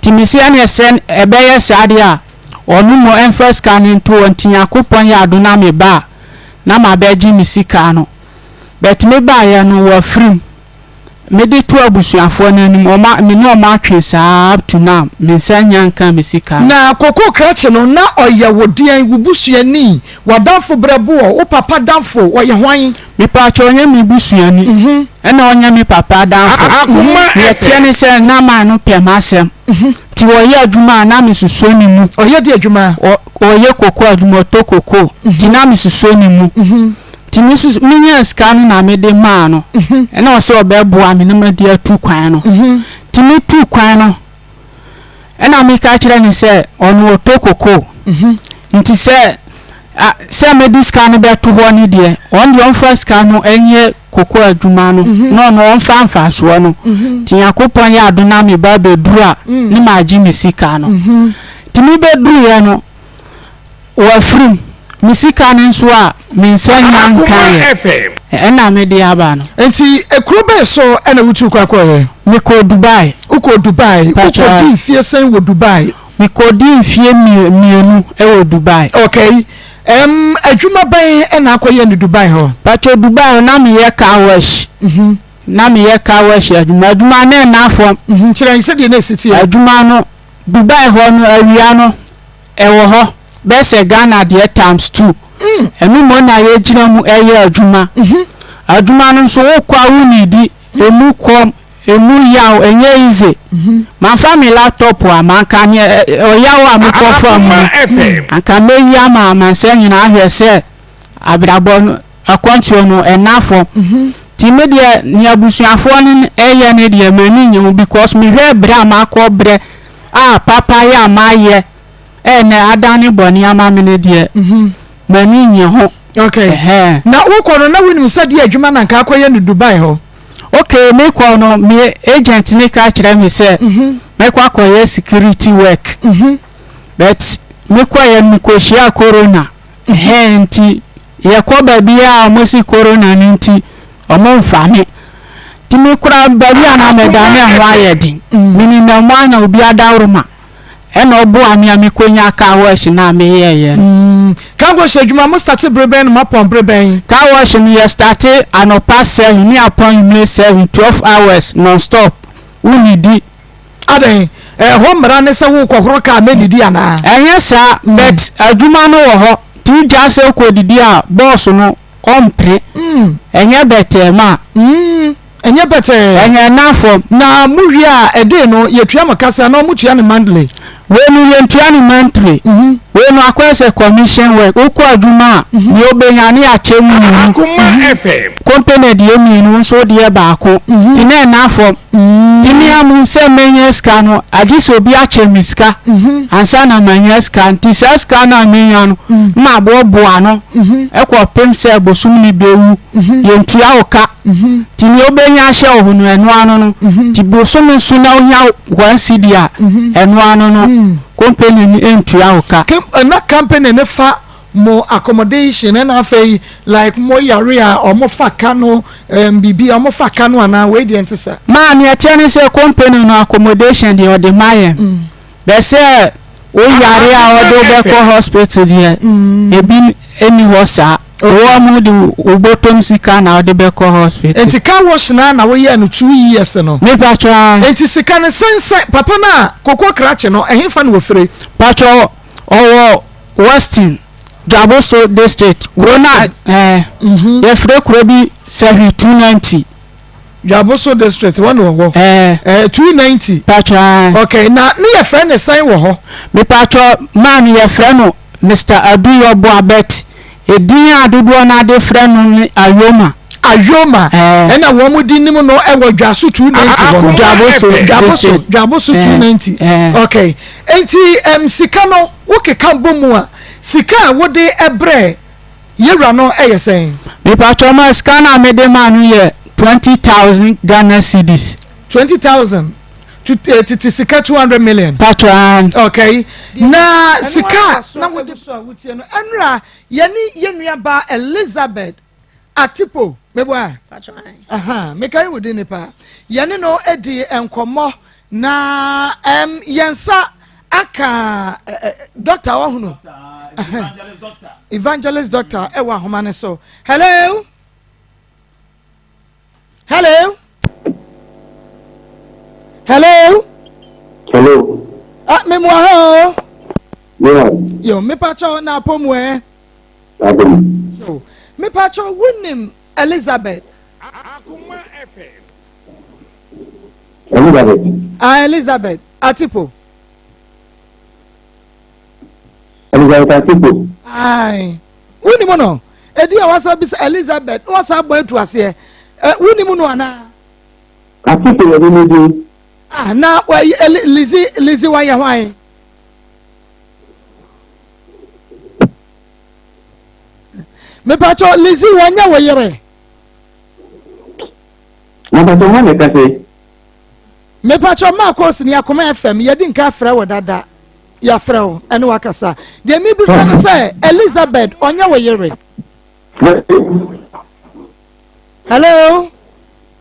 Nti me se ɛneɛ sɛ ɛbɛyɛ saa deɛ a, ɔno mmom ɛmfa sika no nto hɔ nti Nyankopɔn yɛ adom na me ba a, na mabɛgye me sika no. But me baeɛ no wafirim. Me de to abusuafoɔ no anim, ɔmo a me ne ɔmo atwe saa up to now, me nsa nnya nkaa me sika no. Na Koko Krakye no, na ɔyɛ wo deɛn? Wo busuani? W'adamfo berɛboɔ? Wo papa damfo? Ɔyɛ hwan? Mepaakyɛw, ɔnyɛ me busuani, ɛna ɔnyɛ me papa adamfo. Deɛ ɛteɛ ne sɛ, na man no pɛ m'asɛm, nti ɔyɛ adwuma a na mesusuo ne mu. Ɔyɛ deɛ adwuma? Ɔyɛ koko adwuma, ɔtɔ koko, nti na mesusuo ne mu. Nti me nso menyaa sika no na mede maa no, ɛna ɔsɛ ɔbɛboa me na madi atu kwan no. Nti metuu kwan no, ɛna meka kyerɛ no sɛ ɔno ɔtɔ koko. Nti sɛ sɛ mede sika no bɛto hɔ no deɛ, ɔno deɛ ɔmfa sika no nyɛ koko adwuma no, na ɔno ɔmfa mfasoɔ no. Nti Nyankopɔn yɛ adom na meba bɛduru a, ne magye me sika no. Nti mebɛduruiɛ no, W'afirim, me sika no nso a me nsa nnya nkaeɛ, ɛna mede aba no. Nti kuro bɛn so na wotuu kwan kɔeɛ? Mekɔɔ Dubai. Wokɔɔ Dubai? Wokɔdii mfeɛ sɛn wɔ Dubai? Mekɔdii mfeɛ mmienu wɔ Dubai. Okay. Um, adwuma bɛn na akɔyɛ no Dubai hɔ? Pacho, Dubai hɔ na meyɛ car wash. Mm -hmm. Na meyɛ car wash adwuma. Adwuma no ɛnna fam. Mm -hmm. Kyerɛ sɛdeɛ na ɛsi teɛ. Adwuma no, Dubai hɔ no awia no ɛwɔ hɔ bɛyɛ sɛ Ghana deɛ times 2. Ɛno mmom na yɛgyina mu ɛyɛ adwuma. Adwuma no nso wokɔ a wonnidi, ɛmu kɔm, ɛmu yaw, ɛnyɛ easy. Mamfa me laptop a manka neɛ ɔyaw a mekɔfaa mu no, anka mɛyi ama amansan nyinaa ahwɛ sɛ abrabɔ no akwantuo no ɛnna fam. Nti me deɛ nea abusuafoɔ no ɛyɛ no deɛ m'ani nnye ho because mehwɛ brɛ a makɔ brɛ a papa yɛ a mayɛ ɛnɛ adane bɔne ama me no deɛ m'ani nnye ho. Okay. Ɛhɛn. Na wokɔ no na wonim sɛ deɛ adwuma na nka akɔyɛ no Dubai hɔ? Okay, mekɔ no me agent ne ka kyerɛ me sɛ mɛkɔ akɔyɛ security work. But mekɔyɛ no mekɔhyia corona. Ɛhɛn nti yɛkɔ baabi a wɔn si corona no nti wɔn nfa me. Nti me koraa baabi a na meda ne ɛho ayɛ den. Menenam mu a na obi adaworoma ɛna ɔboa me a mekɔnya car wash no a meyɛeɛ no. Car wash adwuma mo starte bere bɛn na mo apɔn bere bɛn? Car wash no yɛ starte anɔpa 7 ne apɔn anwummere 7, 12 hours non stop, wonnidi. Adɛn, ɛhɔ mmara ne sɛ worekɔhoro kaa mɛnnidi anaa? Ɛnyɛ saa, but adwuma no wɔ hɔ, nti wogyaa sɛ wokɔdidi a bɔɔso no ɔmpene. Ɛnyɛ bɛtɛɛ ma. Ɛnyɛ bɛtɛɛ. Ɛnyɛ nna fam. Na mowie a, ɛdee no yɛtua mo ka sɛn anaa wɔtua no monthly? Wei no yɛntua no monthly. Wei no akɔyɛ sɛ commission work. Wokɔ adwuma a, nea wobɛnya ne yɛakyɛ mu mmienu. Company deɛ mmienu, wo nso wo deɛ baako. Nti na ɛnna fam. Nti me ara mu sɛ mɛnya sika no, agye sɛ obi akyɛ me sika ansa na manya sika. Nti saa sika no a menya no, na maboaboa ano kɔpem sɛ bosom no bɛwu. Yɛntua wo ka. Nti nea wobɛnya ahyɛ wo ho no, ɛno ano no. Nti bosome so na wonya one cedi a, ɛno ano no, company no ntua wo ka. Na company no fa mo accommodation ɛna afei like mo yare a ɔmo fa ka no um, biribi ɔmo fa ka no anaa wei deɛ nte sa. Maa nea ɛteɛ ne sɛ company no accommodation deɛ ɔde ma yɛn. Bɛ sɛ wo yare a ɔde wo bɛkɔ hospital deɛ ebi nni hɔ saa. Wɔ mo de wo bɔtɔm sika na ɔde bɛkɔ hospital. Nti car wash naa na woyɛɛ no 2 years no? Mepatwɔ ae. Nti sika no sɛn sɛn papa no a koko krakye no ɛhefa na wɔfire? Patwɔ ɔwɔ Western Dwaboso district kuro no a ɛɛ yɛfrɛ kuro bi Sahwi 290. Dwaboso district hɔ na ɔwɔ. Ɛɛ. Ɛɛ 290. Patwɔ ae. Okay na ne yɛfrɛ ne sɛn wɔ hɔ? Mepatwɔ maa no yɛfrɛ no Mister Adu Yɔboa but edin a dodoɔ no ara de frɛ no ne Ayoma. Ayoma Ɛɛ. ɛna wɔn de nim no ɛwɔ Dwaso 290 hɔ no. Dwaboso Dwaboso district. Dwaboso Ɛɛ, 290. ɛɛ. Okay nti ɛm sika no wokeka bɔ mu a sika a wode ɛbrɛ yɛwura no ɛyɛ sɛn? Mepatwɔ ma sika no a mede maa no yɛ 20,000 Ghana cedis. 20,000 to eh, tete sika 200 million. Patwɔ aane. Okay na sika a na wode so a wotie no ɛnora yɛne yɛn nua baa Elizabeth Atipo meboa aha mekae wo din nipa yɛne no adi nkɔmmɔ na um, yɛn nsa aka uh, doctor ɔhono evangelist doctor ɛwɔ ahoma no so. Hello, hello, hello. Hello. Ah, memoa ha o. Yeah. Yo, mepakyɛw na apɔ mu ɛ. Abom. Yo, mepakyɛw wonim Elizabeth? Elizabeth. Ah, Elizabeth Atipo. Elizabeth Atipo. Aye. Wonim no? Edi a wasa bisa Elizabeth na wasa abɔ atu aseɛ. Eh, wonim no anaa? Atipo yɛ ne din. Ah, na Lizzy, Lizzy wayɛ hwan? Mepatɔ Lizzy wɔnyɛ wo yere. Mepatɔ hwan na ɛka sɛ? Mepatɔ Marcos ni Akoma FM yɛdi nka afrɛ wo dada. Yɛafrɛ wo ɛne wakasa. Deɛ mebisa no sɛ Elizabeth ɔnyɛ wo yere. Hello,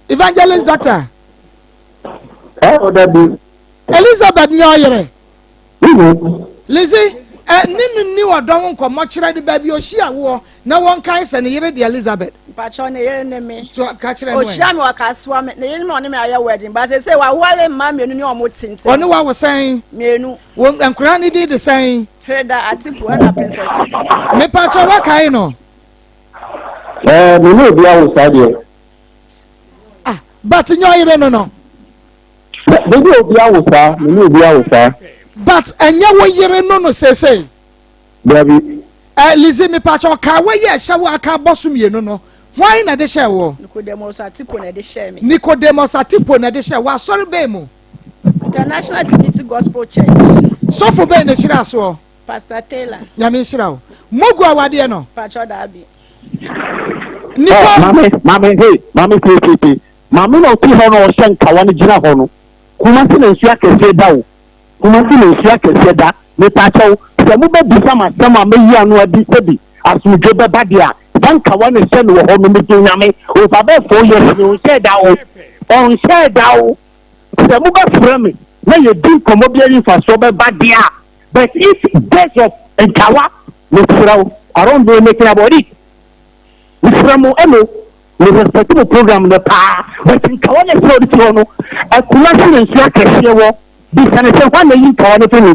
Evangelist Doctor. Hello, Debbie. Elizabeth nyɛ ɔyere. Lizzy, ɛ ne no nni ɔdɔ ho nkɔmmɔ kyerɛ no baabi ɔhyia woɔ na wɔnkae sɛ ne yere de Elizabeth. Mpakyɛw ne yere ne me. So ka kyerɛ no ɛ. Ɔhyia me wɔ Kasoa me ne yere ne ɔne me ayɛ wedding but seesei waware mma mmienu ne ɔmo te nti. Ɔne wo awo sɛn? Mmienu. Wo nkwadaa no din de sɛn? Freda Atipo ɛna Princess Atipo. Mepakyɛw woakae no? Ɛɛ me ne obi awo saa deɛ. Ah but nyɛ ɔyere no no. Me ne obi awo saa, me ne obi awo saa. But ɛnyɛ wo yere no no seesei. Dabi. Eh, Lizzy, mepakyɛ ɔkaa wei yɛ ɛhyɛ wo aka abɔ so mmienu no, hwan na ɛde hyɛɛ woɔ? Nicodemus Atipo na ɛde hyɛɛ me. Nicodemus Atipo na ɛde hyɛɛ wo. Asɔre bɛn mu? International Trinity Gospel Church. Sɔfo bɛn na ɛhyiraa soɔ? Pastor Taylor. Nyame nhyira wo. Mogu awadeɛ no? Pakyɛ daabi. Nico. Eh, maame, maame, hey, maame, tie, tie, tie. Maame na ɔte hɔ na ɔhyɛ nkawa no gyina hɔ no. Kumasi na nsuo akɛseɛ da o. Kumasi na nsuo akɛseɛ da. Mepaakyɛw, sɛ mobɛbisa me asɛm a mɛyi ano adi sɛbi asomdwoe bɛba deɛ a, saa nkawa no ɛhyɛ no wɔ hɔ no, mede Nyame, over bɛyɛ 4 years ni, ɔnhyɛɛ da o. Ɔnhyɛɛ da o. Sɛ mobɛfrɛ me na yɛdi nkɔmmɔ bi ayi mfasoɔ bɛba deɛ a, but if based of nkawa, mesrɛ wo, I don't know anything about it. Mesrɛ mo, ɛno. Me respect mo program no paa but nkawa no ɛsɛ ɔde si hɔ no Kumasi na nsuo akɛseɛ wɔ bisa no sɛ hwan na yi nkawa no firi ne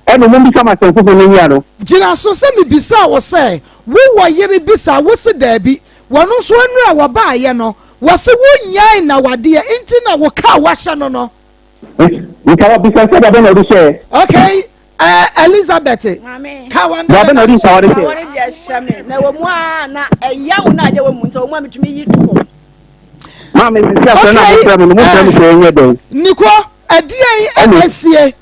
ɛna ɔmo mbisa ma asɛm foforɔ no nyia no. Gyina so sɛ mebisaa wo sɛ wo wɔ yere bisa wo se daabi wɔno nso anura wɔbaayɛ no wɔse wo nyae nawadeɛ nti na wo kaa wahyɛ no no. Nkawa bisa sɛ dabɛn na ɔde hyɛɛ. Okay. Ɛɛ Elizabeth, kawa no Baabi na ɔde nkawa no hyɛ. Kawa no deɛ hyɛ me na ɛwɔ mu a na ɛyaw na adeɛ wɔ mu nti ɛwɔ mu a metumi yi to hɔ. Maame sisi asɛ na mo fɛ mi no mo fɛ mi sɛ ɛnyɛ dɛn. Niko ɛdeɛn ɛna esie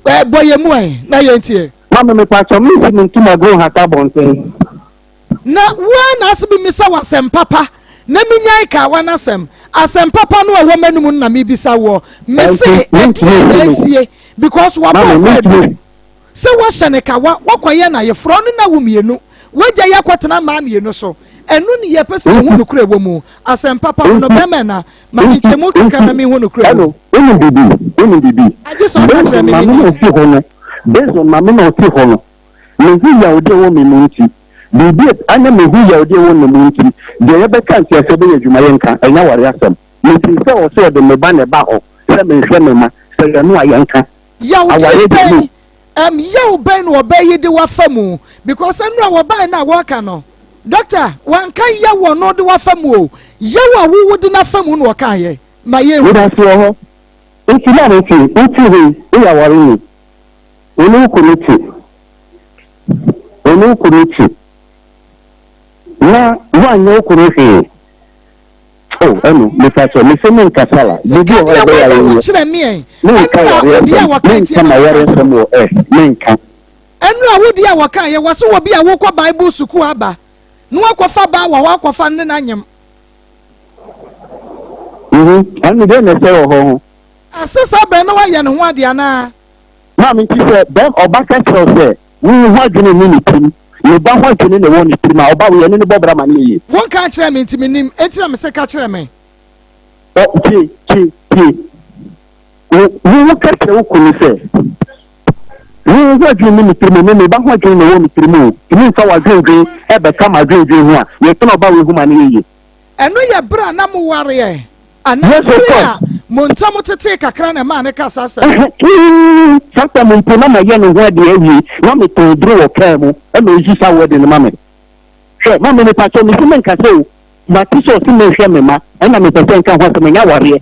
bɔ yɛn mu ɛ na yɛn tie. Maame mi pa kyɛw mi nsi mi ntoma gu nhata abɔnten. Na wo ara na ase bemisa wo asɛm papa, na minyae kaa w'anasɛm. Asɛm papa no a ɛwɔ m'anum no na mebisa woɔ. Mese, ɛdeɛn na asie? Because wabɔ kwaadu sɛ woahyɛ no kawa, woakɔyɛ no ayeforɔ, ɔno na wo mmienu, woagya yi akɔtena mmaa mmienu so. Ɛno ne yɛpɛ sɛ yɛhu nokorɛ ɛwɔ mu. Asɛm papa no no, bɛrima ɛna, ma me nkyɛmu kakra na menhu nokorɛ wɔ mu. Wonim biribi? Wonim biribi? Agye sɛ ɔka kyerɛ me, mennim. Based on maame na ɔte hɔ no, Mehu yawdi a ɛwɔ me mu nti, biribi a na mehu yawdi a ɛwɔ ne mu nti, deɛ yɛbɛka nteaseɛ bɛyɛ adwuma, yɛnka, ɛnyɛ aware asɛm. Metee sɛ ɔse ɔde me ba na ɛba hɔ sɛ menhwɛ me mma, sɛ ɛyɛ ɛno a yɛnka. Yawdeɛ Awareɛ deɛ bɛn, me. ɛm, yaw bɛn na ɔbaa yi de wo afa mu? Because ɛnora wɔbae no a wɔreka no, doctor, wanka yaw a ɔno de wo afa mu o, yaw a wo wode no afa mu na ɔkaeɛ. Ma yɛnhu. Medase wɔ hɔ. Nti na mete, wote hɔ yi, woyɛ awareni. Wo ne wo kunu te. Wo ne wo kunu te. Na woanyɛ wo kunu hwee. Oh, ɛno, mepa kyɛ, mese menkasa la. Biribi wɔ hɔ a ɛbɛyɛ a yɛnyɛ. Menka wareɛ nsɛm, menka m'awareɛ nsɛm wɔ ɛ, menka. Ɛno a wodi a wɔka yɛ wɔ so wɔ bi a wokɔ Bible sukuu aba na wakɔfa baa wɔ hɔ akɔfa ne na nyem. Mhm, ɛno deɛ na ɛsɛ wɔ hɔ ho. Ase saa bɛn na wayɛ ne ho ade anaa? Maame nti sɛ bɛm ɔba ka kyerɛ wo sɛ wo ho adwene nni ne tirim, ne ba ho adwene na ɛwɔ ne tirim a, ɔba wei ɛne no bɔ bra ma no yɛ yie. Wonka nkyerɛɛ me nti mennim, enti na mese ka kyerɛ me. Ɔ, tie, tie, tie. Wo, wo, wo ka kyerɛ wo kunu sɛ, wo ho adwene nni me tirim o, me, me ba ho adwene na ɛwɔ me tirim o, nti memfa w'adwendwen ɛbɛka m'adwendwen ho a, yɛtena ɔba wei ho ma no yɛ yie. Ɛno yɛ bere a na mowareɛ anaa bere a mo ntam tetee kakra na ɛmaa no kaa saa asɛm no? Saa tam mpo na mayɛ ne ho adeɛ awie, na metɔn aduro wɔ kaa mu ɛna ɔyi saa wedding no ma me. Hwɛ, maame mepakyɛw mese menkasa o, mate sɛ ɔse menhwɛ me mma ɛna mepɛ sɛ nka ho asɛm, ɛnyɛ awareɛ.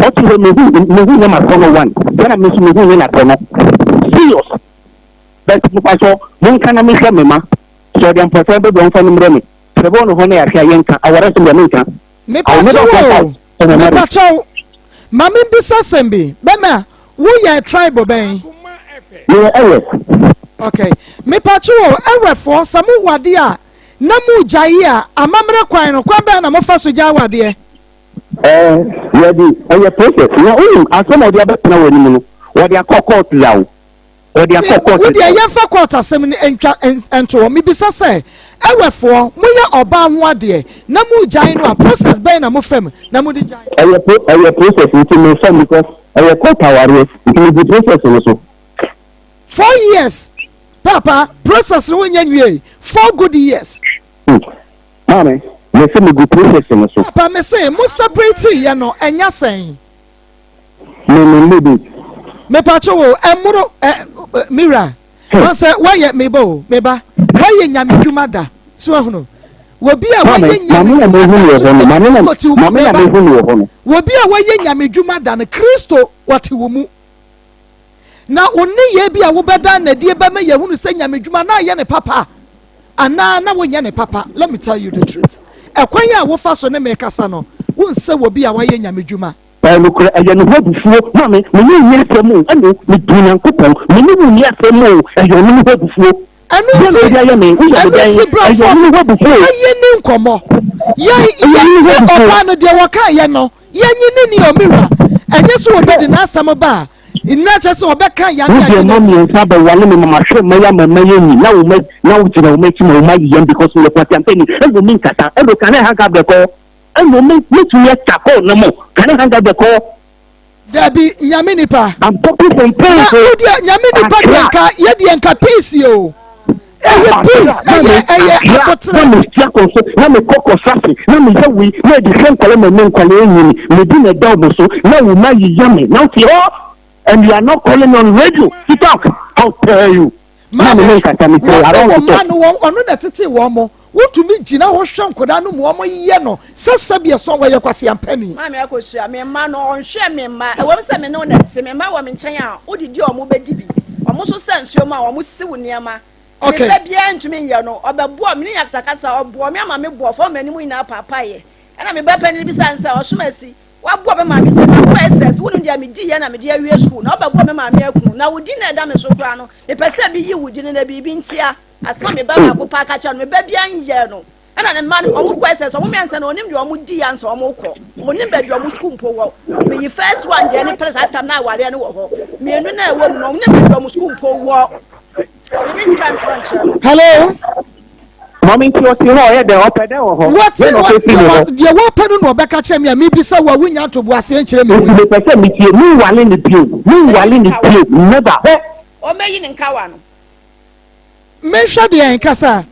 Ɔte hɔ mehu mehu nyɛ m'akɔnnɔ one, ɛna me nso mehu nyɛ n'akɔnnɔ. Serious. But mepakyɛw monka na menhwɛ me mma, sɛ ɔde ampɔtaa bɛdu a ɔmfa no mmrɛ me. Sɛ bɔ no hɔ na yɛahwɛ a yɛnka aware asɛm deɛ menka. I will never Mepakyɛw walk o, out of my marriage. mepakyɛw, ma me mbisa asɛm bi, bɛma wo yɛ tribe bɛn? Meyɛ Ewe. Okay, mepakyɛw o, Ewe foɔ sɛ mo wade a na mo gyae a, amammerɛ kwan no, kwan bɛn na mo fa so gyae awadeɛ? Ɛɛ, yɛde, ɛyɛ process, na wonim asɛm a wɔde abɛtena w'anim no, wɔde akɔ court da o. Wɔde akɔ court. Wo deɛ yɛmfa court asɛm no ntwa nto hɔ. Mebisa sɛ, Ɛwɛfoɔ, moyɛ ɔbaa ho adeɛ na mogyae no a, process bɛn na mofa mu na mode gyae no? Ɛyɛ pro ɛyɛ process nti mefa mu because ɛyɛ court awareɛ nti medi process no so. Four years paapa process no wonyɛ nwiei four good years. Hmm. Maame, mese megu process no so. Paapa mese mo separate yɛ no ɛnya sɛn? Me me mmɔ bi. Mepatwo wo ɛmmoro ɛ me wura. Wɔn sɛ wɔyɛ meba o meba wɔyɛ nyame dwuma da so ahunu. Wɔbi a wɔyɛ nyame dwuma da so Kristo te wo mu meba. Wɔbi a wɔyɛ nyame dwuma da no Kristo wɔte wo mu. Na wo nneyɛɛ bi a wobɛda no adie bɛma yɛahunu sɛ nyame dwuma na ayɛ ne papa anaa na wonyɛ ne papa. Let me tell you the truth. Ɛkwan a wofa so ne me kasa no, wonsɛ wɔ bi a wayɛ nyame dwuma. Ɛyɛ nokorɛ, ɛyɛ ne ho abufuo ma me, me ne wo nni asɛm o, ɛno, medɔ Onyankopɔn, me ne wo nni asɛm o, ɛyɛ ɔno ne ho abufuo. Ɛno Deɛn na nti, wode ayɛ me? Woyɛ me ɛno dɛn? nti Ɛyɛ brafo, ɔno ne ho abufuo o. na yɛnni nkɔmmɔ. Yɛ, Ɛyɛ yɛ, ɔno ne ho yɛ abufuo. ɔbaa no deɛ wɔkaeɛ no, yɛnyi ne ni o, me wura. Ɛnyɛ sɛ obi de n'asɛm ba a, na kyerɛ sɛ ɔbɛka yane Wo deɛ agye mma no adi. mmiɛnsa bɛwale me ma mahwɛ mma yi ama mma yi anyi na wo mma na wogyina wo mma akyi ma wo mma ayi yam because meyɛ kwasiampani ɛno menkasa ɛno can I hang up the call ɛno me mɛtumi atwa call no mo can I hang up the call. Dabi, nyame nipa. I'm talking from pain Na o. wo deɛ nyame nipa deɛ nka yɛ deɛ nka peace o. Ɛyɛ peace, ɛyɛ ɛyɛ aboterɛ. Na me tia kɔ so, na me kɔ kɔ sase, na me yɛ wei, na ɛde hwɛ nkwadaa ma me nkwadaa enyini, me di na ɛda wɔn so, na wo ma yiya me, na wote hɔ, and you are not calling me on radio to talk, how dare you. Maame, Maame menkasa mesrɛ wo, I wɔse don't wo want to mma talk. no wɔn ɔno na ɛtetee wɔn mo, wotumi gyina hɔ hwɛ nkwadaa no mu wɔn yɛ no sɛ sɛbi ɛsɔn wɔyɛ kwaseampani. Maame Akosua, me mma no, ɔnhwɛ me mma. Ɛwom sɛ me ne wo na ɛte, me mma wɔ me nkyɛn a, wodidi a wɔbɛdi bi. Wɔn nso sɛ nsuo mu a wɔn siw nneɛma. Okay. Me ba biara ntumi nyɛ no. Ɔbɛboa me ne yakasakasa, ɔboa me ama me boɔ fam m'anim nyinaa paapaeɛ. Ɛna me ba panin bisa no sɛ, Ɔsomasi, woaboa me maame sɛ makɔ SS, wonim deɛ mediiɛ na mede awie sukuu, na wobɛboa me maame aku, na wo din na ɛda me so koraa no, mepɛ sɛ meyi wo din no na biribi ntia. Asɛm a me ba baako paa ka kyerɛ no, me ba biara nyɛɛ no. Ɛna ne mma no, wɔn kɔ SS, wɔn mmiɛnsa no, wɔnim deɛ wɔn di ansa wɔn kɔ. Wɔnim baabi wɔn sukuu mpo wɔ. Meyi first one deɛ ne pɛrɛ saa tam na awareɛ no wɔ hɔ. Mmienu na ɛwɔ mu no, wɔnim baabi wɔn sukuu mpo wɔ. Wɔnim ntwa ntorɔ nkyerɛ no. Hello. Mami nti ɔte hɔ ɔyɛ dɛ ɔpɛ dɛ wɔ hɔ. Wɔte Dɛn na ɔpɛ firi me hɔ? deɛ wɔpɛ no na ɔbɛka kyerɛ me a mebisa wo a wonya ntoboaseɛ nkyerɛ me Nti wei. mepɛ sɛ metie menwale no bio menwale no bio never hwɛ. Ɔmmɛyi ne nkawa no. Menhwɛ deɛ nkasa.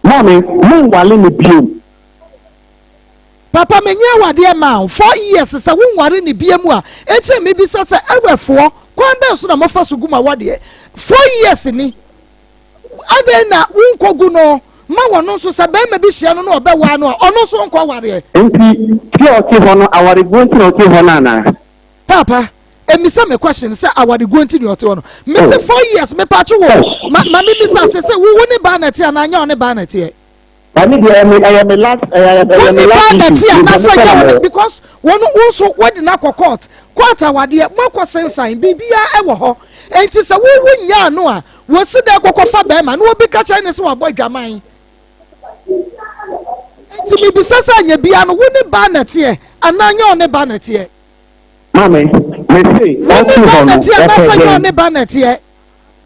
Maame, menwale no bio. Papa menyɛ awadeɛ maa wo 4 years sɛ wo nware ne bia mu a ɛkyerɛ mebisa sɛ ɛwɛfoɔ kwan bɛn so na mofa so gu mo awadeɛ 4 years ni adɛn na wo nkɔ gu no ma wɔno nso sɛ bɛrima bi hyia no na ɔbɛwaa no a ɔno nso nkɔ wareɛ. Nti ti a ɔte hɔ no awareguo nti na ɔte hɔ no anaa? Paapa emisa me question sɛ awareguo nti na ɔte hɔ no mese 4 years mepatwo wo ma ma memisa sɛ sɛ wo wo ne baa na ɛteɛ anaa nyɛ ɔne baa na ɛteɛ. Ɛne deɛ ɛyɛ me ɛyɛ me last ɛyɛ ɛyɛ me last issue. Wɔn ne ba na ɛte anasɛ nyɛ wɔn because wɔn wɔn nso wɔde no akɔ court court awadeɛ mo akɔ sensan biribiara ɛwɔ hɔ nti sɛ wo wo nyaa no a wɔsi dɛ kɔkɔ fa bɛrima na obi ka kyerɛ ne sɛ wabɔ adwaman nti mibisa sɛ anya bia no wo ne ba na ɛteɛ anaa nyɛ ɔne ba na ɛteɛ. Maame mese ɔte hɔ no ɔpɛ dɛn. Wo ne ba na ɛteɛ anasɛ nyɛ ɔne ba na ɛteɛ.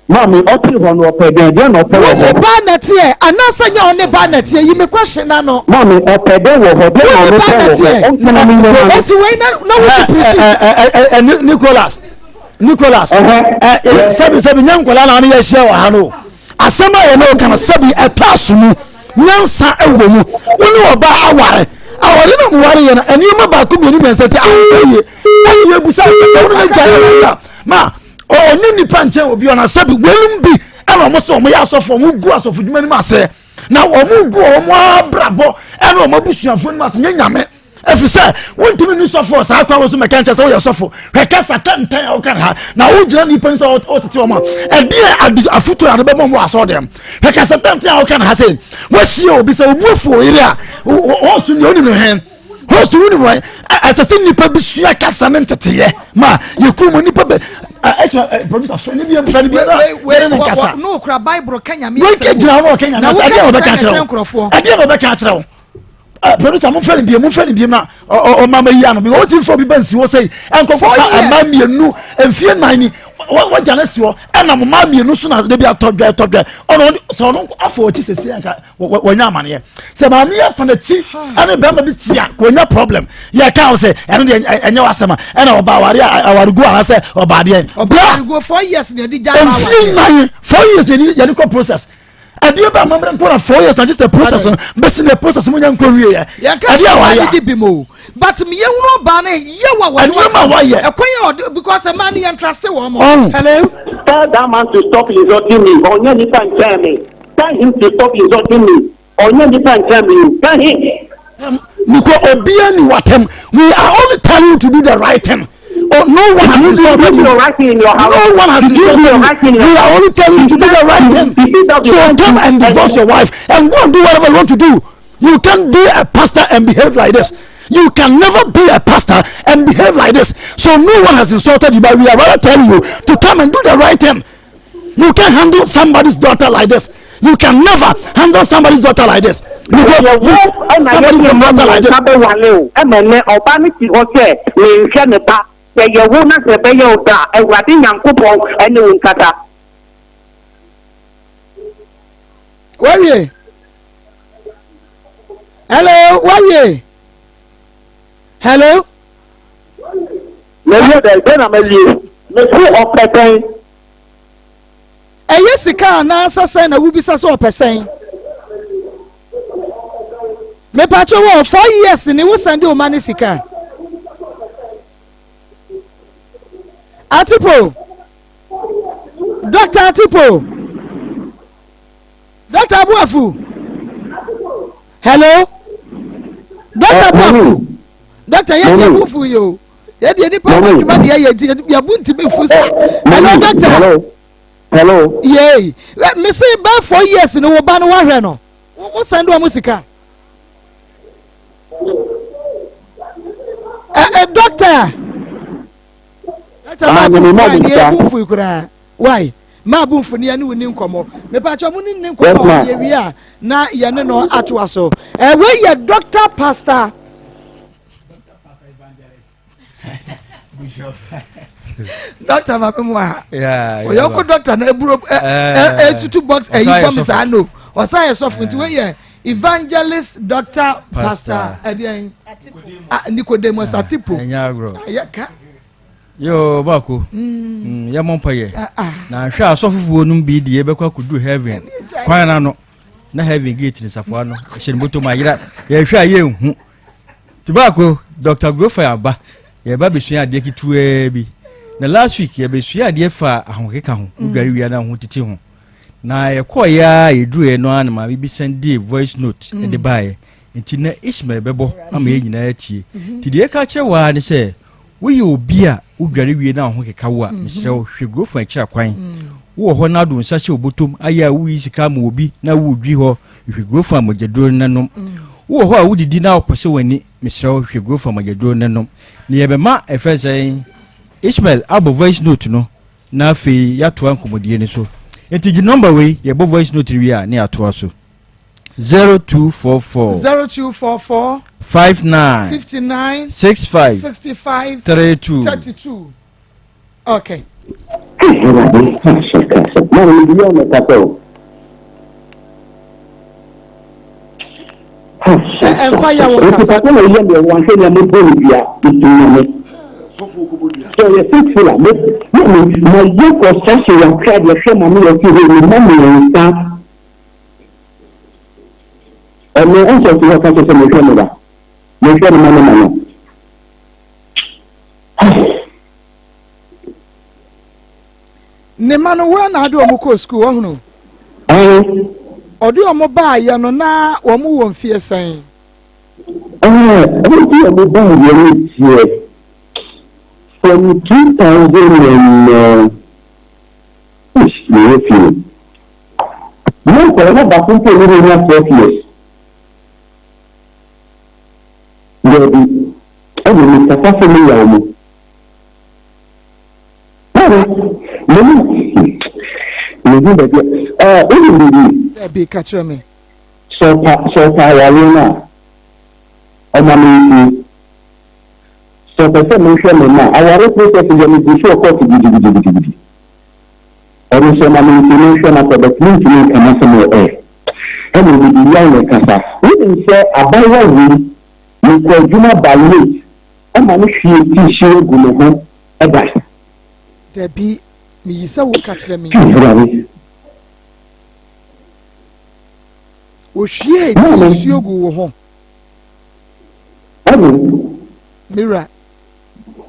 Maame, ɔte hɔ no, ɔpɛ dɛn? Deɛn na ɔpɛ wɔ hɔ? Wo ne ba na ɛteɛ anaasɛ nyɛ ɔne ba na ɛteɛ? Yi me question no ano. Maame, ɔpɛ dɛn wɔ hɔ? Deɛn na ɔno pɛ wɔ hɔ? Ɔntena me nyɛ ma no. Eti wei na na wo ti pirikyi. Nicholas, Nicholas, sɛbi sɛbi nyɛ nkwadaa na ano yɛ hyia wɔ ha no. Asɛm a yɛne wo ka no sɛbi ɛtɔ aso mu, nyansa wɔ mu. Wo ne ɔbaa aware, aware na mo ware yɛ no, nneɛma baako mmienu mmiɛnsa ti ankɔ yie. Ɛne yɛbusa sɛ sɛ wo ne no gyae aware a, ma ɔnyɛ nipa nkyɛn obi ɔna sɛbi wɔnum bi ɛna wɔn sɛ wɔn yɛ asɔfo wɔn gu asɔfo dwuma no mu ase na wɔn gu wɔn abrabɔ ɛna wɔn abusuafo no mu ase nyɛ nyame efi sɛ wontumi ni sɔfo saa kwan wɔ so mɛka nkyɛn sɛ woyɛ sɔfo hwɛ kasa tɛntɛn a woka ha na wogyina nipa no sɛ wotete wɔn a ɛdeɛ ade afoto a bɛbɔ mu wɔ asɔɔ dɛm hwɛ kasa tɛntɛn a woka ha sɛ woahyia obi sɛ obu afu oyere a wɔn so nea onim no hɛn host wo ni wɔn ɛsɛ sɛ nipa bi sua kasa ne nteteyɛ ma yɛ kuru mu nipa bɛ ɛsɛ producer fɛ ne bi fɛ ne bi na yɛrɛ ne nkasa n'o kura bible ka nyame asɛm wei gyina hɔ ɔka nyame asɛm ɛdeɛ na ɔbɛka akyerɛ wo ɛdeɛ na ɔbɛka akyerɛ wo producer mo fɛ ne bie mo fɛ ne bie na ɔma ma yi ano because ɔti nfa obi ba nsi hɔ sɛyi ɛnkɔfɔ fa ɛma mmienu mfie nan ni wɔgya ne si hɔ ɛna mo maa mmienu so na de bi atɔ dwɛ tɔ dwɛ ɔno sɛ ɔno afɔ ɔkyi sɛsi anka wɔnya amaneɛ sɛ maame yɛ fa n'akyi ɛne bɛrima bi tia wɔnya problem yɛ ka wo sɛ ɛno deɛ ɛnyɛ w'asɛm a ɛna ɔba aware awaregu anaasɛ ɔba adeɛ ɔba 4 years na ɛde gya mfie nan 4 years na yɛde kɔ process ɛdeɛ bɛ amammerɛ nko na 4 years na gye sɛ process no bɛsi na process mu nya nkɔ wie yɛ ɛdeɛ aware a de bi mu but meyɛ hunu ɔbaa no yɛ wɔ wɔn nneɛma wayɛ ɛkwan yɛ ɔde because ɛmaa no yɛn trust wɔn mo hello. Tell that man to stop insulting me ɔnyɛ nipa nkyɛn me. Tell him to stop insulting me. Ɔnyɛ nipa nkyɛn me o. Tell him. Niko obia ni watem. We are only telling you to do the right thing. Oh, no one has insulted you. Right thing in your house. No one has insulted you. We are only telling you to do the right thing. So come and divorce your wife and go and do whatever you want to do. You can't be a pastor and behave like this. You can never be a pastor and behave like this. So no one has insulted you, but we are rather telling you to come and do the right thing. You can't handle somebody's daughter like this. You can never handle somebody's daughter like this. Because you, somebody's daughter like this. ɛmɛ ɔba no ti hɔ sɛ menhwɛ ne ba sɛ yɛwo na sɛ ɛbɛyɛ wo da a awurade nyankopɔn ɛne wo nkasa. Wawie. Hello, wawie. Hello. Mawie dɛ, dɛn na mawie? Mese ɔpɛ dɛn? Ɛyɛ sika anaasɛ sɛn na wobisa sɛ ɔpɛ sɛn? Mepatwo wɔ 4 years ni wo sɛnde wo ma ne sika. Atipo. Dr. Atipo. Dr. Abuafu. Hello. Dr. Abuafu. Dr. Yɛ deɛ bufu yi o. Yɛ deɛ nipa wɔ adwuma deɛ yɛ ti yɛ bu ntumi nfu sa. Hello doctor. Hello. Yay. Me se bɛɛ 4 years ni wo ba no wahwɛ no. Wo send wɔn sika. Ɛ ɛ doctor. Doctor maa bu nfu a ni ebu nfu koraa. Why? Maa bu nfu ni ɛne wo ni nkɔmɔ. Mepatwa mu ni ni nkɔmɔ a yɛ wie a na yɛne no atoa so. Ɛ wei yɛ doctor pastor. Dɔkta maame mu aha ɔyɔnko dɔkta no eburo etutu box ɛyi bɔm saa no ɔsan yɛ sɔfo nti wei yɛ evangelist doctor pastor ɛdeɛn Nicodemus Atipo ayɛ ka. Yoo baako yɛ mɔ mpa yɛ na nhwɛ asɔfofoɔ no bi deɛ bɛkɔ akɔduru heaven kwan no ano na heaven gate ne safoa no ɛhyɛ ne bɔtɔ mu ayera yɛhwɛ a yɛnhu. Tobacco, Doctor Grofai aba, yɛreba abɛsua adeɛ ketewaa bi. Na last week yɛbɛsua adeɛ fa ahokeka ho, mm. wodware wia na ho tete ho. Na yɛkɔɔ yɛ a yɛduruiɛ no ara na maame bi sɛn dee voice note mm. de baeɛ. Nti na Ishmael bɛbɔ ama yɛn nyinaa atie. Mm-hmm. Nti deɛ ɛka kyerɛ wo ara ne sɛ woyɛ obi a wodware wie na ho keka wo a, mm-hmm. mesrɛ wo hwɛ Grofai akyira kwan. Mm. Wowɔ hɔ na ado nsa hyɛ obotom ayɛ a woyi sika ama obi na wodwi hɔ hwehwɛ Grofai mogyaduro no nom. Wowɔ hɔ a wodidi na wopɛ sɛ w'ani, mesrɛ wo hwehwɛ Grofai mogyaduro no nom. Na yɛbɛma ɛfrɛ sɛn Ishmael abɔ voice note no na afei yɛatoa nkɔmmɔdie no so. Nti gye number wei, yɛbɔ voice note no wie a na yɛatoa so. 0244 0244 59 59 65 65 32 32. Okay. Awurade ahyɛ kasa. Maame mi di yɛ ɔmɛ kasa o. Ɛnfa yɛ wo kasa. Papa na yɛ deɛ wɔn ahwɛ nea mo bɔ ne dua nti nyame. Sɛ ɔyɛ faithful a mo mo ma yɛ construction wɔ akra deɛ hwɛ maame yɛ ɔte hɔ ne mma mmiɛnsa. Ɛnɛ ɛnsɛ ɔte hɔ ka kyerɛ sɛ mehwɛ me ba mehwɛ ne ma ne ma no. Ne ma no woa na ade wɔn kɔɔ sukuu ɔhono. Ɔde wɔn baayɛ no na wɔn wɔ mfie sɛn. Ɔde wɔn baayɛ no deɛ from 2000 and meyɛ fie no na nkɔla na baako mpo ne nya 12 years. Dabi, ɛne me kasa sɛ me yaw mu. Maame, me ne me hu baabi a, ɛɛ, wonim biribi? Dabi, ka kyerɛ me. Sɛ ɔpa, sɛ ɔpa awareɛ no a, ɔma me ntie. Sɛ ɔpɛ sɛ mehwɛ me mma a, aware process deɛ megu so wɔ court gidigidigidigidi. Ɔno nso ɔma me nti menhwɛ no akɔ but mentumi nka m'asɛm wɔ air. Ɛna mede yaw na ɛkasa. Wonim sɛ abaayewa wei mekɔ adwuma ba late ɛma no hwie tea hyew agu me ho da. Dabi, meyi sɛ woka kyerɛ me. Awurade. Ohwiee tea nsuo gu wo ho. Ɛne. Me wura.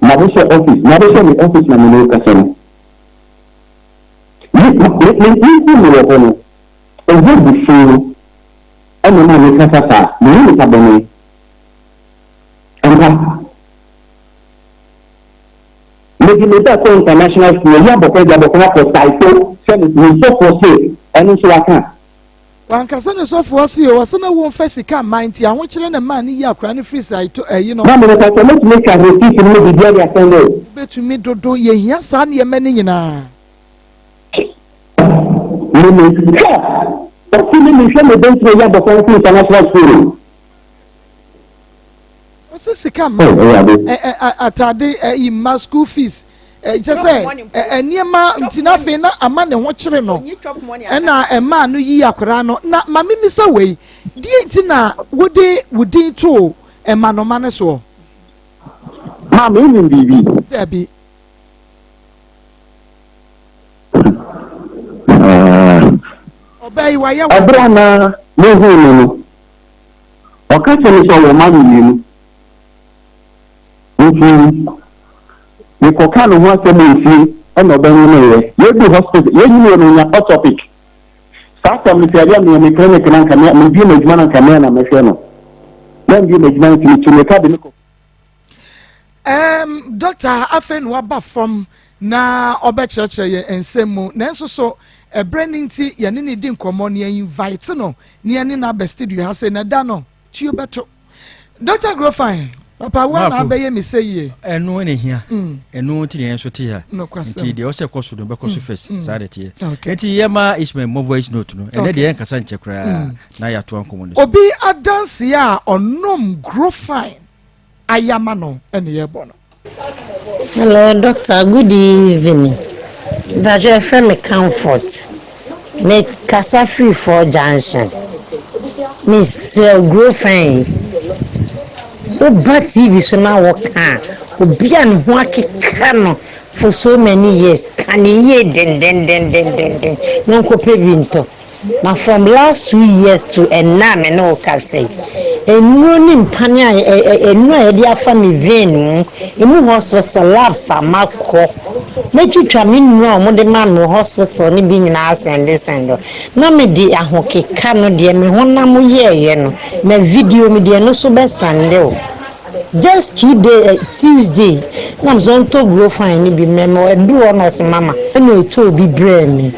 Mabɛhyɛ office, mabɛhyɛ me office na me ne wo kasa no. Me, me, me, me hu me wɔ hɔ no, ɛho abufuo ɛna ɛma me kasa saa. Menyɛ nipa bɔne. Ampa. Mede me ba kɔ international school, ɛyi abɔfra de abɔfra akɔ Saito sɛ ne sɔfoɔ se, ɛno nso waka. Wanka sɛ ne sɔfoɔ se o, ɔse na womfa sika mma nti ahokyerɛ na ɛmaa no yi akwadaa no firi Saito ayi no. Maame no ka sɛ, Mɛtumi atwa receipt no ne biribiara de asɛnde wo. Wobɛtumi dodo, yɛhia saa nneɛma no nyinaa. Meme, hwɛ! Ɔse me mehwɛ me bɛntimi ayi abɔfra no firi international school no. Ɔsɛ sika mma atade ɛyi mma school fees kyɛ sɛ nneɛma nti na afei na ama ne ho kyere no ɛna ɛmaa no yi akwadaa no na maame mi sɛ wei deɛ nti na wode wo din too mmanoma no soɔ. Maame wonim biribi. Dabi. Ɔbaa yi wayɛ wa. Ɛberɛ a na mehuu no no. Ɔka kyerɛɛ me sɛ ɔwɔ mma mmienu. Nti mekɔkaa ne ho asɛm wɔ fie ɛna ɔbɛnyemeeɛ. Yɛduu hospital, yɛnyimeeɛ no ɔnya ectopic. Saa asɛm no sɛ ɛyɛ me me clinic no anka me mebie m'adwuma no anka me na mɛhwɛ no. Mambie m'adwuma no nti metu mmirika de no kɔ. Um, doctor afei na waba fam. na ɔbɛkyerɛkyerɛ yɛn nsɛm mu. Nanso so ɛberɛ no nti yɛne no di nkɔmmɔ na yɛ invite no na yɛne no aba studio ha sei na da no tuo bɛto. Doctor Grofine, papa wo a na abɛyɛ me sɛ yie. Ɛno na ehia. Mm. Ɛno nti na yɛn nso te ha. Nti deɛ ɔsɛ kɔ so no bɛkɔ so mm. first. Mm. Saa de teɛ. Nti yɛma Ishmael mmɔ voice note no. Ɛnɛ deɛ yɛnkasa nkyɛ koraa na yɛatoa nkɔmmɔ no so. Obi adanseɛ a ɔnom Grofine ayama no na yɛrebɔ no. Hello doctor good evening mpakyɛ yɛfrɛ me comfort me kasa firi four junction me srɛ wo guro fɛn yi wo ba tv so na wɔ ka a obi a ne ho akeka no for so many years ka ne yie dendendendendenden na ɔnkɔ pɛ bi ntɔ. Na from last 2 years to ɛnnɛ a me ne wo kasa yi, nnuro ne mpane a ɛ nnuro a yɛde afa me vein mu, emu hospital labs a makɔ, matwitwa me nnuro a wɔde maa me wɔ hospital no bi nyinaa asɛnde sɛnde na mede ahokeka no deɛ me honam yɛɛyɛ no, ma video mede ɛno nso bɛsɛnde wo. Just 2 day eh, Tuesday na mesɛ ɔntɔ guro fine no bi mmrɛ me, ɛduru hɔ na ɔse mama ɛna ɔtɔɔ bi brɛɛ me.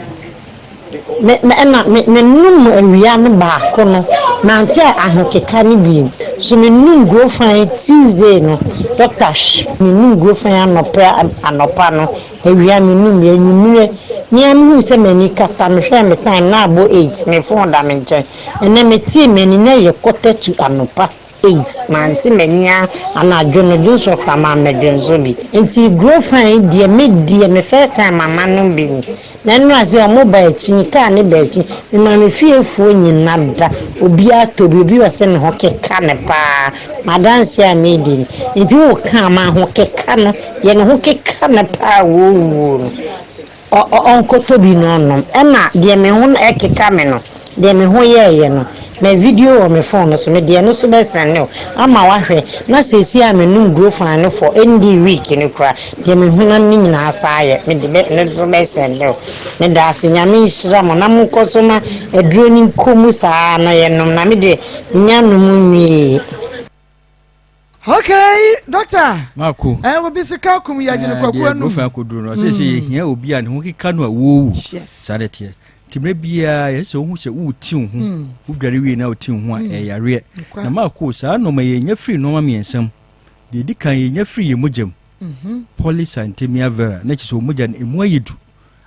Me, me, ɛna me, menom awia no baako no, mante ahokeka no bio. So menom Grofan Tuesday no, doctor hw, menom Grofan anɔpa, anɔpa no, awia menom bi, anwummerɛ, me ara mehuu sɛ m'ani kata, mehwɛɛ me time na abɔ 8, me phone da me nkyɛn. Ɛnnɛ metee m'ani na ɛyɛ quarter to anɔpa. Eight, mante m'ani a anadwo no dwonsɔ koraa mammɛdwonsɔ bi nti Grofan yi deɛ me deɛ me first time a manom bi ni na ɛnora sɛ ɔmo ba akyi ni car no ba akyi me ma me fiefoɔ nyina da obiara tɔ bi obi ɔsɛ ne ho keka no paa madanseɛ a medi ni nti wo ka a ma ho keka no deɛ ne ho keka no paa woo no Ɔ ɔ ɔnkɔtɔ bi na ɔnnom. Ɛna deɛ me ho ɛkeka me no, deɛ me ho yɛɛyɛ no, mɛ video wɔ me phone no so, mede ɛno nso bɛsɛnde wo ama woahwɛ. Na seesei a menom Grofan no for ɛndi week no koraa, deɛ me honam no nyinaa asan ayɛ, mede bɛ ɛno nso bɛsɛnde wo. Medaase, Nyame nhyira mo na monkɔ so ma aduro no nkɔ mu saa na yɛnom, na me deɛ menya nnom nwieeɛ. Okay, doctor. Mako. Eh, obi sika kum yɛ gyina kwaku anum. Deɛ akɔduro no, ɔsɛ sɛ yɛhia obi a ne ho keka no a wɔwu. Saa de teɛ. Nti mmerɛ biara yɛ sɛ wohu sɛ woti wo ho, mm. wodware wie na woti wo ho a mm. ɛyɛ yareɛ. Na mako saa nnoɔma yɛnya firi nnoɔma mmiɛnsa mu. Deɛ ɛdi kan yɛnya firi yɛ mogya mu. Mhm. Polycythemia vera, na kyerɛ sɛ wo mogya no ɛmu ayɛ du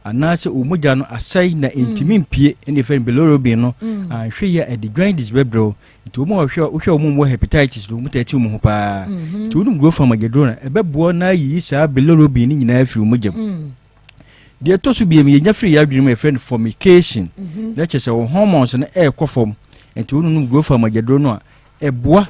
anaasɛ wo mogya no asɛe na ɛntumi mm. mpie ɛne ɛfɛ no bilirubin no anhwɛ yɛ a ɛde jaundice bɛbrɛ wo. Nti wɔn a wɔhwɛ wohwɛ wɔn mu wɔ hepatitis no wɔn taa ti wɔn ho paa. Mhm. Nti wonom growth farm agyaduro no ɛbɛboa na ayiyi saa bilirubin no nyinaa afiri wɔn mogya mu. Mm. Deɛ ɛtɔ so biem yɛnya firi yɛn adwene mu yɛfrɛ no formication. Mhm. Na kyerɛ sɛ wɔn hormones no ɛrekɔ fam. Nti wonom growth farm agyaduro no a ɛboa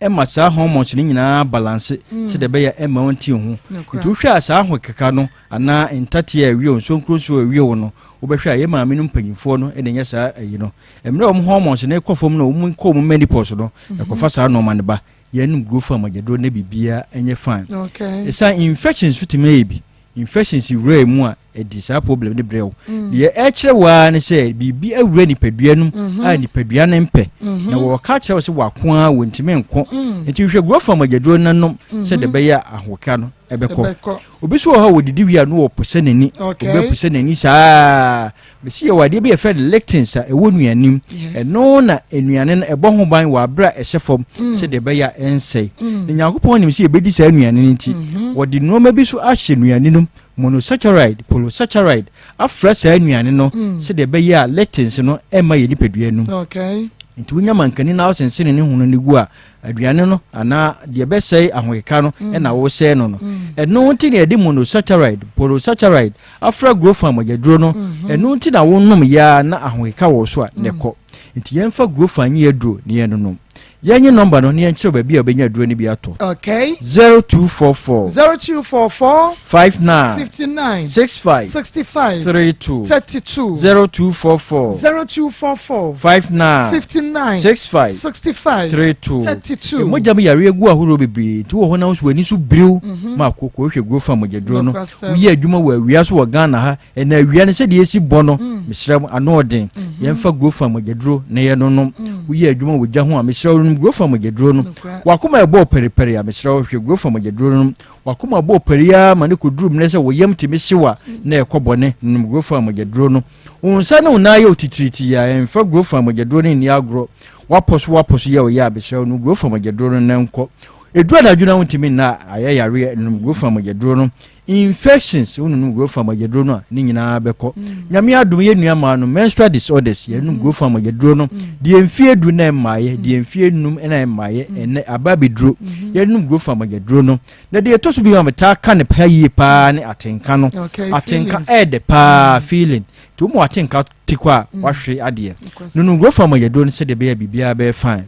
ɛma saa hormones no nyinaa balance mm. sɛdeɛ ɛbɛyɛ ɛma wɔn ti ho. Nti wohwɛ a saa ahokeka no anaa ntateɛ a ɛwie wo nsonkronsuo a ɛwie wo no wobɛhwɛ a yɛ maame no mpanyinfoɔ no ɛna ɛnya saa ayi no. Mmerɛ a wɔn hormones no rekɔ fam na wɔn kɔ wɔn menopause no, mhm. ɛkɔfa saa nneɛma no ba. Yɛnom guro fa mogyaduro na biribiara nyɛ fine. Ɛsan infections nso tumi yɛ bi. Infections wura mu a ɛde saa problem no brɛ wo. Mm. Deɛ ɛkyerɛ wo ara ne sɛ biribi awura nipadua no mu mhm. a nipadua no mpɛ. Mhm. Na wɔka kyerɛ wo sɛ wako ara wɔntumi nko. Mm. Nti hwɛ guro fa mogyaduro no nom sɛdeɛ ɛbɛyɛ ahoka no ɛbɛkɔ. Obi nso wɔ hɔ a wɔdidi wie a no wɔposa n'ani. Obi aposa n'ani saa. Mesi yɛwɔ adeɛ bi a yɛfrɛ no lectins a ɛwɔ nnuane mu. Ɛno na nnuane no ɛbɔ ho ban wɔ abere a ɛhyɛ fam mm. sɛdeɛ ɛbɛyɛ a ɛnsɛe. Mm. Na Nyankopɔn nim sɛ yɛbɛdi saa nnuane no nti, mm-hmm. wɔde nneɛma bi so ahyɛ nnuane no mu, monosaccharide, polysaccharide, afra saa nnuane no mm. sɛdeɛ ɛbɛyɛ a lectins no ɛmma yɛ nipadua no mu. Nti wonya mankani na wosensene ne hono no gu a, aduane no anaa deɛ ɛbɛsɛe ahokeka no na wosɛe no no. Ɛno nti na yɛde monosaccharide, polysaccharide afra grofan mogyaduro no. Ɛno nti na wonom yɛ ara na ahokeka wɔ wo so a na ɛkɔ. Nti yɛmfa grofan nyɛ aduro na yɛnnonom. Yɛnye nɔmba no na yɛnkyerɛ wo baabi a wobɛnya aduro no bi atɔ. Okay. 0244. 0244. 59. 59. 65. 65. 32. 32. 0244. 0244. 59. 59. 65. 65. 32. 32. Mogya mu yareɛ gu ahoroɔ bebree nti wɔ hɔ na wo w'ani so biriw mhm. ma koko hwɛ guro fa mogyaduro no woyɛ adwuma wɔ awia so wɔ Ghana ha ɛna awia no sɛdeɛ ɛsi bɔ no mm. mesrɛ mo ano ɔden mm-hmm. yɛmfa guro fa mogyaduro na yɛnonom mm. Woyɛ adwuma wɔ gya ho a, mesrɛ wo nom Grofan mogyaduro no. W'akoma ɛbɔɔ paripari a, mesrɛ wo hwɛ Grofan mogyaduro no nom. W'akoma bɔɔ pari ara ma no kɔduru mmerɛ sɛ wo yam tumi hye a, na ɛkɔ bɔne, nom Grofan mogyaduro no. Wo nsa ne wo nan yɛ wo titiritii a, ɛmfa Grofan mogyaduro no nni agorɔ. W'apɔ so w'apɔ so yɛ wo ya a, mesrɛ wo nom Grofan mogyaduro no na ɛnkɔ. Ɛduru anadwo na wontumi nna a, ayɛ yareɛ, nom Grofan mogyaduro no. Infections, wo nonom growth farm agyaduro no a, ne nyinaa bɛkɔ. Nyame adom yɛ nua maa no menstrual disorders, yɛ nom growth farm agyaduro no, deɛ mfie du na ɛmmaeɛ, deɛ mfie num na ɛmmaeɛ, ɛnɛ aba abɛduro, yɛ nom growth farm agyaduro no. Na deɛ ɛtɔ so bi ma metaa ka ne pa yie paa ne atenka no. Atenka ɛɛdɛ paa, feeling. Nti wo mu atenka te kɔ a, wahwere adeɛ. Nonom growth farm agyaduro no sɛdeɛ ɛbɛyɛ biribiara bɛyɛ fine.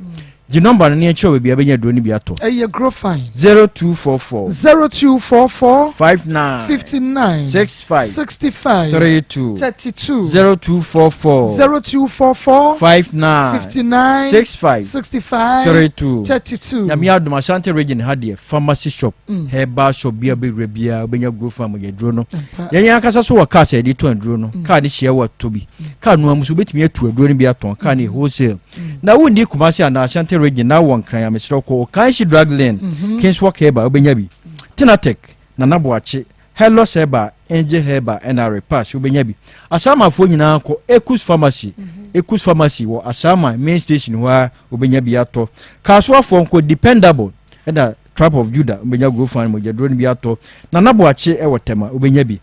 Gye nɔmba no na yɛnkyerɛ wo baabi a wobɛnya aduro no bi atɔ. Ɛyɛ Grofine. 0244. 0244. 59. 59. 65. 65. 32. 32. 0244. 0244. 59. 59. 65. 65. 32. 32. Nyame adom Ashanti region ha deɛ pharmacy shop, mm. herbal shop bi a wobɛwura biara wobɛnya Grofine mu yɛ aduro no. Yɛn yɛn ankasa so wɔ cars a yɛde tɔn aduro no. Mm. Car no hyia wɔ atɔ bi. Mm. Car no amu so wobɛtumi atu aduro no bi atɔn. Car no yɛ wholesale. Na wonni Kumasi anaa Ashanti region na wɔ Nkran a mesrɛ wo kɔ Okanshi Drug Lane, mhm. Kingswalk Herbal wobɛnya bi. Tenatek, Nana Boakye, Helos Herbal, Angel Herbal ɛna Repash wobɛnya bi. Asamanfoɔ nyinaa kɔ Ekus Pharmacy, mhm. Ekus Pharmacy wɔ Asaman main station hɔ a wobɛnya bi atɔ. Kasoafoɔ nkɔ Dependable ɛna Tribe of Judah wobɛnya Grofan mogyaduro no bi atɔ. Nana Boakye ɛwɔ Tema wobɛnya bi.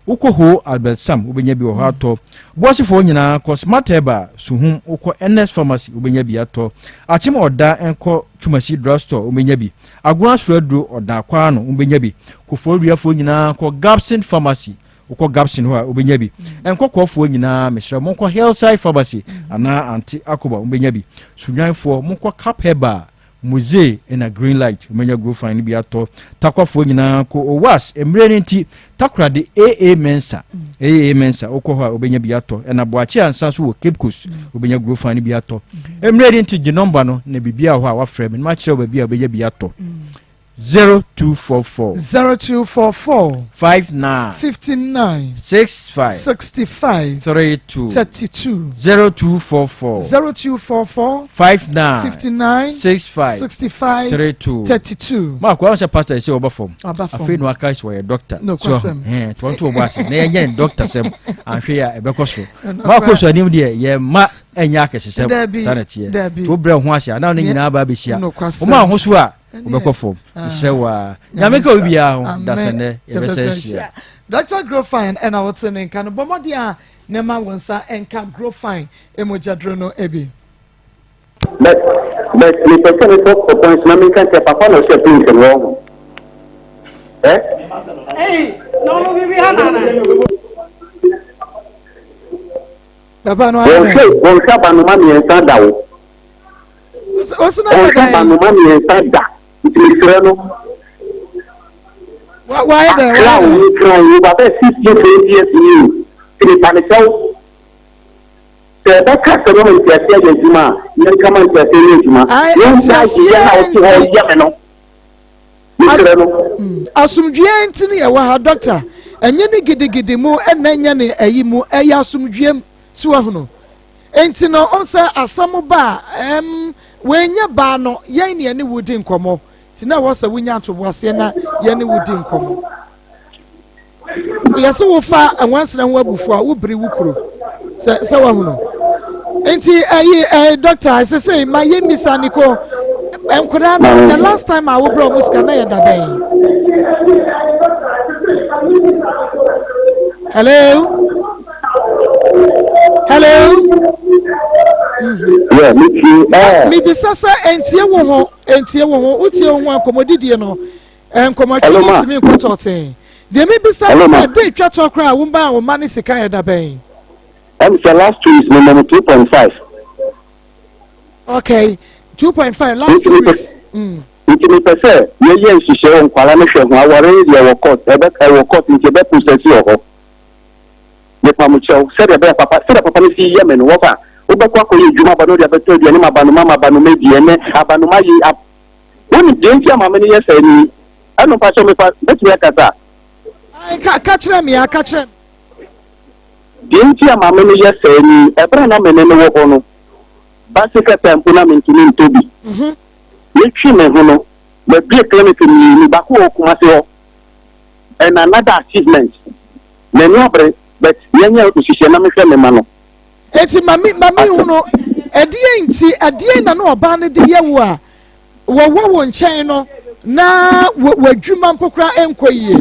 Wokɔ hoo Albert Sam wobɛnya bi wɔ hɔ atɔ. Boasefoɔ nyinaa kɔ Smart Herbal Suhum wokɔ Ernest Pharmacy wobɛnya bi atɔ. Akyem Ɔda nkɔ Twumasi Drug Store wobɛnya bi. Agona Soro Aduro Ɔda Kwano wobɛnya bi. Kofoɔduafoɔ nyinaa kɔ Gabson Pharmacy wokɔ Gabson hɔ a wobɛnya bi. Nkɔkɔɔfoɔ nyinaa mesrɛ monkɔ Hillside Pharmacy anaa Ante Akoba wobɛnya bi. Sunwanfoɔ monkɔ Cap Herbal Mozee na Green Light wobɛnya Grofine no bi atɔ. Takwafoɔ nyinaa kɔ Owas mmerɛ no nti Takoradi AA Mensa AA Mensa wokɔ hɔ a wobɛnya bi atɔ. Ɛna Boakye Ansa nso wɔ Cape Coast wobɛnya Grofine no bi atɔ. Mmerɛ no nti gye nɔmba no na biribiara wɔ hɔ a wafrɛ me na makyerɛ wo baabi a wobɛnya bi atɔ. 0244. 0244. 59. 59. 65. 65. 32. 32. 0244. 0244. 59. 59. 65. 65. 32. 32. Mark, wɔn sɛ pastor sɛ ɔba fam. Ɔba fam. Afei na waka sɛ ɔyɛ doctor. No kwasɛm. Ɛn tí wɔn to ɔbɔ ase na yɛnyɛ ne doctor sɛm ahwɛ yɛ a ɛbɛkɔ so. Mark so anim deɛ yɛ mma ɛnyɛ akɛsesɛm saa na teɛ. Dabi. To brɛ ho ase anaa ne nyinaa ba abɛhyia. Wɔn a ho so a wobɛkɔ fam mesrɛ wo a nyame ka obi biara ho da sɛ nnɛ yɛbɛsɛ ahyia. Dr. Grofine ɛna wote ne nka no bɔ mmɔden a ne ma wo nsa nka Grofine mogyaduro no bi. But but mepɛ sɛ mekɔ ɔkwan so na menka nkyerɛ papa na ɔhyɛ pink no wɔ ho ɛ. Ei, na ɔno biribi ha nana. Papa no ayɛ dɛn? Wɔnhwɛ abanoma mmiɛnsa da o. Ɔnhwɛ abanoma mmiɛnsa da. Nti mesrɛ no. Wayɛ dɛn? Akra a ɔwɔ kran yi ba bɛ 15 20 years ni o. Nti mepa ne kyɛw. Sɛ ɛbɛka sɛ mama nteaseɛ ayɛ adwuma a, yɛnka ma nteaseɛ nyɛ adwuma. Yɛngyae yeyɛ no a ɔte hɔ yɛ me no. Mesrɛ no. Asomdwoeɛ nti no yɛwɔ ha doctor ɛnyɛ ne gidigidi mu ɛna ɛnyɛ ne ayi mu ɛyɛ asomdwoeɛ mu so wahunu nti no ɔn sɛ asɛm ba a ɛm wei nyɛ baa no yɛn ne yɛne wo di nkɔmmɔ nti na ɛwɔ sɛ wonya ntoboaseɛ na yɛne wo di nkɔmmɔ Yɛse wofa nwansena ho abufuo a wobiri wo kuro sɛ sɛ wahunu nti ɛyi ɛyi dɔkta sese ma yɛ mmisa ne ko nkwadaa no the last time a wobrɛ ɔmo sika na yɛ da bɛn hello hello. Yeah, me too. Eh. Mebisa sɛ ɛntie wo ho ɛntie wo ho wotie wo ho a nkɔmmɔdidie no Nkɔmɔtwe no ntumi nkɔ tɔɔtee. Deɛ mebisa ne sɛ, dɛ twa toɔ koraa a womaa wo mma no sika yɛ da bɛn? Ɛm sɛ last week me ma mo 2.5. Okay, 2.5 last 2 weeks. Mm. Nti mepɛ sɛ yɛyɛ nhyehyɛe wɔ nkwala no hwɛ ho aware no deɛ wɔ court ɛbɛ ɛwɔ court nti ɛbɛ process wɔ hɔ. Mepa mo kyɛw sɛdeɛ ɛbɛyɛ papa sɛdeɛ papa no si yɛ me no wɔfa wobɛkɔ akɔyɛ adwuma ba no de abɛtɔ aduane ma abanoma ma abanoma adi ɛnɛ abanoma yi Wonim deɛ nti a maame no yɛ saa ni? Ɛno mpakyɛw mefa mɛtumi akasa? Ae, ka, ka kyerɛ me, a, ka kyerɛ me. Deɛ nti a maame no yɛ saa ni, ɛberɛ a na me ne no wɔ hɔ no, Bicycle tyre mpo na mentumi ntɔ bi. Metwe me ho no, mabue clinic mmienu, baako wɔ Kumasi hɔ and another achievement. M'ani abere but yɛnyɛ nhyehyɛe na mehwɛ me ma no. Enti ma me ma me hunu ɛdeɛn nti ɛdeɛn na na ɔbaa no de yɛ wo a wɔwɔ wo nkyɛn no na w'adwuma mpo koraa ɛnkɔ yie.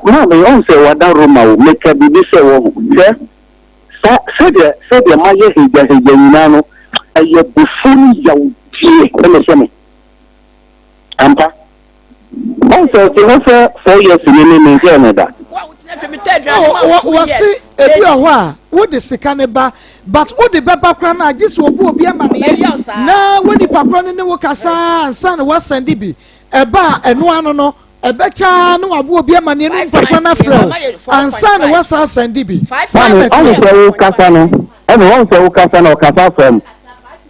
Maame ɔn sɛ wada Roma o meka biribi sɛ wɔ ho hwɛ sa sɛdeɛ sɛdeɛ mayɛ hagya hagya nyinaa no ɛyɛ abufuo ne yawdie ɛna ɛhyɛ me ampa ɔn sɛ ɔte hɔ sɛ 4 years ni ne menhwɛɛ no da. Wɔse ebi wɔ hɔ a wode sika no ba but wode bɛba koraa no a gye sɛ obu obi amaneɛ na wo nipa korɔ no ne wo kasa ansa na woasɛnde bi ɛba a ɛno ano no ɛbɛkyɛ ara na wabɔ obi amaneɛ no nipa korɔ no afrɛ wo ansa na woasan asɛnde bi. Saa na Maame, ɔhu ɛteɛ. sɛ wokasa no, ɛna ɔhu sɛ wokasa no ɔkasa fam.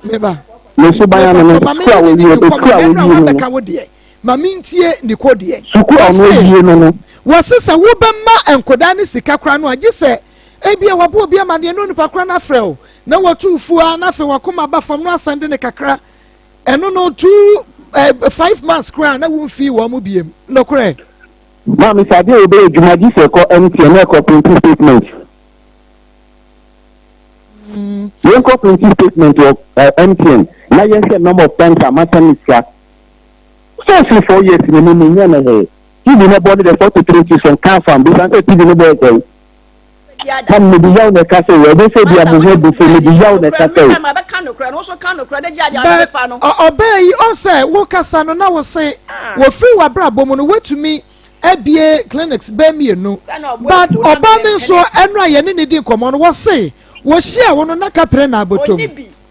Meba. Ne suban ano no, Mepatɔ ma me sukuu a ne ne wɔwie, nkɔmmɔ sukuu a na ɛno a wɔwie no no. woabɛka wo deɛ. Ma mentie Nicole deɛ. Sukuu a ɔno Wɔse awie no no. wɔse sɛ wobɛma nkwadaa no sika koraa no a, gye sɛ ebia wabɔ obi amaneɛ na onipa koraa no afrɛ wo na watu wo fo ara na afei wakoma aba fam na wasan de no kakra. Ɛno no two eh, 5 months koraa na womfii wɔn mu biem. Nokorɛ. Maame sɛ adeɛ a wɔbɛyɛ adwuma gye sɛ ɛkɔ MTN na ɛkɔ print statement. Yɛnkɔ print statement wɔ eh, MTN na yɛnhwɛ number of times a masɛn ne sika. Sɛ ɔsi 4 years ni mu menyɛ no hwee. TV no bɔ no deɛ 43 inches nka fam bisa sɛ TV no bɔ yɛ sɛn. Tam mede yaw na ɛka sɛ ɛnyɛ sɛ bia mo ho abufuo mede yaw na ɛka sɛ. But ɔbaa yi ɔn sɛ wokasa no na wose wɔfiri w'abrabɔ mu no woatumi abie clinics bɛɛ mmienu but ɔbaa no nso ɛno a yɛne ne di nkɔmmɔ no wɔse wɔhyia wo no na kapere na abotom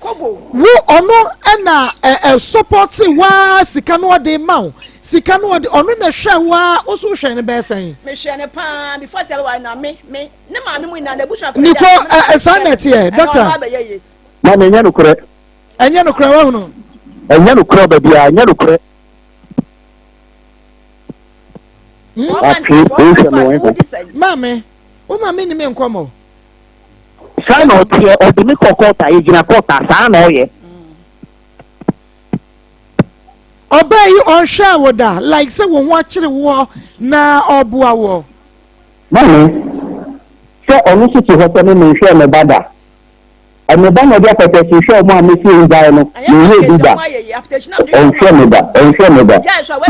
wo ɔno ɛna ɛ ɛ support waa sika no ɔde ma wo sika no ɔde ɔno na ɛhwɛ waa wo so wohwɛ no bɛyɛ sɛn. Mehwɛ no paa before sɛ bɛware na me me ne maame mu nyinaa n'abusuafo Niko ɛ ɛ saa na ɛteɛ doctor. Maame ɛnyɛ nokorɛ. Ɛnyɛ nokorɛ wahunu. Ɛnyɛ nokorɛ ɔba biara ɛnyɛ nokorɛ. Atwe wohwɛ me wɔn ho. Maame wo maame ni me nkɔmɔ. Saa na ɔteɛ, ɔde me kɔ kɔɔta, yɛgyina kɔɔta, saa na ɔyɛ. Ɔbaa yi ɔnhwɛɛ wo da like sɛ wo ho akyere woɔ na ɔboa woɔ. Maame, sɛ ɔno nso te hɔ sɛ me menhwɛɛ me ba da. Me ba na ɔde apɛtɛhye hwɛ ɔmo a mese ongyae no, menhwɛɛ bi da. Ɔnhwɛ me da, ɔnhwɛ me da.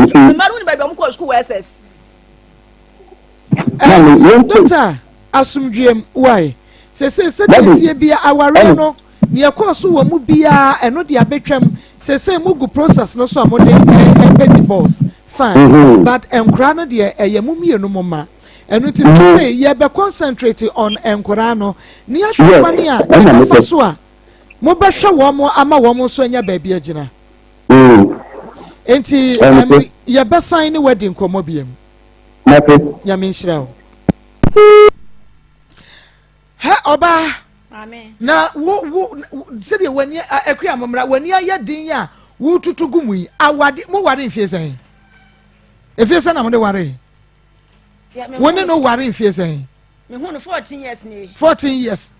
Nti. Maame, yɛnkɔ. Doctor, asomdwoeɛm, why? Sesei sɛdeɛ ɛteɛ bia awareɛ no Nea ɛkɔɔ so wɔ mu biara ɛno de abɛtwam sesei mo gu process no so a mo de ɛpɛ divorce fine but nkoraa no deɛ ɛyɛ mo mmienu mo ma ɛno nti sesei yɛ bɛ concentrate on nkoraa no ne yɛahwɛ kwan a yɛbɛfa so a mo bɛhwɛ wɔn mo ama wɔn nso anya baabi agyina nti yɛbɛsan ne wadi nkɔmmɔ biam Nyame nhyira wo. Hɛ ɔbaa, na wo wo sɛdeɛ w'ani akua mo mmara w'ani ayɛ den yi a wotutu gu mu yi awade mo ware mfie sɛn mfie sɛn na mo de ware wo ne no ware mfie sɛn. mehu no 14 years ni. 14 years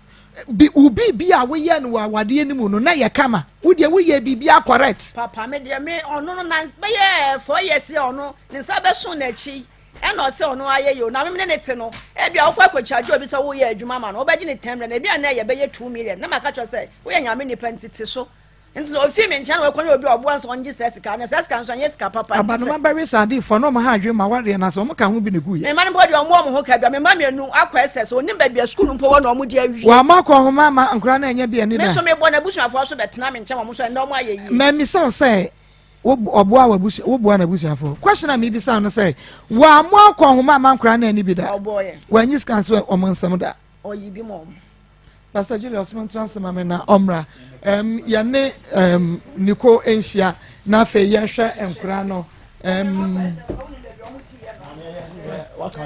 bi wo biribi a woyɛ no wɔ awadeɛ no mu no na yɛ kama wo deɛ woyɛ biribi a correct. Papa me deɛ me ɔno no na bɛyɛ 4 years yɛ ɔno ne nsa bɛso n'akyi. Ɛna ɔsɛ ɔno ayɛ yie o na me ne ne te no ebia wokɔ akɔkyagye obi sɛ woyɛ adwuma ma no wobɛgye ne 10 million ebia na ɛyɛ bɛyɛ 2 million na maka kyerɛ sɛ woyɛ nyame nipa nti te so nti na ofii me nkyɛn na wakɔnyɛ obi a ɔboa nso ɔngye saa sika na saa sika nso ɛnyɛ sika papa nti sɛ Abanoma bɛwe saa adefoɔ na wɔn ha adwene ma awareɛ no ase wɔn ka ho bi na egu yɛ. Me mma no mpo deɛ ɔmo wɔn ho ka bia me mma mmienu akɔ SS onim baabi a sukuu no mpo wɔ na ɔmo de awie. Wɔamma akɔ nhoma ama nkwadaa no annya bi anni Me da. nso mebɔ n'abusuafoɔ so bɛtena me nkyɛn wɔn nso ɛnnɛ ɔmo ayɛ yie. Mammisa wo sɛ Wo ɔboa w'abusua woboa n'abusuafoɔ. Question a mebisa no sɛ wɔammɔ akɔ nhoma ama nkoraa no ani bi da. Wɔanyi sika nso wɔn nsam da. Ɔyi bi ma wɔn. Pastor Julius mo ntena ase ma me na ɔmmra. Um, yɛne um, Niko nhyia na afei yɛnhwɛ nkoraa no. Um,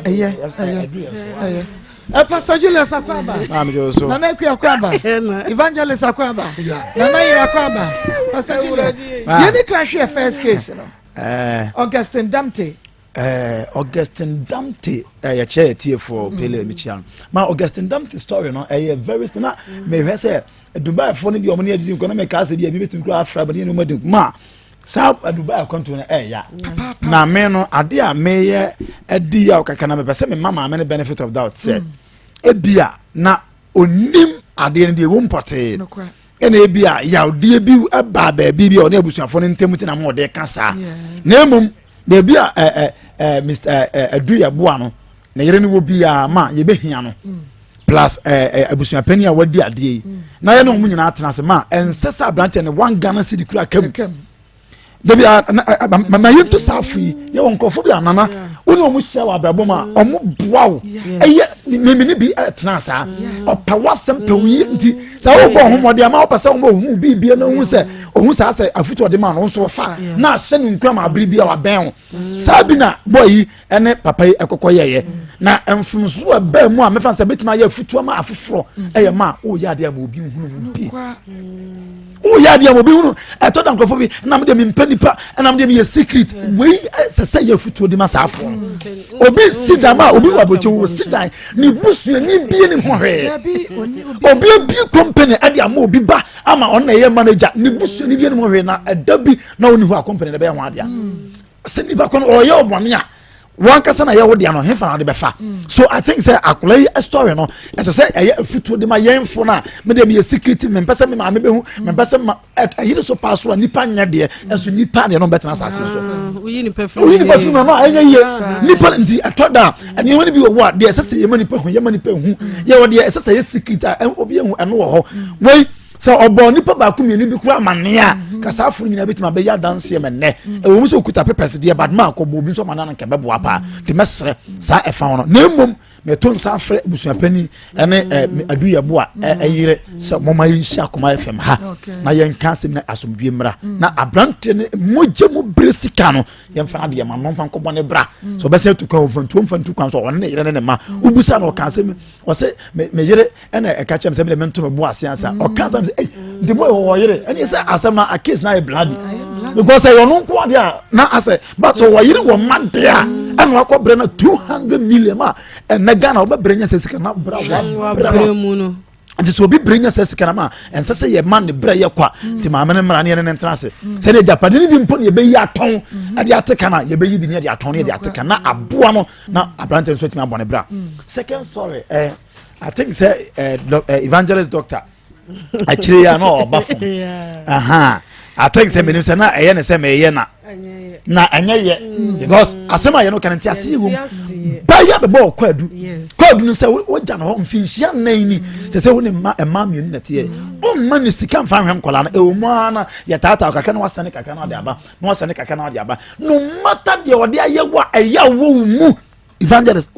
ɛyɛ ɛyɛ ɛyɛ. Eh, Pastor Julius Akwaba. Nana Akua Akwaba. Evangelist Akwaba. Nana Yere Akwaba. Pastor Julius. Yɛne ka hwɛ first case no. Eh. Augustine Damte. Eh, Augustine Damte eh, yɛkyerɛ yɛ tiefoɔ mm. pele mekyia no ma Augustine Damte story no ɛyɛ very na mehwɛ sɛ. Dubaifoɔ no bi a wɔn ne adidi nkɔ na mɛka asɛ bi a ebi bɛtumi kura afra ba ne yɛn adi ma saa Dubai akwantuo no ɛɛya na me no ade a meyɛ adi yɛ kakra na mepɛ sɛ mema maame no benefit of doubt sɛ mm. ebi a na onim adeɛ no deɛ ɛwɔ mpɔtee ɛna ebi a yawdeɛ bi baa baabi bi a ɔne abusuafoɔ no ntam ti na ma ɔde ka saa na mmom baabi a ɛ ɛ ɛ mr ɛ ɛ adu yɛ boa no na yere no wɔ biara ma yɛbɛhia no mm. plus ɛ ɛ abusuapanyin a wadi adeɛ yi mm. na yɛne wɔn nyinaa atena ase ma ɛnsɛ sɛ aberanteɛ no one Ghana cedi kura kam dabi a ma yɛn to saa afo yi yɛ wɔ nkurɔfo bi anana wo ne wɔn hyia wɔ abrabɔ mu a wɔn boa wo ɛyɛ mímí ne bi ɛtena saa ɔpɛ wasɛm pɛ wo yie nti sɛ wɔbɔ ɔho mɔden ama wɔpɛ sɛ wɔn ohun bi bie na ohun sɛ ohun saa sɛ afutu ɔde ma no nso fa na ahyɛ ne nkura ma abiri bi a wabɛn ho saa bi na bɔɔ yi ɛne papa yi ɛkɔkɔ yɛyɛ na mfomso a ɛbaa mu a mɛfa sɛ bɛtumi ayɛ afutuo ama afoforɔ ɛyɛ ma a woyɛ adeɛ ama obi nhunu mu bi woyɛ adeɛ ama obi hunu ɛtɔ da nkurɔfoɔ bi ɛnam deɛ mempɛ nipa ɛnam deɛ meyɛ secret wei ɛsɛ sɛ yɛ afutuo de ma saa afoɔ no obi si dan ma obi wɔ aburokyi wɔ si dan ne busuani bie ne ho hwee obi abie company ɛde ama obi ba ama ɔno na ɛyɛ manager ne busuani bie ne ho hwee na ɛda bi na ɔni hɔ a company na ɛbɛyɛ ho adeɛ sɛ nipa kɔ no ɔyɛ ɔbɔne a wankasa na ɛyɛ wo deɛ no hefa na ɔde bɛfa mm. so i think sɛ akwadaa yi story no ɛsɛ sɛ ɛyɛ afutuo de ma yɛn fo no a me deɛ meyɛ secret mempɛ sɛ me maame bɛhu mm. mempɛ sɛ ma ɛyere so paa so a nipa nyɛ deɛ ɛso nipa deɛ no bɛtena asase so ah, woyi nipa firi mu no ɛnyɛ yie ah. nipa nti ɛtɔ da a nneɛma no bi wɔ hɔ a deɛ ɛsɛ sɛ yɛma nipa hu yɛma nipa hu yɛwɔ deɛ ɛsɛ sɛ yɛ secret a obi ehu ɛno wɔ hɔ wei sɛ ɔbɔ nipa baako mmienu bi kura amaneɛ a mhm. kasaafo nyinaa bɛtumi abɛyɛ adanseɛ ma nnɛ mhm. ɛwɔ mu sɛ okuta papers deɛ but maa kɔbɔ obi nso amaneɛ no nka bɛboa paa mhm. de mɛsrɛ saa ɛfa ho no na mmom mɛto nsa afrɛ abusuapani ɛne ɛ aduyɛbo a ɛyere sɛ mɔma yɛnhyia akoma fm ha na yɛnka asɛm na asomdwie mmra na aberanteɛ no mogya mu bere sika no yɛmfa no adeɛ ma no mfa nkɔbɔ ne bra sɛ ɔbɛsɛ atu kwan ɔmfa ntuo mfa ntu kwan so ɔne ne yere ne ne ma wobusa no ɔka asɛm ɔsɛ me yere ɛna ɛka kyerɛ me sɛ mede mento me bo ase ansa mm. ɔka asɛm sɛ ei nti mo wɔ yere ɛne sɛ asɛm na case na ayɛ bloody mm. because ɛyɛ ɔno nko adeɛ a na asɛ but ɔwɔ yere wɔ mma deɛ a mm. ɛna wakɔ brɛ no 200 million a ɛnɛ Ghana wobɛbrɛ nya sɛ sika na brɛ wabrɛ no nti sɛ obi brɛ nya sɛ sika no ma ɛnsɛ sɛ yɛma ne brɛ yɛ kwa nti maame no mmara ne yɛne ne ntena ase sɛdeɛ agyapade no bi mpo ne yɛbɛyi atɔn ɛde ate ka no a yɛbɛyi bi ne yɛde atɔn ne yɛde ate ka na aboa no na aberante nso atumi abɔ ne bra second story eh, i think sɛ eh, doc, eh, evangelist doctor akyire yi a na ɔba fam aha i think sɛ menim sɛ na ɛyɛ ne sɛ meyɛ na na ɛnyɛ yɛ mm. because asɛm a yɛ no ka no nti aseɛ wom bɛyɛ bɛbɔ ɔkwaadu kwaadu no sɛ wogya no hɔ mfinhyia nnan ni sɛ sɛ wo ne mma mma mmienu na teɛ ɔmma ne sika mfa nhwɛ nkɔla no ɛwɔ mu ara na yɛtaataa kakra na wasɛne kakra na ɔde aba na wasɛne kakra na ɔde aba no matter deɛ ɔde ayɛ wo a ɛyɛ wɔ wo mu evangelist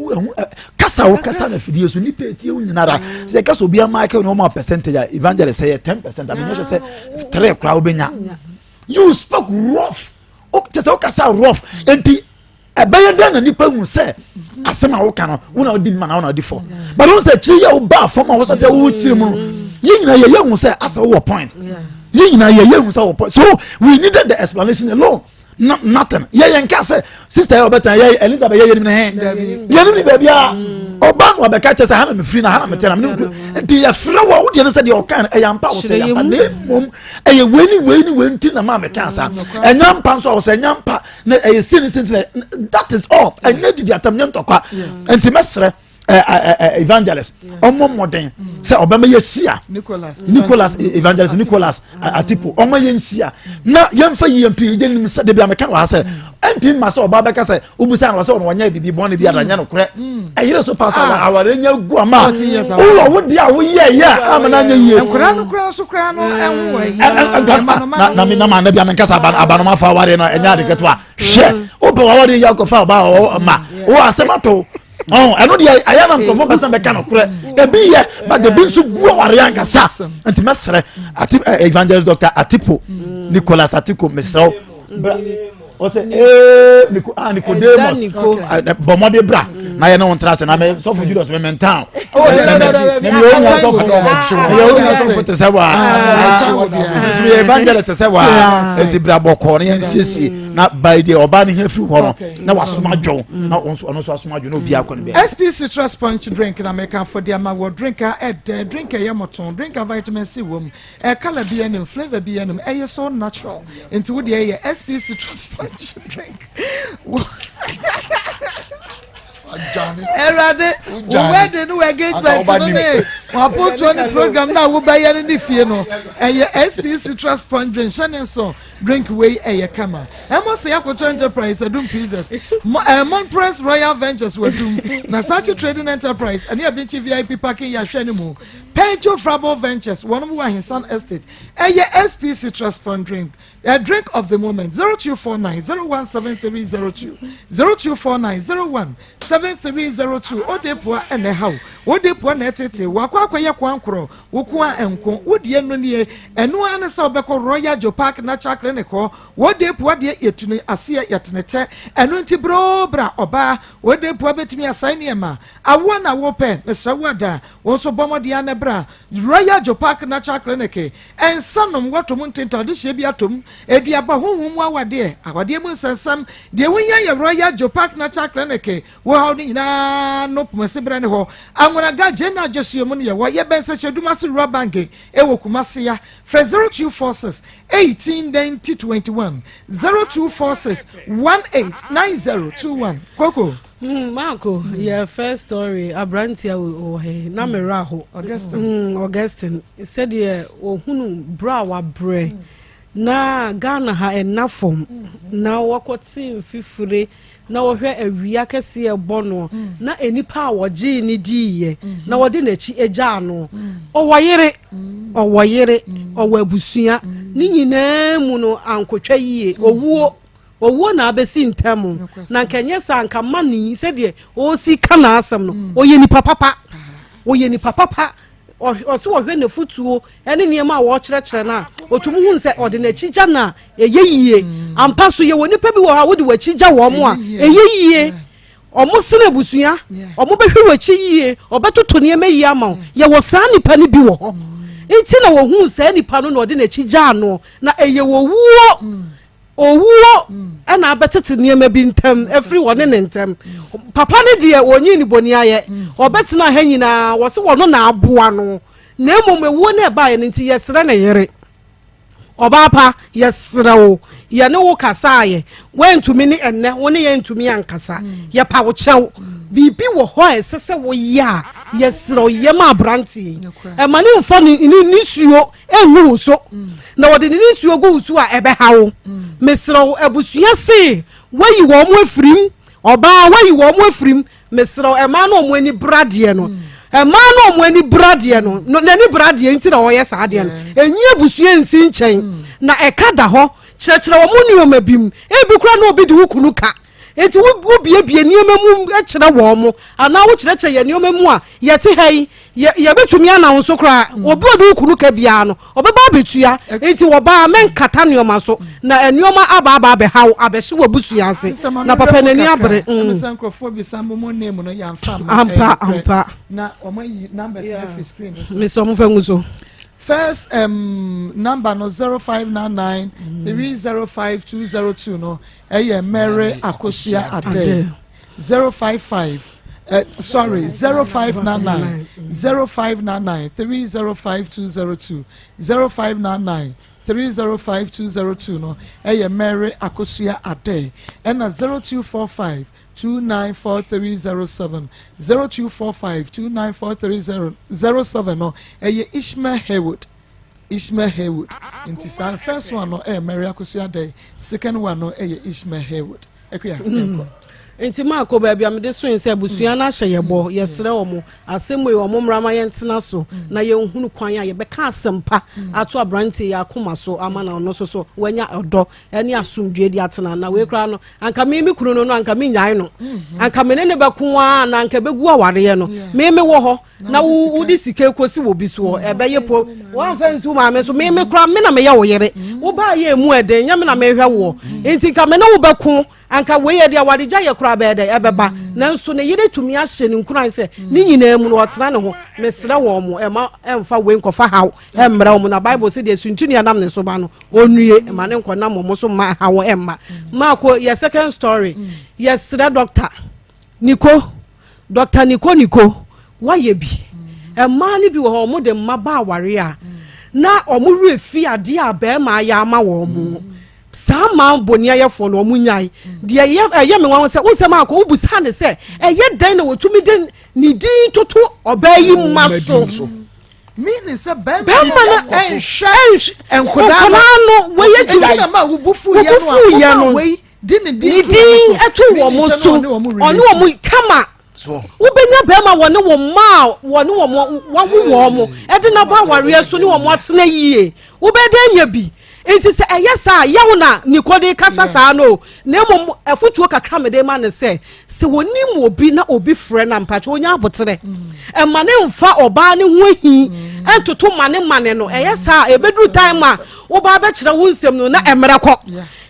kasa wo kasa na fidie so nipa etie wo nyinara sɛ yɛka sɛ obi ama akɛ na ɔma percentage a evangelist sɛ yɛ 10% a menyɛ sɛ 3 koraa wobɛnya you spoke rough kyɛ sɛ wokasa rough nti ɛbɛyɛ dɛn na nipa hu sɛ asɛm a woka no wo na wodi ma na wo na wodi fɔ but wo sɛ akyiri yɛ wobaa fam a wosɛ sɛ wokyiri mu no yɛn nyinaa yɛyɛ hu sɛ asɛ wowɔ point yɛn nyinaa yɛyɛ hu sɛ wowɔ point so we needed the explanation alone no, nothing yɛ yɛn ka sɛ sister yɛ ɔbɛtɛn yɛ elizabeth yɛ yɛnim ne he yɛnim ne baabi a ɔba no ɔbɛka kyɛ sɛ ha na mefiri na ha na metɛ na mene nkuro nti yɛfrɛ wɔ wodeɛ no sɛ deɛ ɔka no ɛyɛ ampa wo sɛ ɛyɛ ampa na mmom ɛyɛ wei ne wei ne wei nti na maa meka saa ɛnyɛ ampa nso a wɔ sɛ ɛnyɛ ampa na ɛyɛ sin ne sin that is all ɛnyɛ didi atam nyɛ ntɔkwa nti mɛsrɛ evangelist ɔmɔ mmɔden sɛ ɔbɛma yɛ hyia nicholas evangelist nicholas atipo ɔmɔ yɛ nhyia na yɛmfa yie nto yɛ nim sɛ debi ameka wɔ ha sɛ ɛnti mma sɛ ɔbaa bɛka sɛ wobusa no wɔ sɛ ɔno wɔnyɛ bibi bɔne bi ada nyɛ no korɛ ɛyere so paa sɛ ah. aware nya gu ama wowɔ wo deɛ a woyɛ yɛ a ama no anyɛ yie nkora no kora so kora no ɛho wɔ na me na ma na bi amenka sɛ abanoma fa awareɛ no ɛnyɛ ade ketewa hwɛ wopɛ wawareɛ yi akɔfa ɔba ma wo asɛm ato ɔn ɛno deɛ ayɛ na nkurɔfoɔ bɛsɛn bɛka no korɛ ebi yɛ but ebi nso gu awareɛ ankasa nti mɛsrɛ ati evangelist doctor atipo nicholas atiko mesrɛ wo bra ɔsɛ ee niko ah nicodemus bɔ mmɔden bra mm. na yɛ ne wo ntra ase na me sɔfo Julius me mentan me me yɛ onua sɔfo yɛ onua sɔfo te sɛ waa yɛ evangelist te sɛ waa eti bra bɔkɔɔ na yɛn siesie na by deɛ ɔbaa ne hia firi hɔ no na wasoma dwon na ɔno nso asoma dwon na obi akɔ ne bɛɛ. SP citrus punch drink na mɛka fo de ama wɔ drink a ɛdɛ drink a ɛyɛ mɔtɔn drink a vitamin C wɔ mu ɛ colour bi anim flavour bi anim ɛyɛ so natural nti wo deɛ ɛyɛ SP citrus punch drink. Awurade wo wedding no engagement no ne wapotoɔ ne program no a wobɛyɛ no ne fie no ɛyɛ SP citrus punch drink hyɛ ne nso drink wei ɛyɛ kama ɛmɔ sɛ yɛakoto enterprise adum pz Monpress Royal Ventures wadum na Sachi Trading Enterprise ɛne Abinkyi VIP parking yɛahwɛ no mu Pedro Frabel Ventures wɔn wɔ Ahinsan Estate ɛyɛ SP citrus punch drink A drink of the moment 0249 017302 0249 017302 Ode pua ɛna ɛha wo Ode pua na ɛtete wo akɔ akɔyɛ kwankorɔ wo ko a ɛnko wo deɛ no nie ɛno ara ne sɛ wobɛkɔ Royal Joe Park Natural Clinic hɔ Ode pua deɛ yɛtu ne aseɛ yɛte ne tɛ ɛno nti broo bra ɔbaa Ode pua bɛtumi asae nneɛma awoɔ na wopɛ mesrɛ wo ada wo nso bɔ mmɔden ara na bra Royal Joe Park Natural Clinic Nsa nom, wɔato mu ntentan, adehyeɛ bi atɔ mu, aduaba, honhom mu awadeɛ, awadeɛ mu nsɛnsɛm, deɛ wohia yɛ Royal Joe Park Natural Clinic, wo haw no nyinaa no Kumasi berɛ ne hɔ, Anwonaga, Gyena Adwosuo mu no yɛwɔ, yɛbɛn Sɛkyɛ-Dumase Rural Bank wɔ Kumasi ya, frɛ 0246 18 90 21, 0246 18 90 21. Koko. Mm, Marco, mm. yɛ first story aberanteɛ a wɔ ha yi na me werɛ aho. Augustine. Mm, Augustine sɛdeɛ wɔhunu berɛ a wabrɛ mm. na Ghana ha ɛna fam mm. na wɔkɔte mfifire na wɔhwɛ awia kɛseɛ ɛbɔ no mm. na nnipa a wɔgyee ne diiɛ mm. na wɔde n'akyi agyaa no mm. ɔwɔ yere mm. ɔwɔ yere mm. ɔwɔ abusua mm. ne nyinaa mu no ankotwa yie mm. owuo Owuo na abɛsi ntam na nka ɛnyɛ saa nka ma ne sɛdeɛ ɔresi ka n'asɛm no mm. ɔyɛ nipa papa ɔyɛ nipa papa ɔsɛ ɔhwɛ n'afutuo ne nneɛma a wɔrekyerɛkyerɛ no a ɔtumi hu sɛ ɔde n'akyi gya no a ɛyɛ yie mm. ampa so yɛwɔ nipa bi wɔ hɔ a wode w'akyi gya wɔn a ɛyɛ yie wɔn sene abusua wɔn bɛhwɛ w'akyi yie ɔbɛtoto nneɛma yie ama wo yɛwɔ saa nipa no bi wɔ hɔ mm. nti na wɔhu saa nipa no na ɔde n'akyi gya ano na ɛyɛ wɔ wuo Owuo na abɛtete nneɛma bi ntam afiri wɔne ne ntam. Papa no deɛ wɔnyii ne bɔni ayɛ. Ɔbɛtena ha nyinaa wɔse wɔno na aboa no. Na mmom ewuo no ɛbaeɛ no nti yɛsrɛ ne yere. Ɔbaa pa yɛsrɛ wo yɛne wo kasaeɛ woantumi ne ɛnnɛ wo ne yɛn ntumi ankasa. Yɛpa wo kyɛw. Biribi wɔ hɔ a ɛsɛ sɛ woyɛ a yɛsrɛ wo yɛ ma aberanteɛ yi. Ɛma ne mfa ne nisuo ngu wo so na wɔde ne nisuo gu wo so a ɛbɛha wo mesrɛ wo abusua se wayi wɔn mo afirim ɔbaa wayi wɔn mo afirim mesrɛ wo ɛmaa no wɔn ani bra deɛ no ɛmaa no wɔn ani bra deɛ no n'ani bra deɛ nti na wɔyɛ saa deɛ no enyi abusua nsi nkyɛn na ɛka da hɔ kyerɛkyerɛ wɔn nneɛma bi mu ebi kura na obi de wo kunu ka Enti wobiebie nneɛma mu kyerɛ wɔn mo anaa wokyerɛkyerɛ yɛn nneɛma mu a yɛte ha yi yɛbɛtumi ana wo so koraa mm. obi ɔde wo kunu ka biara no ɔbɛba abɛtua enti wɔbaa mɛnkata nneɛma so na nneɛma aba aba abɛhaw abɛhye wɔ abusua ase na papa n'ani abere mm. ampa ampa mesɛ ɔmo fa ngu so First um, number no 0599 305 202 no Ɛyɛ Mary Akosua Adeh 055 eh, sorry 0599 0599 305202 0599 305202 no ɛyɛ Mary Akosua Adeh ɛna 0245 294307 0245 294307 no ɛyɛ Ishmael Haywood. Ishmael Haywood nti saa first one no ɛyɛ Mary Akosua Adei second one no ɛyɛ Ishmael Haywood Akua yɛnkɔ. Nti maakɔ baabi a mede soe sɛ abusua no ahyɛ yɛ bɔ yɛsrɛ wɔn asɛm wei wɔn mmra ma yɛntena so na yɛnhunu kwan a yɛbɛka asɛmpa ato aberanteɛ yi akoma so ama na ɔno nso so wanya ɔdɔ ne asomdwoe de atena na wei koraa no anka me me kunu no no anka menyae no anka me ne ne bɛko ara na anka bɛgu awareɛ no me me wɔ hɔ na wode sika kɔsi wɔ bi soɔ mm. ɛbɛyɛ po woamfa nsu maame so me me kora me na meyɛ wo yere mm. Wobaa yɛ emu ɛden, nyɛ me na mehwɛ woɔ. Nti nka me ne wo bɛko, anka wei yɛ deɛ awaregya yɛ koraa bɛyɛ dɛ ɛbɛba. Nanso ne yere tumi ahyɛ ne nkuran sɛ ne nyinaa mu no ɔtena ne ho. Mesrɛ wɔn mo, ɛma ɛmfa wei nkɔfa haw ɛmmrɛ wɔn. Na Bible sɛ deɛ suntuni anam ne so ba no, ɔnnue, ma ne nkɔnam wɔn so mma haw ɛmma. Maako, yɛ second story, yɛsrɛ doctor Niko, Doctor Niko Niko, woayɛ bi. Mmaa no bi wɔ hɔ, wɔn de mma ba aware a, na wɔn werɛ fi adeɛ a barima ayɛ ama wɔn. Saa mmaa boniayɛfoɔ no, wɔn nyae. Deɛ ɛyɛ ɛyɛ me nwanwa sɛ, wo nsɛm akɔ, wobusa ne sɛ, ɛyɛ dɛn na wɔtumi de ne din toto ɔbaa yi mma so? Meaning sɛ bɛrima no ɛnhwɛ nkwadaa no, wɔyɛ ti na ma wo bu fu yɛ no a, wei de ne din to wɔn so, ɔne wɔn kama. Wobɛnya bɛrima wɔne wɔn mma a wɔne wɔn wawo wɔn mo ɛde no aba awareɛ so ne wɔn atena yie, wobɛyɛ dɛ anya bi. Nti sɛ ɛyɛ saa yaw na nikɔde kasa saa no. Na mmom afotuo kakra mede ma no sɛ, sɛ wɔnim obi na obi frɛ no mpakyɛ ɔnya aboterɛ, ɛma ne mfa ɔbaa ne ho ahi ɛntoto ma ne ma ne no. Ɛyɛ saa ɛbɛduru time a wobaa bɛkyerɛ wo nsɛm no na ɛmmerɛ kɔ.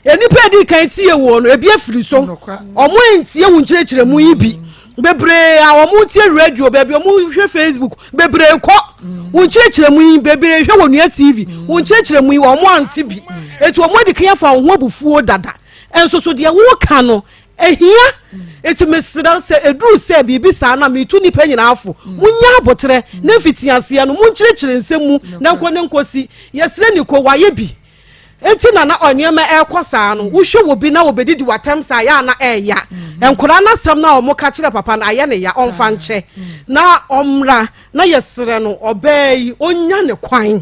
Nnipa a edi kan tie woɔ no, ebi afiri so. Wɔn antie wo nkyerɛkyerɛmu yi bi. Bebree a wɔn tie radio, baabi wɔn hwɛ Facebook, bebree kɔ. Wo nkyerɛkyerɛmu yi, bebree hwɛ wɔ nua TV. Wo nkyerɛkyerɛmu yi, wɔn ante bi. Eti wɔn adi kan afa wo ho abufuo dada. Nso so deɛ woka no, ehia. Eti mesrɛ sɛ eduru sɛ biribi saa na metu nnipa nyinaa fo. Munya aboterɛ na mfitiaseɛ no, monkyerɛkyerɛ nsɛm mu na nkɔ ne nkɔsi. Yɛsrɛ Niko, wayɛ bi. Enti na na nneɛma ɛrekɔ saa no, wohwɛ wɔ bi na wɔbɛdidi w'atɛm saa, yɛ a na ɛreya. Nkwadaa no asɛm no a wɔka kyerɛ papa no ayɛ ne ya, ɔmfa nkyɛ na ɔmmra na yɛsrɛ no ɔbaa yi ɔnya ne kwan,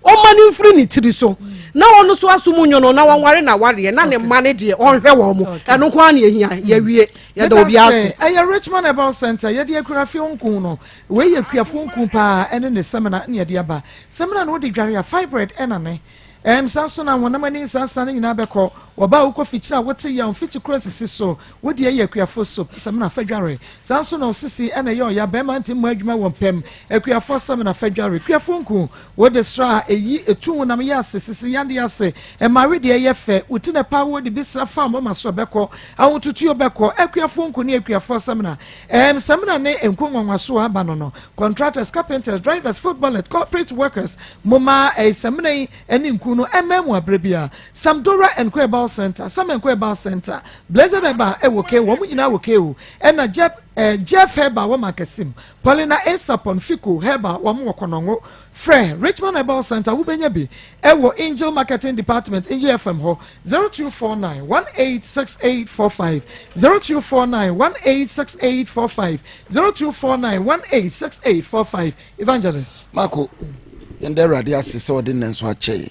ɔmma no mfiri ne tiri so na ɔno nso aso mu nwo no na wɔnware n'awareɛ na ne mma no deɛ ɔnhwɛ wɔn mo. Ɛno nko ara na ɛhia. Yɛawie. Yɛda obiara ase. Ɛyɛ Richmond Herbal Center, yɛde Akurafie nku no, wei yɛ akuafoɔ nku paa ɛne ne samina na yɛde aba. Samina no wode dware a, fibroid ɛna ne. Ɛm saa nso na honam ani nsansa no nyinaa bɛkɔ. Wɔba a wokɔ fikyiri a wote yaw mfikyi koro asisi so. Wo deɛ yɛ akuafo soap, samina fa dware. Saa nso na osisi ɛna ɛyɛ ɔya bɛrima nti mmɔ adwuma wɔ mpam. Akuafo samina fa dware. Kuafo nku, wode sra a ɛyi ɛtu honam yɛ ase, sisi yadeɛ ase, ɛma wedeɛ yɛ fɛ. Wo ti na ɛpa wode bi sra fa moma so ɛbɛkɔ. Ahotutuo bɛkɔ. Akuafo nku ne akuafo samina. Ɛm samina ne nku nwanwasoɔ aba no no. Contractors, carpenters, drivers, footballers, corporate workers, Momma ɛyi samina yi ne nku no mmɛn mo aberɛ biara. Samdora and Ko Herbal Center, Sam and Ko Herbal Center, Blessed Herbal ɛwɔ K, wɔn nyinaa wɔ K o, ɛna Jeff, eh, Jeff Herbal wɔ Mankasim, Paulina A. Sapon, Fico Herbal wɔn wɔ Kɔnɔngo. Frɛ Richmond Herbal Center wobɛnya bi ɛwɔ Angel Marketing Department, Angel FM hɔ, 0249 186845, 0249 186845, 0249 186845. Evangelist. Mako, yɛnda Awurade ase sɛ ɔde nnɛ nso akyɛ yɛn.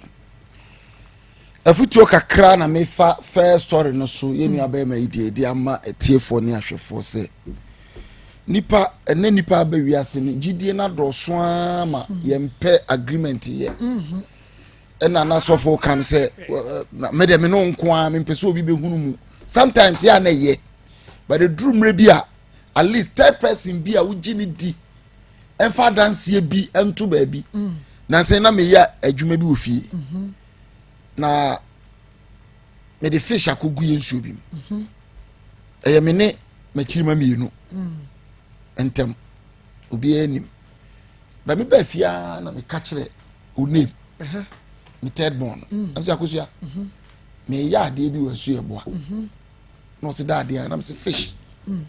Afutuo kakra na mefa first story no so yɛn nua bɛrima yi deɛ ɛde ama atiefoɔ ne ahwɛfoɔ sɛ nipa ɛnɛ nipa aba wiase no gyidie no adɔɔso ara ma yɛmpɛ agreement yɛ mm-hmm. ɛna n'asɔfo ka no sɛ me deɛ me no nko ara mempɛ sɛ obi bɛhunu mu sometimes yɛ a na ɛyɛ but ɛduru mmerɛ bi a at least third person bi a wogye ne di ɛmfa adanseɛ bi nto baabi mm. na sɛ na meyɛ adwuma bi wɔ fie mm-hmm. na mede fish akɔgu yɛ nsuo bi mu mm-hmm. ɛyɛ me ne m'akyirima mmienu mm. ntɛm obiara nim ba me baa fie ara na meka kyerɛ onim uh-huh. me third born no mm. ɛm sɛ akosua mm-hmm. meyɛ adeɛ bi wɔ asuo ɛboa na ɔsɛ da adeɛ a na mesɛ fish mm.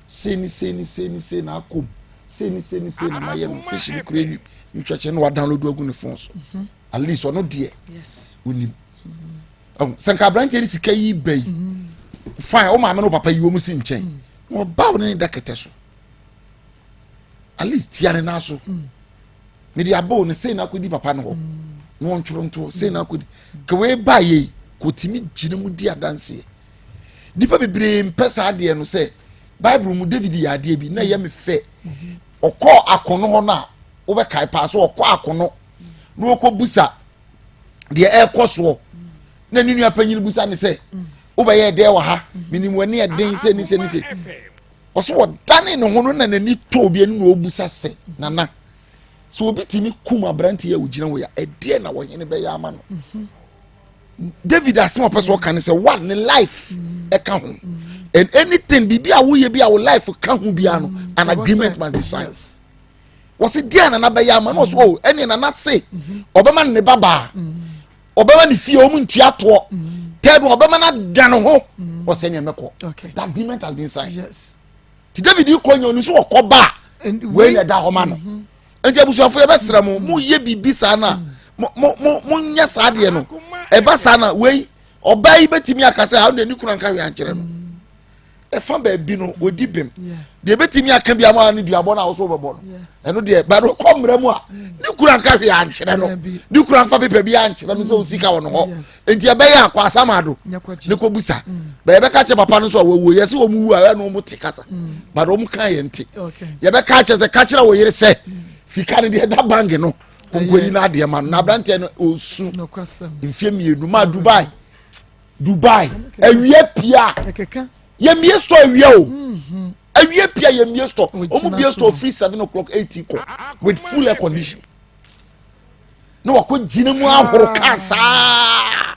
Sei ne sei ne sei ne sei na akɔ mu sei ne sei ne sei na mayɛ no fish ne kura ni ntwa kyerɛ na wa download agu ne phone so mhm. at least ɔno deɛ onim mhm. sɛ nka aberanteɛ de sika yi ba yi mhm. fine wo maame no papa yi wɔn si nkyɛn na ɔba wo ne ne da kɛtɛ so at least tia ne nan so mede abɔ ne sei na akɔdi papa no hɔ na wɔntwerɛ ntoɔ sei na akɔdi kawei ba yɛ yi kɔtumi gyina mu di adanseɛ. Nnipa bebree mpɛ saa adeɛ no sɛ Bible mu David yɛ adeɛ bi na ɛyɛ me fɛ. Ɔkɔɔ akono hɔ no a wobɛkae paa so ɔkɔ akono na ɔkɔ busa deɛ ɛrekɔ soɔ na ne nua panyin busa ne sɛ wobɛyɛ dɛ wɔ ha menim w'ani ɛden sɛ ne sɛ ne sɛ ɔso wɔdane ne ho no na n'ani tɔ obi ani na ɔbusa sɛ nana sɛ obi tumi kum aberanteɛ a ɔgyina hɔ yi a ɛdeɛ na ɔhene bɛyɛ ama no. David asɛm a ɔpɛ sɛ ɔka ne sɛ one ne life ɛka ho and anything biribi a woyɛ bi a wo life ka ho biara no an agreement must be signed. Wɔsi deɛ nana bɛyɛ ama no ɔso o ɛne nana se ɔbɛma ne ba baa ɔbɛma ne fie ɔmu ntua toɔ third one ɔbɛma no ada ne ho ɔsɛ nea mɛkɔ. The agreement has been signed. Yes. Ti David kɔ nyɛ ɔno so ɔkɔ ba a wei na ɛda hɔ ma no. Nti abusuafo yɛbɛsrɛ mo mo yɛ biribi saa na mo mo mo mo nyɛ saa deɛ no ɛba saa na wei ɔbaa yi bɛtumi aka sɛ awo na ne kunu anka hwee ankyerɛ no. Ɛfa baabi no wɔdi bem deɛ ɛbɛtumi aka bi ama ne duabɔ no a wɔso wɔbɛbɔ no ɛno deɛ ba no kɔ mmerɛ mu a ne kura nka hwee ankyerɛ no ne kura nfa pepa bi ankyerɛ no sɛ osika wɔ no hɔ nti ɛbɛyɛ akɔ asamado ne kɔ busa mm. bɛyɛ bɛka kyɛ papa no so a wɔwuo yɛsɛ wɔn wu a ɛna wɔn te kasa mm. but wɔn ka yɛn te yɛbɛka kyɛ sɛ ka kyerɛ wɔ yere sɛ mm. sika no deɛ ɛda bank no nkoyi n'adeɛ ma no na aberanteɛ no osu mfie mmienu ma Dubai. Dubai awia pia yɛmmie store awia o mhm. awia pia yɛmmie store wɔn bie store free 7 o'clock 8 kɔ with full air condition na wakɔ gyina mu ahoro kaa saa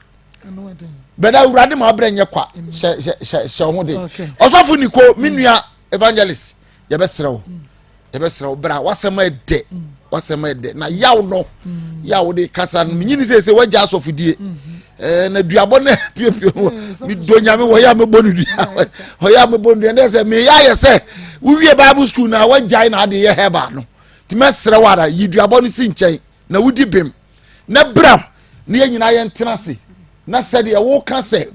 bɛda awurade ma abrɛ nyɛ kwa hyɛ hyɛ hyɛ hyɛ ɔho de ɔsɔfo niko me nua evangelist yɛbɛsrɛ wo yɛbɛsrɛ wo bra wasɛm ɛdɛ wasɛm ɛdɛ na yaw no yaw de kasa no menyini sɛ sɛ wagya asɔfodie ɛɛ na duabɔ no piepie ho medɔ nyame wɔyɛ a mɛbɔ no dua wɔyɛ a mɛbɔ no dua ne sɛ meyɛ ayɛ sɛ wowie bible school na wagyae na ade yɛ hɛba no nti mɛsrɛ wo ara yi duabɔ no si nkyɛn na wodi bem na bra na yɛn nyinaa yɛntena ase na sɛdeɛ woka sɛ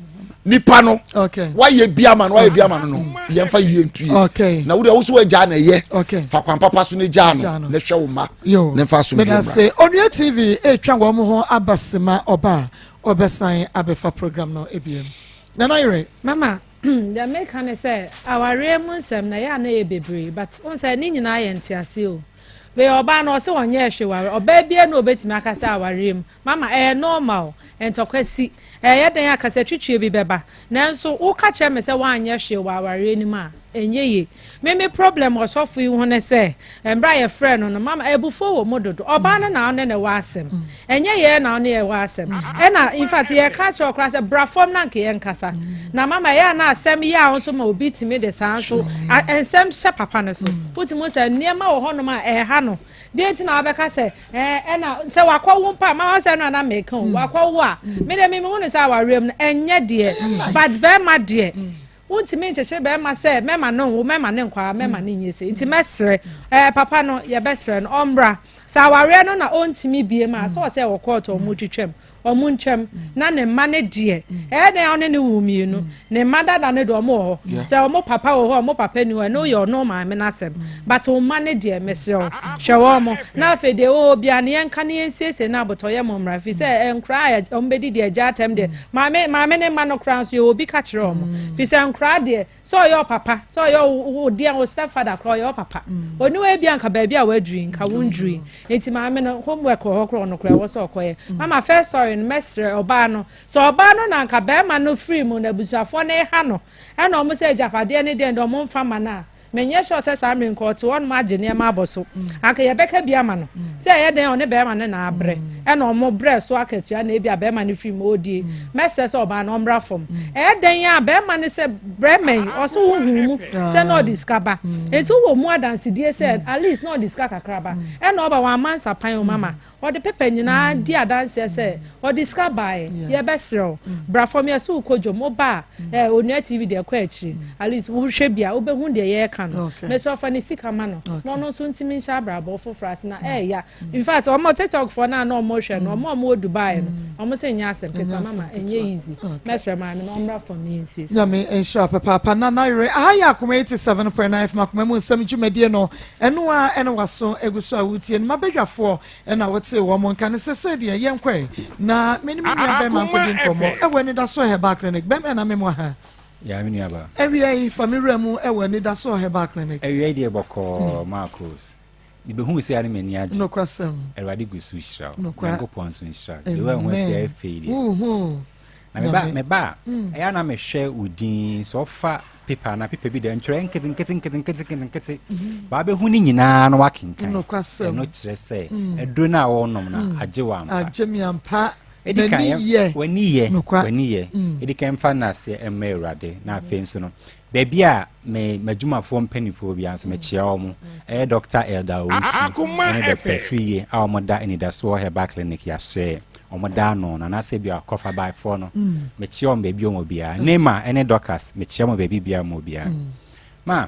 nipa no wayɛ bi ama no wayɛ bi ama no no yɛmfa yie ntu yie na wodeɛ woso agyaa na ɛyɛ fa kwan papa so no gyaa no na hwɛ wo mma na mfa asomdwoe mmra. Medase. Onua TV retwa wɔn ho aba sima ɔba a ɔbɛsan abɛfa program no ebiem. Nana Yere. Mama, deɛ meka ne sɛ awareɛ mu nsɛm na ɛyɛ a na ɛyɛ bebree but wohu sɛ ne nyinaa yɛ nteaseɛ o. Wei ɔbaa no ɔse ɔnyɛɛ hwee ware ɔbaa biara ni obetumi aka sɛ awareɛ mu mama ɛyɛ normal ntɔkwa si ɛyɛ dɛn a kasatwitwie bi bɛba nanso wo ka kyerɛ me sɛ woanyɛ hwee wɔ awareɛ no mu a ɛnyɛ yie me me problem ɔsɔfo yi ho ne sɛ mmerɛ a yɛfrɛ no no mama abufuo wɔ mu dodo ɔbaa no na ɔne ne wɔ asɛm ɛnyɛ yɛn na ɔne yɛ wɔ asɛm ɛna in fact yɛka kyerɛ ɔkora sɛ bra fam na nka yɛn kasa na mama ɛyɛ a na asɛm yɛ a nso ma obi tumi de saa nso nsɛm hyɛ papa no so wotumi sɛ nneɛma wɔ hɔnom a ɛha no deɛ nti na wabɛka sɛ ɛɛ ɛna sɛ wakɔwo mpa ma wasɛ no ana meka o wakɔwo a me deɛ me hu no sɛ awareɛ mu no ɛnyɛ deɛ but bɛrima deɛ Wontumi nkyekyere bɛrima sɛ mɛma no nwo, mɛma no nkɔ a, mɛma no nyɛ sei. Nti mɛsrɛ, ɛɛ papa no yɛbɛsrɛ no ɔmmra. Sɛ awareɛ no na ɔntumi biem a, sɛ ɔsɛ wɔ kɔɔto a ɔmo twitwam, ɔmo ntwam. Na ne mma no deɛ, ɛyɛ dɛn a ɔne no woo mmienu. Ne mma dada no deɛ ɔmo wɔ hɔ. Sɛ ɔmo papa wɔ hɔ a, ɔmo papa nni hɔ a, ɛno yɛ ɔno maame no asɛm. But wo mma no deɛ, mesrɛ wo, hwɛ wɔn. Na afei deɛ ɛwɔ hɔ biara no, yɛnka na yɛnsiesie na abotɔyam mmra. Ɛfiri sɛ nkoraa a wɔbɛdidi agya atɛm deɛ, Maame, maame ne mma no koraa nso, yɛwɔ obi ka kyerɛ wɔn. Firi sɛ nkoraa deɛ, sɛ ɔyɛ ɔpapa, sɛ ɔyɛ wo deɛ, wo step father koraa, ɔyɛ ɔpapa. Ɔni hɔ ebia nka baabi a waduru yi, nka wonduru yi. Nti maame no, homework wɔ hɔ koraa, ɔno koraa ɛwɔ sɛ ɔkɔyɛ. Mama, first story no, mɛsrɛ ɔbaa no, sɛ ɔbaa no na nka barima no firi mu na abusuafoɔ no reha no, ɛna wɔn sɛ agyapadeɛ ne deɛn deɛ wɔn mfa mma no a, Menyɛ sure sɛ saa mmere nka ɔte hɔnom agye nneɛma abɔ so. Anka yɛbɛka bi ama no. Sɛ ɛyɛ dɛn a ɔne barima no na abrɛ. Ɛna ɔmo brɛ so akatua na ebia barima no firi mu ɔredie. Mɛsrɛ sɛ ɔbaa no ɔmmra fam. Ɛyɛ dɛn a barima no sɛ brɛma yi ɔso wohuu mu sɛ na ɔde sika ba. Enti wowɔ mu adansedie sɛ at least na ɔde sika kakra ba. Ɛna ɔba wamma nsapan o mama. Ɔde paper nyinaa di adanseɛ sɛ ɔde sika baeɛ. Yɛbɛsrɛ wo, bra fam yɛse wokɔ dwom, woba a, eh, Onua TV deɛ kɔ akyiri. At least wohwɛ bi a, wobɛhu deɛ yɛreka no. Mesrɛ wo fa ne sika ma no, na ɔno nso ntumi nhyɛ abrabɔ foforɔ ase na ɛɛya. In fact, wɔn TikTok foɔ no a na wɔrehwɛ no, wɔn a wɔwɔ Dubai no, wɔn se nyɛ asɛm ketewa, mama ɛnyɛ easy. Mɛsrɛ maame no ɔmmra fam na yɛnsiesie. Nyame nhyira wo papaapa Nana Yere. Aha yɛ Akoma 87.9 FM Akoma mu nsɛm dwumadie no. Ɛno ara ɛna w'aso gu so a woretie no. M'abadwafoɔ na wotee wɔn nka no. Sesei deɛ yɛnkɔ ɛ na me ne me nua bɛrima nkɔdi nkɔmmɔ wɔ Anidasoɔ Herbal Clinic. Bɛrima na me mo ha. Yeah, me nua ba. Awia yi, fa me wura mu wɔ Anidasoɔ Herbal Clinic. Awia yi deɛ bɔkɔɔ, Marcos. Mebɛhuu sɛ a ne m'ani agye. Nokwasɛm. Awurade gu so hyira wo. Nokwa. Nyankopɔn nso nhyira wo. Deɛ woahu Amen. sɛ ɛfɛ yi deɛ. Wohu. Na meba Nyame. meba a, ɛyɛ a na mehwɛ wo din sɛ ɔfa paper anaa paper bi deɛ ntwerɛ nkete nkete nkete nkete nkete nkete. Baa bɛhu ne nyinaa na wakenkan. Nokwasɛm. Ɛno kyerɛ sɛ aduro no a wɔrenom no agye wo ampa. Agye me ampa. Edi kan N'ani yɛ. W'ani yɛ. Nokwa. W'ani yɛ. Edi kan mfa nnaseɛ mma Awurade, na afei nso no, baabi a me m'adwumafoɔ mpanimfoɔ biara nso mekyea wɔn. Ɛyɛ Dɔkta Elder Owusu ne Dɔkta Afriyie a wɔda Anidasoɔ Herbal Clinic Yɛasoɛɛ wɔn da ano no, anaasɛ ebia Kɔfabaefoɔ no, mekyea wɔn baabi a wɔwɔ biara. Neema ne Dorcas, mekyea wɔn baabi biara wɔwɔ biara. Ma,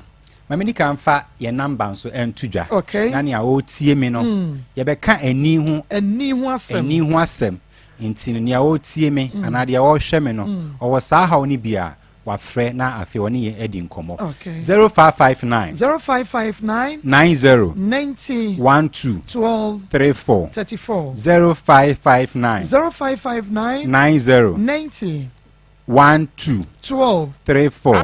ma menni kan mfa yɛn namba nso nto dwa. Okay. Na nea ɔretie me no, mm. yɛbɛka ani ho ani ho asɛm. Ani ho asɛm. Nti no, nea ɔretie me mm. anaa deɛ ɔrehwɛ me no, mm. ɔwɔ saa haw no bi a, wafrɛ na afei ɔne yɛn adi nkɔmmɔ. Okay. 0559 0559 90 90 12 12 34 34 0559 0559 90 90 1 2 12 3 4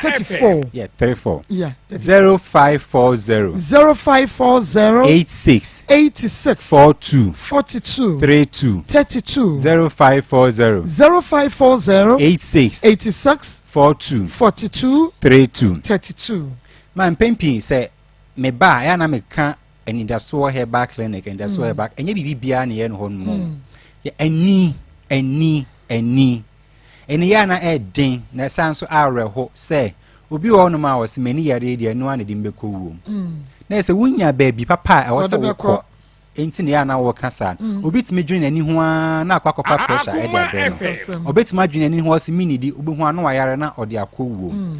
34 yeah 34 yeah 0540 0540 86 86 42 42 32 32 0540 0540 86 86 42 42 32 32 ma mpɛn pii sɛ me ba a ɛyɛ na meka anidasoɔ herbal clinic anidasoɔ mm. herbal ɛnyɛ biribi biara na ɛyɛ no hɔ no mu mm. yɛ ani ani ani ɛne yɛ ana ɛden na ɛsan nso awerɛho sɛ obi wɔ hɔnom a ɔsɛ m'ani yareɛ deɛ ɛno a na de mbɛkɔ wuom mm. na ɛsɛ wonya baabi papa a ɛwɔ sɛ wokɔ nti na yɛ ana wɔka saa mm. obi tumi dwene n'ani ho ara na akɔ akɔfa pressure ɛde abrɛ no ɔbɛtumi adwene n'ani ho ɔsɛ menidi wobɛhu ano wayare na ɔde akɔ wuom mm.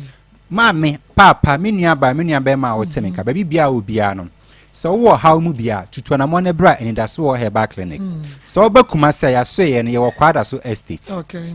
Maame, paapa, me nuabaa, me nuabɛrima a wote me nka, baabi biara a wɔ biara no, sɛ wowɔ ɔhaw mu bi a, tutu anammɔn na bra Anidaso wɔ Herbal Clinic. Sɛ woba Kumasi a, yɛasoɛeɛ no, yɛwɔ Kwadaso Estate.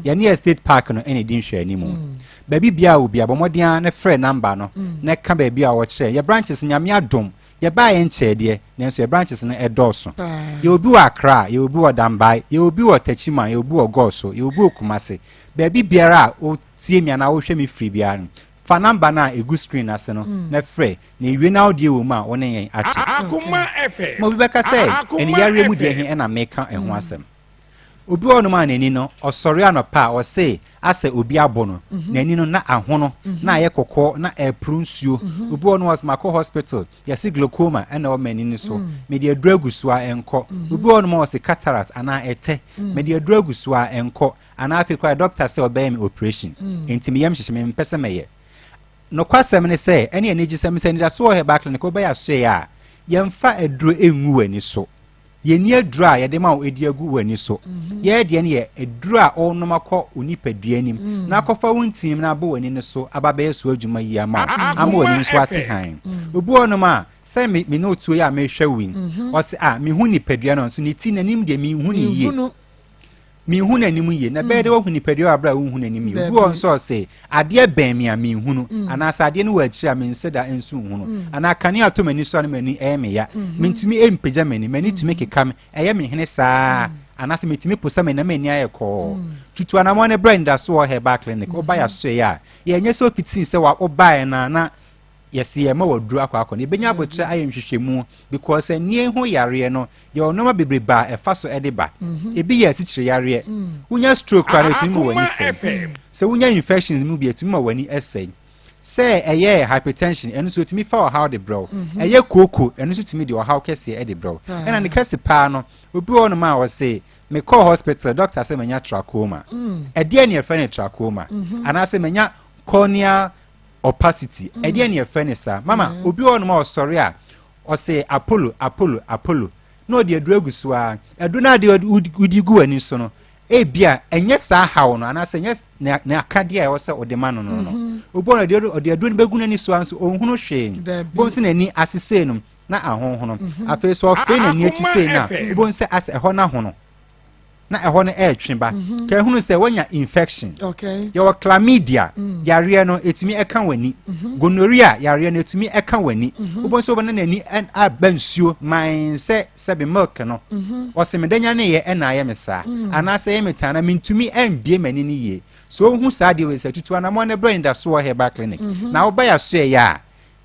Yɛne Estate Park no na ɛdi nhwɛanimu. Baabi biara a wɔ biara, bɔ mmɔden ara na frɛ namba no na ka baabi a wɔ kyerɛ. Yɛn branches no, Nyame adom, yɛbaeɛ nkyɛɛ deɛ, nanso yɛn branches no ɛdɔɔso. Yɛwɔ bi wɔ Accra, yɛwɔ bi wɔ Dambai, yɛwɔ bi wɔ Techiman, yɛwɔ bi wɔ Goso, yɛwɔ bi wɔ Kumasi. Baabi biara a wo tie me anaa wohwɛ me firi biara no, fa number no a ɛgu screen no ase no na frɛ, na ɛwie na wo deɛ wɔ mu a, wo ne yɛn akyɛ. Ma obi bɛka sɛ, Aniyareɛ mu deɛ he na meka ɛho asɛm? Obi wɔ hɔnom a n'ani no, ɔsɔre anɔpa a, ɔse asɛ obi abɔ no, n'ani no na ahono, na ayɛ kɔkɔɔ, na ɛɛporo nsuo. Obi wɔ hɔnom a ɔse, makɔ hospital, yɛse glaucoma na ɛwɔ m'ani no so, mede aduro agu so a, ɛnkɔ. Obi wɔ hɔnom a ɔse cataract anaa ɛtɛ, mede aduro agu so a, ɛnkɔ. Anaa afei koraa dɔkta sɛ ɔbɛyɛ me oprehyɛn, enti me yam hyehye me, mempɛ sɛ mɛyɛ. Nokwasɛm ne sɛ, ɛne anigyesɛm ne sɛ, anidaso wɔ herbal clinic, wobɛyɛ asoɛe a, yɛmfa aduro ngu w'ani so. Yɛnni aduro a yɛde ma wo de agu w'ani so. Yɛn deɛ no yɛ aduro a wonom akɔ wo nipadua anim na akɔfa wo ntinim na abɔ w'ani no so aba abɛyɛ so adwuma yie ama wo, ama w'ani no so ate hann. Obi wɔ hɔnom a, sɛ me me ne wo tuo yi a mehwɛ wo yi, ɔse, ah, mehu nipadua no, nso ne ti n'anim deɛ menhu no yie. Minhu n'anim yie. Na ɛbɛyɛ dɛ woahu nipadua wɔ abere a wonhu n'anim yie. Obi wɔ hɔ nso a ɔse, adeɛ bɛn me a menhu no, anaasɛ adeɛ no wɔ akyiri a mense da nso nhu no, anaa kanea tɔ m'ani so a na m'ani ɛyɛ me ya, mentumi mpagya m'ani, m'ani tumi keka me, ɛyɛ me hene saa, anaasɛ metumi posa m'ani na m'ani ayɛ kɔɔ. Tutu anamɔn na bra Anidasoɔ Herbal Clinic. Woba yɛasoɛeɛ a, yɛnyɛ sɛ ofitii sɛ wobaeɛ no a na yɛse yɛma waduru akɔ akɔ no yɛbɛnya abokyerɛ ayɛ nhwehwɛmu because ani ho yareɛ no yɛwɔ nneɛma bebrebe a ɛfa so de ba mhm. ebi yɛ asikyire yareɛ mm. wonya stroke koraa no ɛtumi ma w'ani sɛe sɛ wonya infections mu bi ɛtumi ma w'ani sɛe sɛ ɛyɛ hypertension ɛno nso ɛtumi fa ɔhaw de brɛw mhm. ɛyɛ kooko ɛno nso tumi de ɔhaw kɛseɛ de brɛw ɛna ne kɛse paa no obi wɔ hɔnom a ɔse mekɔɔ hospital doctor sɛ manya trachoma mm. ɛdeɛ ne yɛfrɛ no trachoma mhm. anaasɛ manya corneal opacity mm. ɛdeɛ ne yɛfrɛ ne saa mama mm. obi wɔ nom a ɔsɔre a ɔsɛ apollo apollo apollo na ɔde aduro agu so a aduro no adeɛ wodi gu w'ani so no ebia ɛnyɛ saa haw no anaasɛ ɛnyɛ n'akadeɛ a ɛwɔ sɛ ɔde ma no no no mm-hmm. obi wɔ no ɔde aduro no bɛgu n'ani so a nso ɔnhunu hwee bɔn sɛ n'ani asesee no na ahonhono mm-hmm. afei so ɔfei n'ani akyi sei no a wobɛhu sɛ asɛ ɛhɔ no ahono na ɛhɔ no ɛretwe ba mhm. ka ehunu sɛ wanya infection yɛwɔ chlamydia mm. yareɛ no etumi ɛka w'ani mhm. gonorrhea yareɛ no etumi ɛka w'ani mhm. wobɛn sɛ wobɛn n'ani aba nsuo man sɛ sɛbi milk no ɔsɛ medanya ne yɛ ɛna ayɛ me saa mm. anaasɛ ɛyɛ me taa na mentumi ɛnbie m'ani no yie so wohu saa deɛ wɔ sɛ tutu anamɔ ne brɛ nidasoɔ herbal clinic na woba yɛ aso ɛyɛ a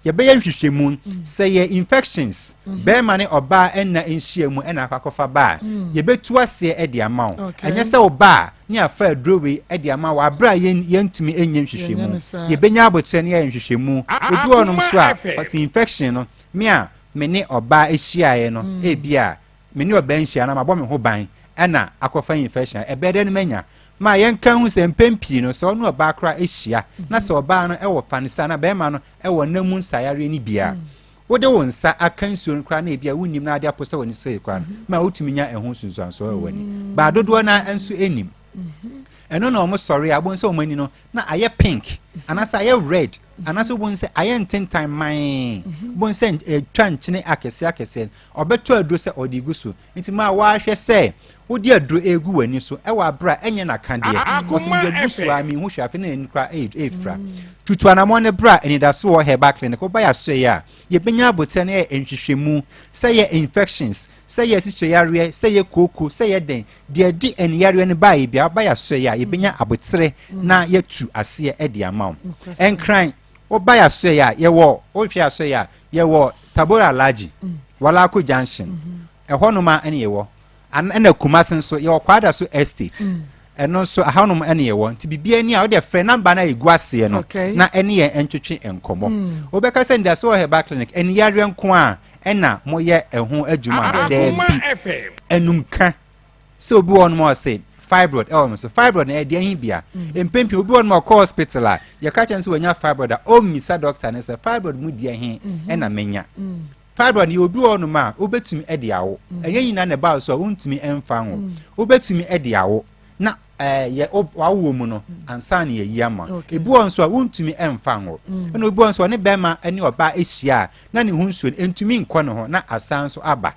Yɛbɛyɛ nhwehwɛmu, sɛ yɛ infections, bɛrima ne ɔbaa nna nhyiamu na akɔ akɔfa ba a, yɛbɛtu aseɛ de ama wo. Ɛnyɛ sɛ wo ba a, ne yɛafa aduro wei de ama wo aberɛ a yɛntumi nyɛ nhwehwɛmu. Yɛbɛnya aboterɛ na yɛayɛ nhwehwɛmu. Obi wɔ hɔnom nso a, ɔse infection no, me a me ne ɔbaa hyiaeɛ no, ebia me ne ɔbaa nhyia na mabɔ me ho ban. na akɔfa infection a, ɛbɛyɛ dɛn na manya? Ma yɛnka nhu sɛ mpɛn pii no, sɛ ɔne ɔbaa koraa hyia na sɛ ɔbaa no wɔ fansa anaa barima no wɔ nna mu nsayareɛ no bi a, wode wo nsa aka nsuo no koraa na ebi a wonnim na ade aposa w'ani sei koraa no, ma wotumi nya ɛho nsunsuansoɔ wɔ w'ani. Baa dodoɔ no ara nso nnim. Ɛno na wɔn sɔre a, wobɛhu sɛ wɔn ani no na ayɛ pink anaasɛ ayɛ red anaasɛ wobɛhu sɛ ayɛ ntentan mann, wobɛhu sɛ ɛtwa nkyene akɛseɛ akɛseɛ. Ɔbɛtɔ aduro sɛ ɔde gu so. Nti ma w'ahwɛ sɛ wode aduro regu w'ani so wɔ aberɛ a ɛnyɛ n'akadeɛ. Ɔse mede agu so a menhu hwee afei na n'ani koraa ɛrefira. Tutu anamɔn no bra Anidasoɔ Herbal Clinic woba yɛasoɛeɛ a yɛbɛnya aboterɛ na yɛayɛ nhwehwɛmu sɛ ɛyɛ infections, sɛ ɛyɛ asikyire yareɛ, sɛ ɛyɛ kooko, sɛ ɛyɛ dɛn, deɛ ɛde ani yareɛ no baeɛ biara woba yɛasoɛeɛ a yɛbɛnya aboterɛ na yɛatu aseɛ de ama wo. Nkran woba yɛasoɛeɛ a yɛwɔ wohwɛ yɛasoɛeɛ a Yɛwɔ Tabora Alhaji, Walako Junction, ɛhɔnom a ɛne yɛwɔ. Ɛna Kumasi nso, yɛwɔ Kwadaso Estate. Ɛno nso, ahanom ɛne yɛwɔ. Nti biribiara ni a, wode frɛ namba no a ɛgu aseɛ no, na ɛne yɛn ntwetwe nkɔmmɔ. Wobɛka sɛ Anidaso wɔ Herbal Clinic, ɛne yareɛ nko a ɛna moyɛ ɛho adwuma anaa? Daabi. Anumka. Sɛ obi wɔ hɔnom a ɔse fibroid ɛwɔ me so, fibroid no ɛdeɛ he bia? Mm. Mpɛn pii obi wɔ hɔnom a ɔkɔ hospital a yɛka kyerɛ no sɛ wanya fibroid a ɔmmisa doctor no sɛ fibroid mu deɛ he mm-hmm. ɛna menya. Mm. Fibroid no yɛ obi wɔ hɔnom a wobɛtumi ɛde awo. Mm. Ɛnyɛ nyinaa na ɛbaa so a wontumi ɛmfa ho. Wobɛtumi ɛde awo na ɛɛ yɛ wawo mu no ansa na yɛyi ama. Ebi wɔ nso a wontumi ɛmfa ho. Ɛna obi wɔ nso a ne bɛrima ɛne ɔbaa ahyia a na ne ho nsuo no ntumi nkɔ ne ho na asan nso aba.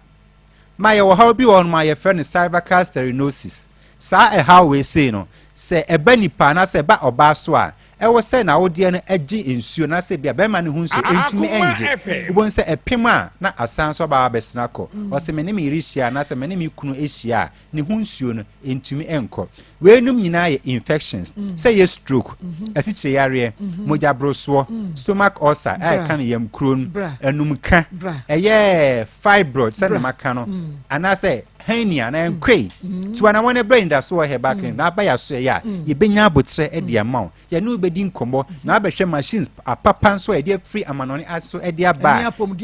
Ma yɛwɔ haw bi wɔ hɔnom a yɛfrɛ no cervical stenosis. Saa ɛhaw wei sei no, sɛ ɛba nipa anaasɛ ɛba ɔbaa so a, ɛwɔ sɛ n'awodeɛ no gye nsuo anaasɛ ebia bɛrima no ho nsuo ntumi ngye. Wobɛhu sɛ ɛpem a na asan nso aba abɛsene akɔ. Ɔsɛ me ne me yere hyia anaasɛ me ne me kunu hyia a, ne ho nsuo no ntumi nkɔ. Weinom nyinaa yɛ infections, sɛ ɛyɛ stroke, asikyire yareɛ, mogya borosoɔ, stomach ulcer a ɛka no yam kuro no, anumka, ɛyɛ fibroid sɛdeɛ maka no, anaasɛ hernia anaa nkoe. Tu anamɔ no brɛ anidaso wɔ herbal clinic na aba yɛaso ɛyɛ a yɛbɛnya aboterɛ de ama wo. Yɛne wo bɛdi nkɔmmɔ na abɛhwɛ machines apapa nso a yɛde afiri amanɔne aso de aba a apom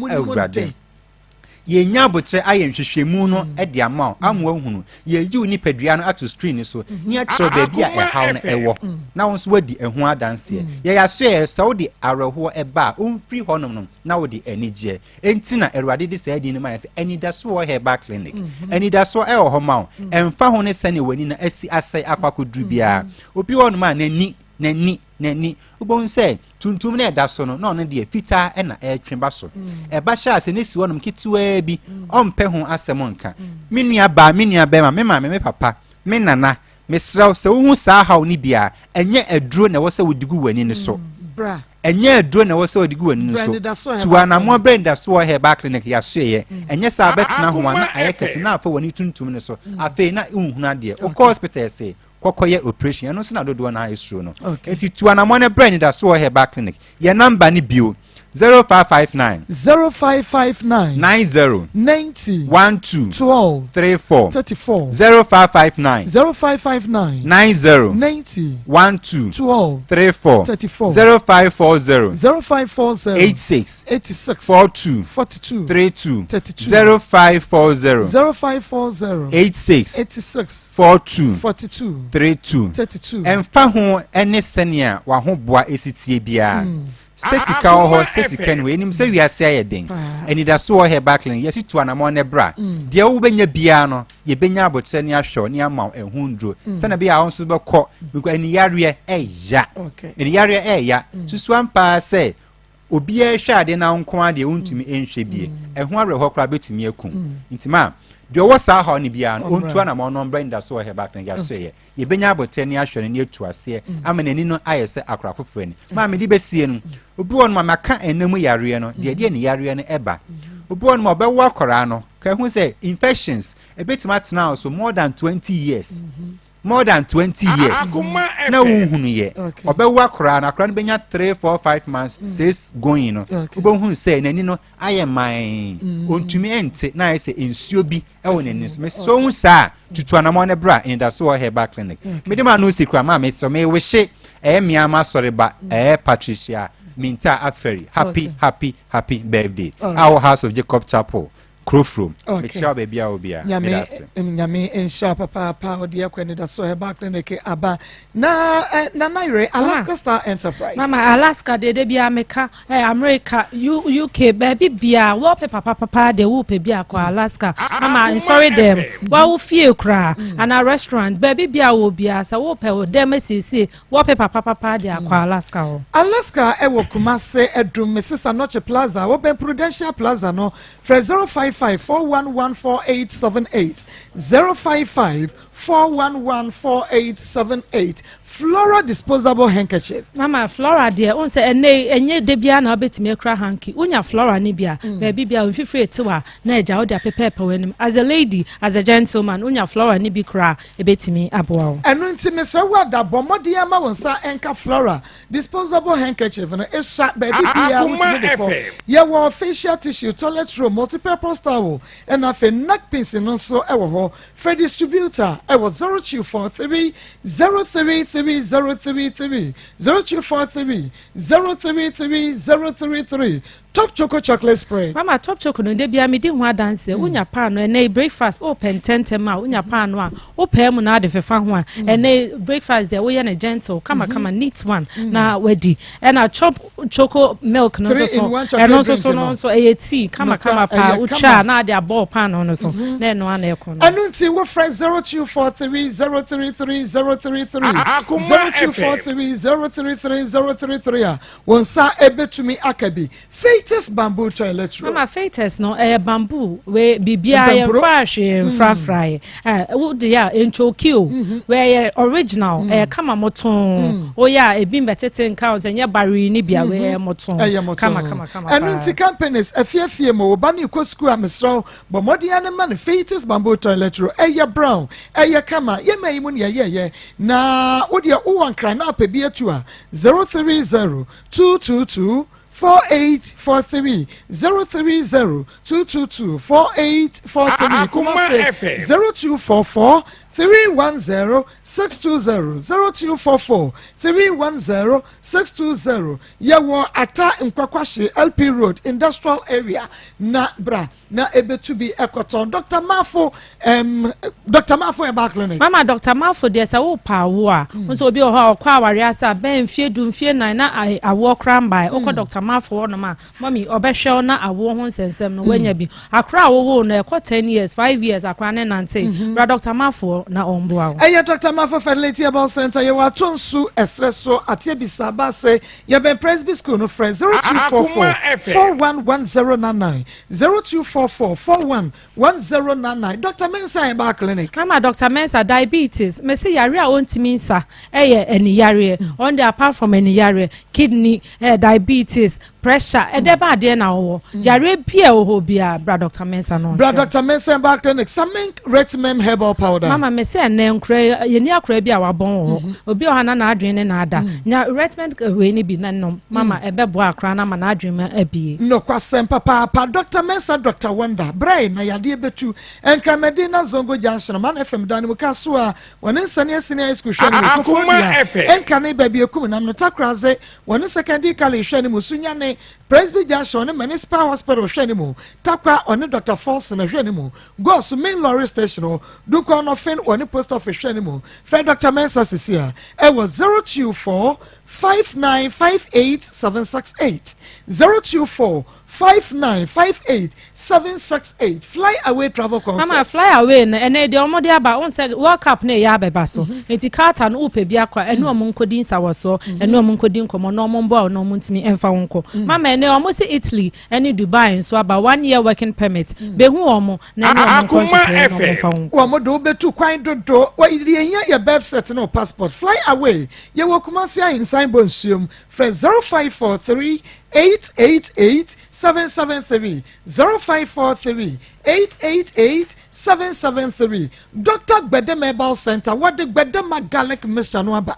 awurade. Yɛrenya aboterɛ ayɛ nhwehwɛmu no de ama wo ama woahunu. Yɛreyi wo nipadua no ato screen no so na yɛakyerɛ wo baabi a ɛhaw no wɔ na wo nso woadi ɛho adanseɛ. Yɛyɛ asoɛeɛ sɛ wode awerɛhoɔ ba a, womfiri hɔnom no na wode anigyeɛ. Enti na Awurade de saa din no ma yɛn sɛ Anidasoɔ Herbal Clinic. Anidasoɔ wɔ hɔ ma wo, ɛmfa ho ne sɛdeɛ w'ani no asi asɛe akɔ akɔduru biara. Obi wɔ hɔnom a n'ani, n'ani, n'ani, wobɛhu sɛ Tuntum no a ɛda so no, na ɔno deɛ fitaa na ɛretwe ba so. Ɛba hyɛ ase na si hɔnom ketewaa bi, ɔmpɛ ho asɛm nka. Me nua baa, me nua bɛrima, me maame, me papa, me nana, mesrɛ wo, sɛ wohu saa haw no bi a, ɛnyɛ aduro na ɛwɔ sɛ wode gu w'ani no so. Ɛnyɛ aduro na ɛwɔ sɛ wode gu w'ani no so. Tu anammɔn brɛ Anidasoɔ Herbal Clinic, yɛasoɛeɛ. Ɛnyɛ saa a, wobɛtena ho a na ayɛ kɛse na afei w'ani tuntum no so. Afei na wonhunu adeɛ. Wokɔ hospital se, kɔkɔyɛ operation ɛno nso na dodoɔ no ara suro no nti tu anamɔ no brɛ anidasoɔ herbal clinic yɛ number no bio 0559 0559 90 90 12 12 34 34 0559 0559 90 90 12 12 34 34 0540 0540 86 86 42 42 32 32 0540 0540 86 86 42 42 32 32. Ɛmfa ho ne sɛnea w'ahoboa si teɛ biara, sɛ sika wɔ hɔ, sɛ sika nni hɔ, yɛnim sɛ wiase ayɛ den. Anidaso wɔ Herbal Clinic, yɛsi tu anammɔn na bra. Deɛ wobɛnya biara no, yɛbɛnya aboterɛ ne ahwɛ wo ne ama wo ɛho nnuro sɛnea ɛbɛyɛ a wo nso bɛkɔ, because aniyareɛ ɛya. Aniyareɛ ɛya. Susu ampa ara sɛ Obiara hwɛ adeɛ na wo nko ara deɛ wontumi nhwɛ bie. Ɛho awerɛhoɔ koraa bɛtumi aku wo. Nti ma deɛ ɔwɔ saa haw no biara no, ɔntu anamɔn na ɔmmra anidaso wɔ Herbal Clinic asoɛeɛ. Yɛbɛnya aboterɛ ne ahwɛ no ne atu aseɛ ama n'ani no ayɛ sɛ akwadaa foforɔ ani. Ma mede bɛsie no, obi wɔ hɔnom a maka ɛna mu yareɛ no, deɛ ɛde ani yareɛ no ɛba. Obi wɔ hɔnom a ɔbɛwo akwadaa no, ka hu sɛ infections ɛbɛtumi atena wo so more than 20 years. More than 20 years na wonhunu yɛ. Ɔbɛwo akoraa no, akoraa no bɛnya 3, 4, 5 months, 6 going no, wobɛhunu sɛ n'ani no ayɛ mann. Ɔntumi nte na ayɛ sɛ nsuo bi wɔ n'ani so. Mesrɛ wohu saa a, tutu anamɔn no bra Anidaso wɔ Herbal Clinic. Mede m'ano si koraa, maa mesrɛ mewehye ɛyɛ mmea m'asɔre ba ɛyɛ Patricia Mintah Aferi. Happy, happy, happy birthday. Awɔ House of Jacob Chapel. Kurofrom. Mekyia wo baabi a wɔ biara. Meda ase. Nyame nhyira papaapa ɔde akɔ anidaso herbal clinic aba na eh, Nana Yere Alaska Star Enterprise. Mama Alaska deɛ de bia meka eh, America U, UK baabi bia wallpaper papapa deɛ wopɛ bi akɔ mm. Alaska mama nsɔre dɛm wawo fie koraa mm. anaa restaurant baabi bia wɔ bia sɛ wopɛ wo dɛm asiesie Wallpaper papapa de akɔ mm. Alaska hɔ. Alaska ɛwɔ Kumase Adum Mrs. Anokye Plaza wɔbɛn Prudential Plaza no frɛ 055 411 4878 055 411 4878 Flora disposable handkerchief. Mama Flora deɛ n sɛ ɛnɛ ɛnyɛ de biara na wobɛtumi akura hanky wonya Flora ne bi a mm. baabi bia mfifiri etew a na agya wode apepɛɛpɛ w'anim as a lady as a gentleman wonya Flora ne bi koraa Ebetumi aboa wo. Ɛno nti mesrɛ wo Ada, bɔ mmɔden ara ma wo nsa nka Flora disposable handkerchief no. Esua baabi biara wotumi de kɔ. Yɛwɔ facial tissue, toilet roll, multipurpose towel, ɛna afei napkins no nso wɔ hɔ. Frɛ distributor wɔ 0243 033 033, 0243 033 033. Top Choco Chocolate Spread. Mama Top Choco no da biara medi ho adanseɛ. Wonya paano ɛnɛ yi breakfast wopɛ ntɛntɛm a wonya paano a wopɛɛ mu na ade fefa ho a ɛnɛ yi breakfast deɛ woyɛ no gentle kama kama neat one na wadi ɛna chop choco milk no nso so ɛno nso so no nso ɛyɛ tea kama kama paa wotwa a na ade abɔ paano no so na ɛno ana ɛkɔ no. Ɛno nti wofrɛ 0243 033 033 0243 033 033 a Wo nsa bɛtumi aka bi. Fetus bamboo toilet roll. Mama fetus no ɛyɛ bamboo wei biribiara yɛn fa hwee nfrafra yɛ ɛ wo de yɛ a nchoki o mm-hmm. wei ɛyɛ original mm. ɛyɛ kama motoo mm. oyɛ a ebi mbɛtete nka o sɛ nyɛ baree ni bia wei ɛyɛ motoo ɛyɛ motoo kama kama kama paa. Ɛno nti companies afiefie mu wo ba no kɔ sukuu a mesrɛ wo bɔ mmɔden ara ma no fetus bamboo toilet roll ɛyɛ brown ɛyɛ kama yɛ mma yi mu nea yɛyɛ na wo deɛ wowɔ nkran na apɛ bi atu a 030 222 4843 030 222 4843 Kumasi 0244 310 620 0244 310 620 Yɛwɔ Ata Nkwakwahye LP Road Industrial Area na bra na ebetu bi ɛkɔtɔn Dr. Mafo um, Dr. Mafo Herbal Clinic. Mama Dr. Mafo deɛ sɛ wopɛ awoɔ a mm. nso obi wɔ hɔ a ɔkɔ awareɛ ase a bɛn mfie du mfie nan na awoɔ koraa mbae wokɔ mm. Dr. Mafo hɔnom a mami ɔbɛhwɛ wo na awoɔ ho nsɛnsɛm no woanya mm. bi akora a wowoo no ɛkɔ 10 years 5 years akora ne nante mm-hmm. bra Dr. Mafo na ɔmboa wo. Ɛyɛ Dr. Mafo Fertility Herbal Center yɛwɔ ato nsu ɛserɛ so ateɛ bisa ba ase Yɛbɛn Presby School no frɛ 0244 411099 0244 411099 Doctor Mensah Herbal Clinic. Mama Doctor Mensah diabetes mese yare a ontumi nsa ɛyɛ ani yareɛ ɔno deɛ apart from ani yareɛ kidney eh, diabetes pressure ɛdɛ ba adeɛ na ɔwɔ yareɛ bi a ɛwɔ hɔ biara bra Doctor Mensah no Bra Doctor Mensah Herbal Clinic Samink Retmem Herbal Powder. Mama mese ɛnɛ nkura yɛni akora bi a wabɔn wɔ hɔ mhm. Obi wɔ hɔ a na n'adwene ne no ada. Nya Redmond wei no bi na nom. Mama ɛbɛboa akora no ama n'adwene mu abue. Nokwasɛm papaapa Doctor Mensah Doctor Wonder brɛe na yadeɛ bɛtu Nkramadin na Zongo Junction Man FM dan no mu Kasoa wɔne Nsania Senior High School hwɛ no mu Koforidua Nkane baabi ekum nam no Takoradze wɔne Sekandi College hwɛ no mu Sunyani Presby Junction ɔne Municipal Hospital hwɛ no mu Tarkwa ɔne Doctor Forson hwɛ no mu Goaso Main Lorry Station hɔ Dunkwa Ɔnɔfen wɔne Post Office hwɛ no mu Frɛ Dɔkta Mensah sisi a ɛwɔ 024 5958 768, 024 5958 768. Fly Away Travel Consult. Mama fly away no ɛnɛ deɛ wɔn de aba wɔn sɛ World Cup no ɛyɛ abɛba so mhm. nti Qatar no wopɛ bi akɔ ɛne wɔn nkɔdi nsawɔsoɔ mhm. ɛne wɔn nkɔdi nkɔmɔ na wɔn mbɔ a na wɔn ntumi mfa wɔn nkɔ mhm. mama ɛnɛ wɔn si Italy ɛne Dubai nso aba one year working permit behu wɔn na ɛne wɔn nkɔ nhyehyɛeɛ na wɔn mfa wɔn nkɔ. Wɔn de wobɛtu kwan dodo wɔ deɛ ehia yɛ birth cert ne wo passport fly away yɛwɔ Kumasi Ahinsan bɔ nsuom frɛ 0543 888 773 0543 888 773 Doctor Gbedema Herbal Center wɔde Gbedema garlic mixture no aba.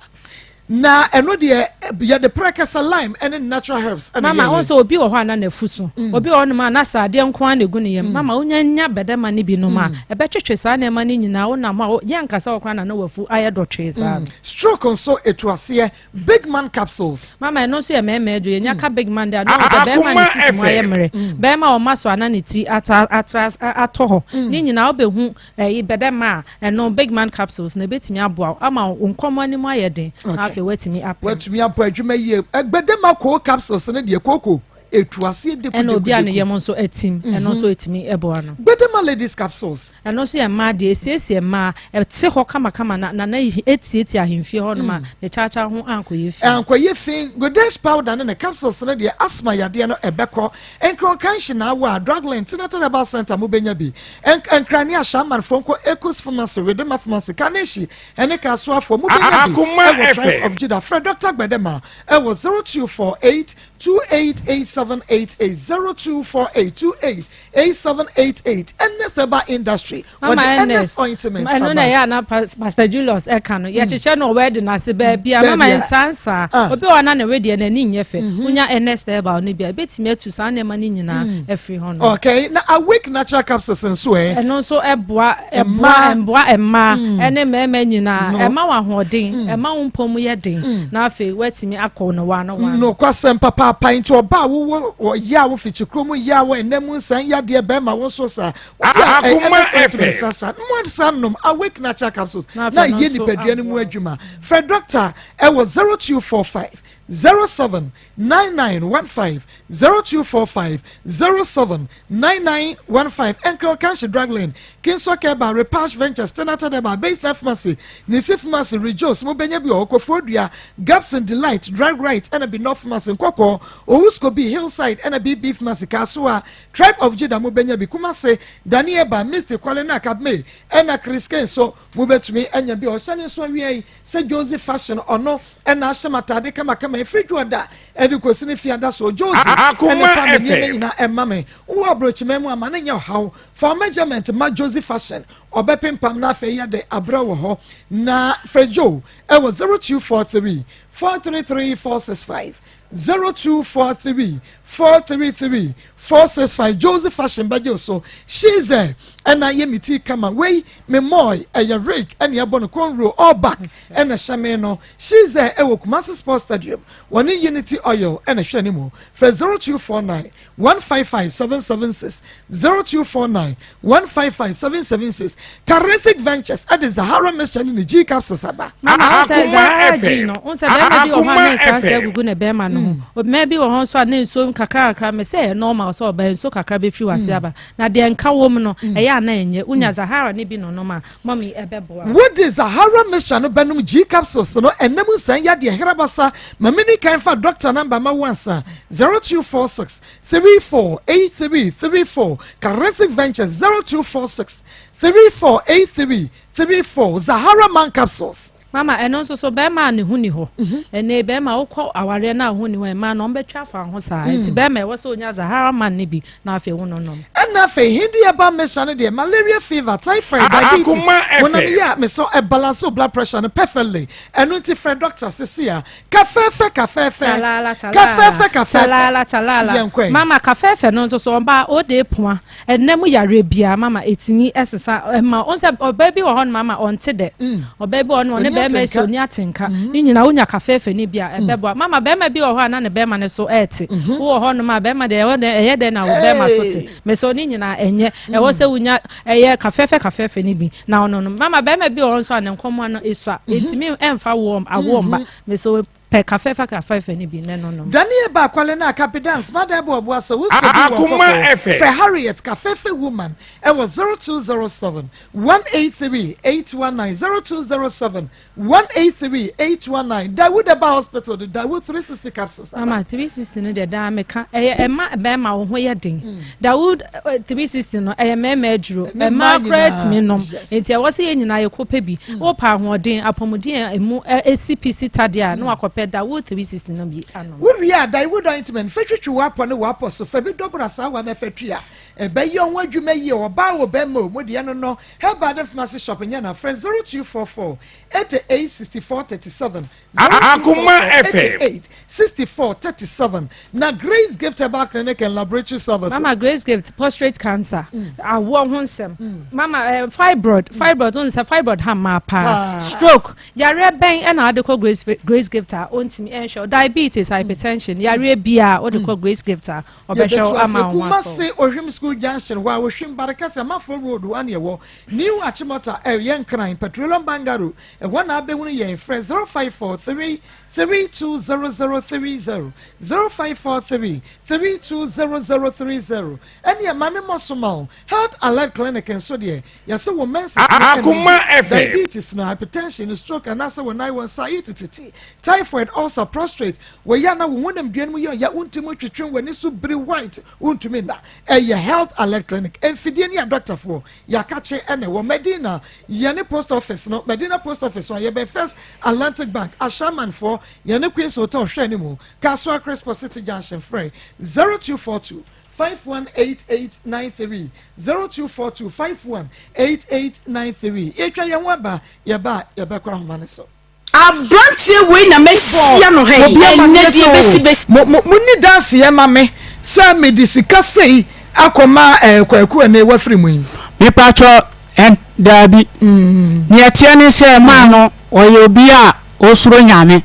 Na ɛno deɛ yɛde prɛkɛsɛ lime ne natural herbs na Mama yɛyɛ. wohu sɛ obi wɔ hɔ a na n'afu so, obi wɔ hɔnom a na sradeɛ nko ara na ɛgu ne yam. Mama wonya nya bɛdɛma no bi nom a, ɛbɛtwetwe saa nneɛma no nyinaa. Wonam hɔ a, wo- yɛnka sɛ wo koraa na na w'afu ayɛ dɔtwee saa no. Stroke nso ɛtu aseɛ. Big man capsules. Mama ɛno nso yɛ mmarima aduro. Yɛnya ka big man deɛ a, na wohu sɛ bɛrima ne sisi mu ayɛ mmerɛ. Bɛrima a ɔma so a na ne ti ata atra atɔ hɔ. Ne nyinaa wobɛhu Ɛyi bɛ dɛ ma a, ɛno Big Man Capsules no ɛbɛtumi aboa wo ama wo nkɔmmɔ anim ayɛ den na afei woatumi apem. Woatumi abɔ adwuma yie. Gbedema Koo Capsules no deɛ kooko ɛtu aseɛ deku Ɛna deku obi a ne deku. yam nso atim, ɛno nso ɛtumi boa no. Gbedema Ladies Capsules. Ɛno nso yɛ mmaa deɛ, ɛsiesie mmaa, ɛte hɔ kamakama na na na ɛtiatia ahemfie hɔnom a ne kyaakyaa ho ankɔyɛ fi. Ankɔyɛ fi. Godex Powder ne ne capsules no deɛ asthma yadeɛ no ɛbɛkɔ. Nkron Kanshi na awo a Drug Lane Tinata Herbal Center mo bɛnya bi. Nk Nkran ne Ashaiman foɔ nkɔ Ekus Pharmacy, Redema Pharmacy, Kaneshie ɛne Kasoa foɔ mo bɛnya bi ɛwɔ Tribe of Judah. Frɛ Doctor Gbedema ɛwɔ 0248 288788, 0248 288788. Ernest Herbal Industry. Mama Wɔde Ernest, Ernest ointment ɛno aba. na ɛyɛ a na Pastor Julius ɛka no, yɛkyekyɛ no wɔ wedding ase baabi a, mama Baabi a. nsansaa. Ah. Obi wɔ hɔ a na ne wedeɛ n'ani nyɛ fɛ. Wonya Ernest herbal no bi a, ebetumi atu saa nneɛma no nyinaa afiri hɔ nom. Okay, na Awake Natural Capsules nso ɛ? Ɛno nso ɛboa, ɛboa, Mmaa. ɛmboa mmaa ɛne mmarima nyinaa. No. Ɛma wo ahoɔden, ɛma wo mpɔ mu yɛ den, na afei woatumi akɔ no wa no wa no. Nokwasɛm papaapa, nti ɔbaa a wowɔ wɔ yaw, mfikyikuro mu yaw, ɛnna mu nsan yadeɛ, bɛrima wo nso saa. Akoma FM. Mo nom Awake Natural Capsules Na na afei no yɛ nso nipadua no mu aboa. adwuma. Frɛ doctor ɛwɔ 0245 07 9915, 0245 07 9915. Ɛnkran Kanshi Drug Lane, Kingsway Keba, Repash Ventures, Tenata Deba, Baseline Pharmacy, Nisi Pharmacy, Rejoice mo bɛnya bi wɔ hɔ, Koforidua, Gabson Delight, Drug Right ɛna bi North Pharmacy, Nkɔkɔɔ, Owuskobi, Hillside ɛna BB Pharmacy, Kasoa, Tribe of Judah mo bɛnya bi, Kumase, Danieba, Misty, Kwale na Kabme ɛna Chris Kane nso mo bɛtumi anya bi. Ɔhyɛ ne nso awia yi sɛ Josie Fashion, ɔno ɛna ahyɛ m'ataade kamakama ɛfiri dwoɔda ɛde kɔsi ne fiada so. Josie ɛna fa me nneɛma nyinaa ɛma me. Wowɔ aburokyiman mu ama ne nyɛ ɔhaw, fa wo measurement ma Josie Fashion, ɔbɛpempam na afei yɛde abrɛ wɔ hɔ. Na frɛ Joe ɛwɔ 0243 433 465, 0243 433 465. Josie Fashion bɛgye wo so. Shize ɛna yɛ me ti kama wei, me mɔe ɛyɛ rig ɛne ɛbɔ no cornrow all back ɛna ɛhyɛ me no. Shize ɛwɔ Kumasi Sports Stadium, wɔne Unity Oil ɛna ɛhwɛ ne mu. Frɛ 0249 155 776, 0249 155 776. Karesic Ventures ɛde Zahara mixture ne ne G capsules aba. Mama wo sɛ Akoma Zahara G FM. no, wo sɛ bɛrima bi wɔ hɔ a na Akoma nsa nsa FM. agugu ne bɛrima no ho. Mmaa bi wɔ hɔ nso a na nsuo kakra kakra mɛ sɛ ɛyɛ normal sɛ ɔbaa nsuo kakra bɛfiri w'ase aba. Na deɛ nka wɔ mu no, ɛyɛ a na ɛnyɛ. Wonya Zahara ne bi nonom a, mummy ɛbɛboa wo. Wode Zahara mixture no bɛnom G capsules no ɛnam nsan yadeɛ herabasa. Ma menni kan fa doctor number ma wo ansa, 0246 348334. Karesic Ventures, 0246 348334. Zahara Man Capsules. Mama ɛno nso so bɛrima a ne ho ni hɔ. Ɛnɛ bɛrima wokɔ awareɛ no a ho ni hɔ, mmaa no ɔmbɛtwa afa ho saa. Nti bɛrima ɛwɔ sɛ onya Zahara Man ne bi na afei wo no nom. Ɛna afei Hindi herbal mixture no deɛ malaria, fever, typhoid, diabetes, Akoma honam FM. yi a mesɛ ɛbalance wo blood pressure no perfectly. Ɛno nti frɛ doctor sisi a kafɛɛfɛ kafɛɛfɛ Talala talala. kafɛɛfɛ kafɛɛfɛ. Talala talala. Yɛn kɔɛ. Mama kafɛɛfɛ no nso so ɔbaa ɔde poa ɛnɛ mu yare bia mama etimi ɛsesa ɛma ɔn sɛ ɔbaa bi wɔ hɔ no mama ɔnte dɛ ɔbaa bi wɔ hɔ no ɔne Ɔni bɛrima atenka. ahyia ɔni atenka ne nyinaa wonya kafɛɛfɛ ne bi a ɛbɛboa. Mama bɛrima bi wɔ hɔ a na ne bɛrima no so ɛɛte wowɔ hɔ nom a bɛrima deɛ ɛwɔ dɛ ɛyɛ dɛ na wo bɛrima so te mɛsɛ ɔne nyinaa ɛnyɛ ɛwɔ sɛ wonya ɛyɛ kafɛɛfɛ kafɛɛfɛ ne bi na ɔno no. Mama bɛrima bi wɔ hɔ nso a ne nkɔmɔ no esua etimi ɛnfa wɔm awoɔ mba mɛsɛ pɛ kafɛɛfɛ kafɛɛfɛ ne bi ne no nom. Daniel Bakwale na Capidans Mada Ebo Obuaso Wusko bi wɔ Akoma Nkɔkɔɔ. FM. Frɛ Harriet Kafefe Woman ɛwɔ 0207 183 819, 0207 183 819. Dawood Eba Hospital de Dawood 360 capsules aba. Mama 360 no deɛ daa meka ɛyɛ ɛma bɛrima wo ho yɛ den. Dawood 360 no ɛyɛ mmarima aduro. Ɛne mmaa mmaa koraa nyinaa. tumi nom. Nti ɛwɔ sɛ yɛn nyinaa yɛkɔ pɛ bi. Wopɛ ahoɔden apɔmuden a emu esi pisi tadeɛ a na wakɔpɛ. Kɔpɛ Dawood 360 no bi anom. Wo wie a, Daewood ointment fa twitwi w'apɔ ne w'apɔ so, fa bi dɔboro asaawa na fa tua. Ɛbɛyɛ wo ho adwuma yie, ɔbaa o bɛrima o, mo deɛ no no, Herbal ne Pharmacy Shop nyɛ na frɛ 0244 88 64 37, Akoma 0244 FM. 88 64 37, na Grace Gift Herbal Clinic and Laboratory Services. Mama Grace Gift, prostate cancer, awoɔ ho nsɛm, mama eh, fibroid, fibroid, wohu sɛ fibroid ha mmaa paa, stroke, Yareɛ bɛn na wode kɔ Grace Grace Gift a ɔntumi nhwɛ wo? Diabetes, hypertension, yareɛ biara wode kɔ Grace Gift a ɔbɛhwɛ wo Yɛbɛtu ama ase wo ho atɔ wo. Kumasi Ohwim School Junction hɔ a Ohwim Barekɛse Amafoɔ Road hɔ a na yɛwɔ. New Achimota ɛyɛ Nkran Petroleum Bungalow ɛhɔ na abɛhunu yɛn. Frɛ 0543 320030 0543 320030 Ɛneɛ Maame Mɔsomao Health Alert Clinic nso deɛ Yɛse wo menses no Akoma ɛmɛ FM. diabetes no, hypertension no, stroke anaasɛ wo nan wo nsa ayɛ tititi, typhoid, ulcer, prostrate, wo ya na wo honamdua no mu yɛ ɔya, wontumi ntwetwe w'ani so biri white, wontumi nna. Ɛyɛ Health Alert Clinic. Mfidie ne adɔktafoɔ yɛakakye ɛna ɛwɔ Medina, yɛne post office no, Medina post office no a yɛbɛn First Atlantic Bank, Ashaiman foɔ, yɛne Queens Hotel hwɛ anim, Kasoa Crispo City Junction, frɛ 0242 518893 0242 518893 Yɛatwa yɛn ho aba, yɛba a yɛbɛkɔ ahoma no so. Abranteɛ wei na mɛhyia no ha yi ɛnɛ deɛ bɛsi bɛsi. Mo mo monni danseɛ ma me sɛ mede sika sei akɔma ɛɛ Kwaku ɛnɛ wafiri mu yi. Mepakyɛ ɛn daabi. Nea ɛteɛ ne sɛ maa no ɔyɛ obi a ɔsuro Nyame.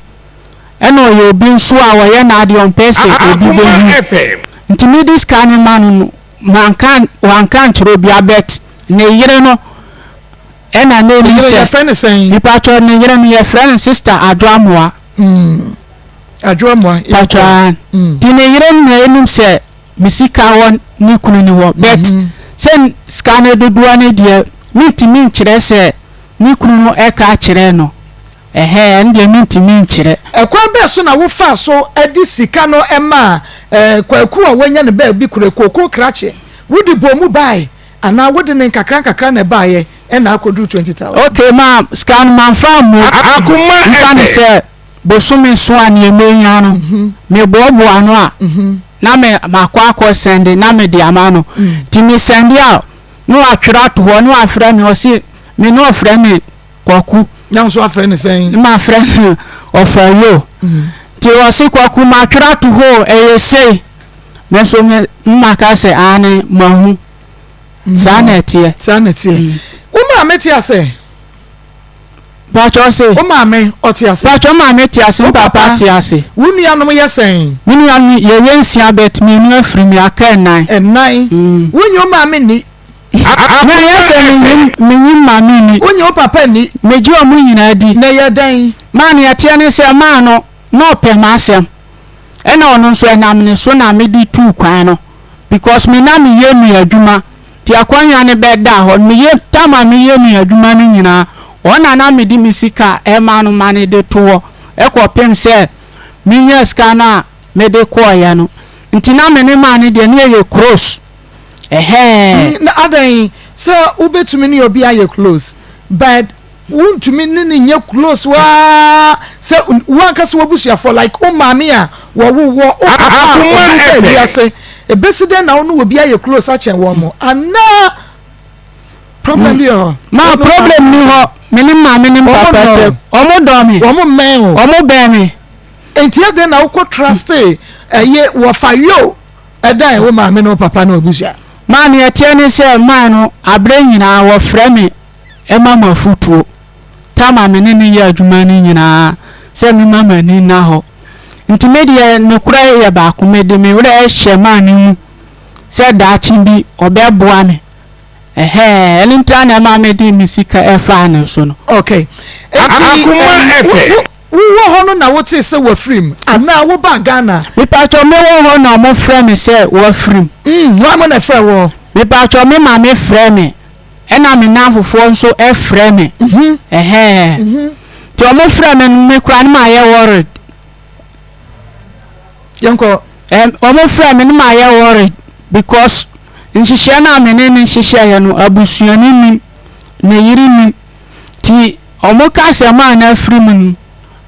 Ɛna ɔyɛ obi nso a ɔyɛ n'adeɛ ɔmpɛ sɛ obi bɛhu. Nti mede sika no ma no no manka wanka ankyerɛ obiara but ne yere no ɛna na ɛnim sɛ. Yɛfrɛ no sɛn? Mepatwɔ ne yere no yɛfrɛ no sister Adwo Amoah. Adwo Amoah. Patwɔ aa. Nti ne yere no na ɛnim sɛ me sika wɔ ne kunu no hɔ but sɛ sika no dodoɔ no deɛ mentumi nkyerɛ sɛ ne kunu no ɛka kyerɛɛ no. Ɛhɛɛ, ɛno deɛ mentumi nkyerɛ. Ɛkwan bɛn so na wofaa so de sika no maa Kwaku a wanya ne baabi kura kookoo krakye? Wode bɔɔ mu bae anaa wode no nkakrankakra na ɛbaeɛ na akɔduru 20,000? Okay, ma sika no mamfa ammɔ mu. Mfa no sɛ bosome so a nea menya no, meboaboa ano a, na me makɔ akɔ sɛnde na mede ama no. Nti mesɛnde a, na watwerɛ ato hɔ, na wafrɛ me, ɔse me ne ɔfrɛ me Kwaku. Na nso afrɛ no sɛn? Ne ma frɛ no Ɔfɔyo. Nti ɔse Kwaku matwerɛ ato hɔ o, ɛyɛ sei. Me nso me maka sɛ aane mahu. Saa na ɛteɛ. Saa na ɛteɛ. Wo maame te ase? Mpakyɛ ɔse. Wo maame ɔte ase? Mpakyɛ maame te ase, me papa te ase. Wo nuanom yɛ sɛn? Me nuanom yɛyɛ nsia but mmienu afiri mu, yɛaka nnan. Nnan? Wonnye wo maame nni? Na ɛyɛ sɛ menyim menyim maame nni. Wonnye wo papa nni. Megye wɔn nyinaa di. Na ɛyɛ dɛn? Maa nea ɛteɛ ne sɛ maa no na ɔpɛ m'asɛm. Ɛna ɔno nso ɛnam ne so na mede tuu kwan no because me na meyɛ nua adwuma nti akwannya no bɛdaa hɔ no meyɛ time a meyɛ nua adwuma no nyinaa ɔno na na mede me sika ɛma no ma no de to hɔ ɛkɔpem sɛ menya sika no a mede kɔɔeɛ no nti na me ne maa no deɛ ne yɛyɛ close. Ɛhɛɛ. Na adɛn sɛ wobɛtumi ne obi ayɛ close but wontumi ne no nyɛ close waa sɛ wo ankasa w'abusuafoɔ like wo maame a wɔwo wɔ wo papa a Akoma ɔde wo baa FM. wiase ɛbɛsi dɛn na wo ne obi ayɛ close akyɛn wɔn mo anaa problem bi wɔ hɔ? Ma Wo ne wo problem maame ni hɔ me ne maame ne Wɔn papa nnɔ tɛm wo. ɔmo dɔ me Wɔn mmɛn wo. ɔmo bɛn me. Enti adɛn na wokɔ truste ɛye wɔfa yo Ɛdan wo maame ne wo papa ne w'abusua. Maa nea ɛteɛ ne sɛ maa no aberɛ nyinaa wɔfrɛ me ma me afotuo. Tam a me ne no yɛ adwuma no nyinaa sɛ memma m'ani nna hɔ. Nti me deɛ nokorɛ yɛ baako, mede me werɛ hyɛ maa no mu sɛ daakye bi ɔbɛboa me. Ɛhɛɛ, ɛno nti ara na ɛma mede me sika faa ne so no. Okay. Enti, Akoma um, wo, FM. wo, Wowɔ hɔ no na wotee sɛ wafirim anaa wobaa Ghana? Mepakyɛw mewɔ hɔ na ɔmo frɛ me sɛ wafirim. Mm, hwan mo na ɛfrɛ woɔ? Mepakyɛw me maame frɛ me ɛna me nnamfofoɔ nso frɛ me ɛhɛɛ nti ɔmo frɛ me no me koraa no mayɛ worried. Yɛnkɔ. Ɛm ɔmo frɛ me no mayɛ worried because nhyehyɛɛ no a me ne no hyehyɛeɛ no abusuani nim, ne yere nim nti Wɔka asɛm a na afiri mu no,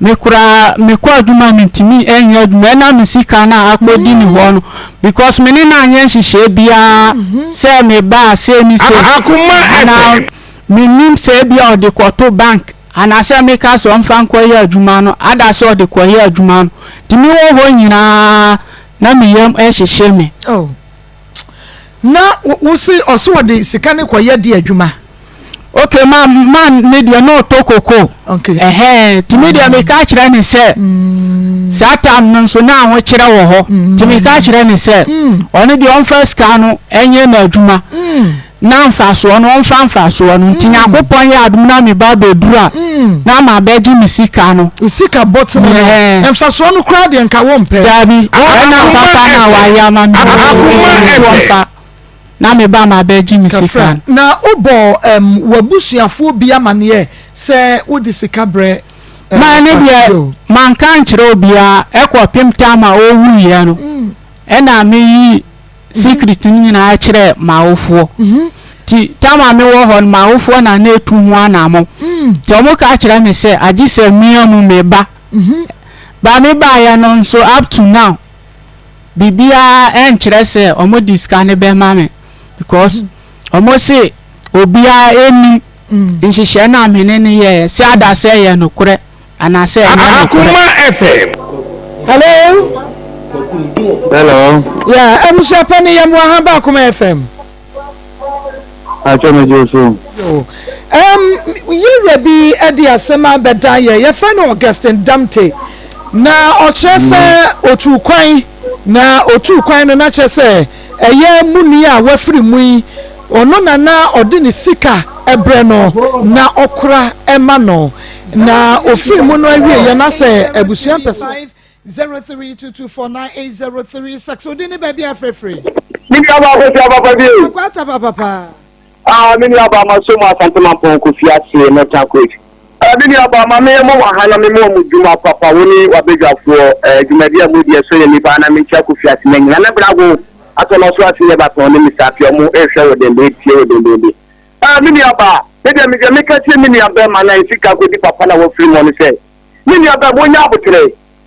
Me koraa mekɔ adwuma mentumi nyɛ adwuma ɛna me sika no a akɔdi ne hɔ no because me ne no anyɛ nhyehyɛɛ biara sɛ meba a sei ne sei anaa mennim sɛ ebia ɔde kɔto bank anaasɛ meka sɛ ɔmfa nkɔyɛ adwuma no ada sɛ ɔde kɔyɛ adwuma no nti mewɔ hɔ nyinaa na me yam hyehye me. Oh. Na wo se ɔse ɔde sika no kɔyɛ de adwuma. Okay ma ma ne deɛ na ɔtɔ koko. Okay. Ɛhɛn nti me deɛ meka kyerɛ ne sɛ mm. saa tam no nso na ahokyerɛ wɔ hɔ mm. nti meka kyerɛ ne sɛ mm. ɔno deɛ ɔmfa sika no ɛnyɛ n'adwuma. Mm. Na mfasoɔ no ɔmfa mfasoɔ no nti Nyankopɔn yɛ adom na me ba bɛduru a na mabɛgye me sika no. Wo sika bɔtene no mfasoɔ no koraa deɛ nka wompɛ. Daabi ɛna papa no a wayɛ ama me no ɔmfa na me ba mabɛgye me sika no. Na wobɔ w'abusuafoɔ bi amaneɛ sɛ wode sika brɛ Ma ne deɛ manka ankyerɛ obiara ɛkɔpem time a ɔwuiɛ no ɛna meyii secret no nyinaa kyerɛɛ m'awofoɔ. Nti time a mewɔ hɔ no, m'awofoɔ na na ɛtu ho anamɔ. Nti wɔn ka kyerɛ me sɛ agye sɛ mia mu meba. Ba me baeɛ no nso up to now, biribiara ɛnkyerɛ sɛ wɔn de sika no bɛma me because wɔn se obiara nnim nhyehyɛɛ no a me ne no yɛeɛ sɛ ada sɛ ɛyɛ nokorɛ. Anaasɛ ɛnyɛ nokorɛ. Akoma FM. Hello. Hello. Yeah, abusua pɛ ne yɛm wɔ ha ba Akoma FM. Atwa me gye so. Yo. Um, yɛwura bi de asɛm abɛdan yɛ yɛfrɛ no Augustine Damte na ɔkyerɛ sɛ mm. otu kwan na otu kwan no na kyerɛ sɛ ɛyɛ mu nua a wafiri mu yi ɔno na na ɔde ne sika ɛbrɛ no na ɔkora ɛma no Na ofiri mu no awieɛ na sɛ abusua mpɛ sɛ. 0322498036 Odi ne baabi a frɛfrɛ. Me nua baa Kofi Abapa bi. Akwata papapa. Ah, me nua baa ma so mu Asante Mampɔn Kofi ase Northern Coach. Eh, me nua baa ma me mo wɔ ha na me mo mo dwuma papa wo ne wabadwafoɔ eh, dwumadi a mo di ɛsɔ yɛ nipa na me nkyia Kofi ase na nyina ne brago atɔ na ɔso ase yɛ batɔn ne Mr. Apia mo ehwɛ wo dende etie wo dendende. Ah, me nuabaa, me deɛ, me deɛ meka kyerɛ me nua bɛrima no a sika kɔdi papa na wafiri mu no sɛ, me nua bɛrima, ɔnya aboterɛ,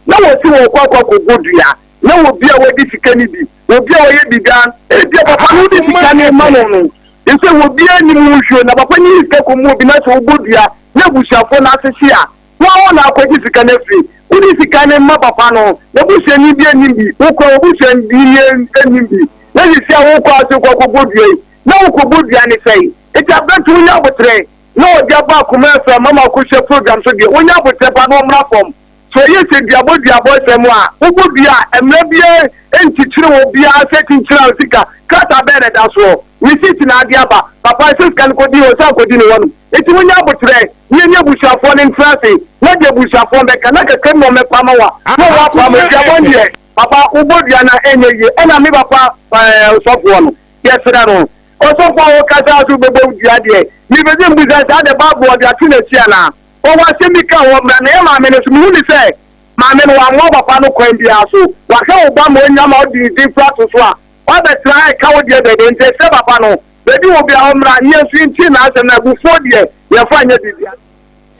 na wɔsi wɔn kɔ akɔ akɔbɔ dua, na obi a wadi sika no bi, obi a wɔyɛ biribiara, ebia papa no wode sika no ma no no, sɛ obiara nnim wo hwee, na papa no yi sika kɔmu obi na sɛ wobɔ dua na abusuafoɔ no asehye a, wɔn a wɔn na akɔgye sika no afiri. Wode sika no ma papa no, n'abusuani bi nnim bi, wo koraa w'abusuani bi nnim bi, na sisi a wokɔ ase kɔ akɔbɔ dua yi, na wokɔbɔ dua ne sɛn? Nti aberante wonya aboterɛ na ɔde aba akoma FM mama akɔhyia program so deɛ wonya aboterɛ paa na ɔmmra fam. Sɛ ɔyɛ sɛ duabɔ duabɔ sɛm a wobɔ dua a mmara biara nkyekyere wɔ biara sɛ kyinkyini a sika krataa bɛn na ɛda soɔ receipt na ade aba papa sɛ sika no kɔdi hɔ sɛ ankɔdi ne hɔnom nti wonya aboterɛ na yɛne abusuafoɔ no ntena ase na deɛ abusuafoɔ no bɛka na kakra bi na wɔmmɛpa ama wo a na wɔapa ama duabɔ no deɛ papa wobɔ dua no a ɛnyɛ yie ɛna me papa ɛɛ ɔsɔfoɔ no Yɛsrɛ no. Ɔsɔfo a ɔkasa a so bɛbɔ dua deɛ, mepɛ sɛ mebisa saa the Bible ɔde ato n'akyi anaa? Ɔwɔ asɛm bi ka wɔ mmara na ɛyɛ maame no so. Mehu ne sɛ maame no wammoa papa no kwan biara so. Wahwɛ wo ba ma ɔnya ma ɔde ne din kora to so a, wabɛtena ha ɛka wo deɛ dɛdɛ. Nti ɛsrɛ papa no, baabi wɔ biara ɔmmra ne yɛn nso yɛntie n'asɛm na abufuo deɛ yɛmfa nyɛ biribiara.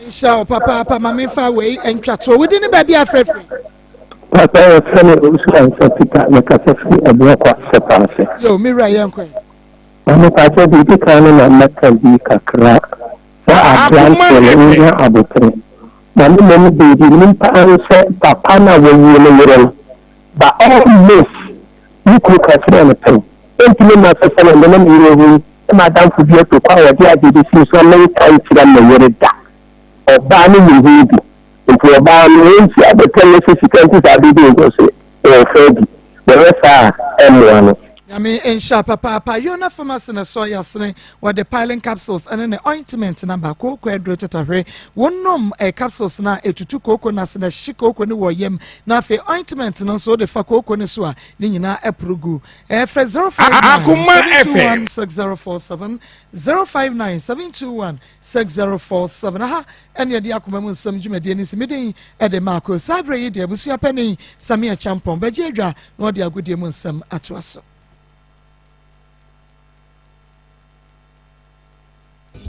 Nhyira wo papaapa ma memfa wei ntwa toɔ. Wo din ne baabi a frɛfiri? Papa yɛfrɛ me Owusu Ansah Peter mekasa firi Abuakwa Sɛpa ase. Yo me wura yɛnkɔ ɛ. Maame pakyɛ deɛ ɛdi kan no na mɛka bi kakra sɛ aberanteɛ no ɔnya aboterɛ na me mmom deɛ deɛ menim paa ne sɛ papa no a wawuo no yere no by all means ne kunu ka kyerɛɛ no pɛn ɛntumi mma sɛ sɛdeɛ me ne me yere wɔ hɔ yi na m'adamfo bi atu kwan a ɔde adeɛ bɛsi me so a menka nkyerɛ me yere da ɔbaa no nim ho bi Nti ɔbaa no ɔnsi abɛtɛ no sɛ sika nti saa bere bi nkɔ se ɔɔfa adi. Wɔyɛ saa a ɛmmoa no. Nyame nhyira papaapa Yona pharmacy na ɛsɔ yasene wɔde piling capsules ɛne ne ointment na ba kooko aduro tetahwe wonom eh, capsules na etutu kooko na ase na ɛhye kooko ne wɔ yam na afei ointment no nso wode fa kooko ne so a ne nyinaa ɛporo gu ɛfrɛ 059 721 6047 059 721 6047 aha ɛne ɛde akoma mu nsɛm dwumadie no si me din ɛde Marco saa berɛ yi deɛ abusua panin Samia Champɔn bɛgye adwa na ɔde agodie mu nsɛm atoa so.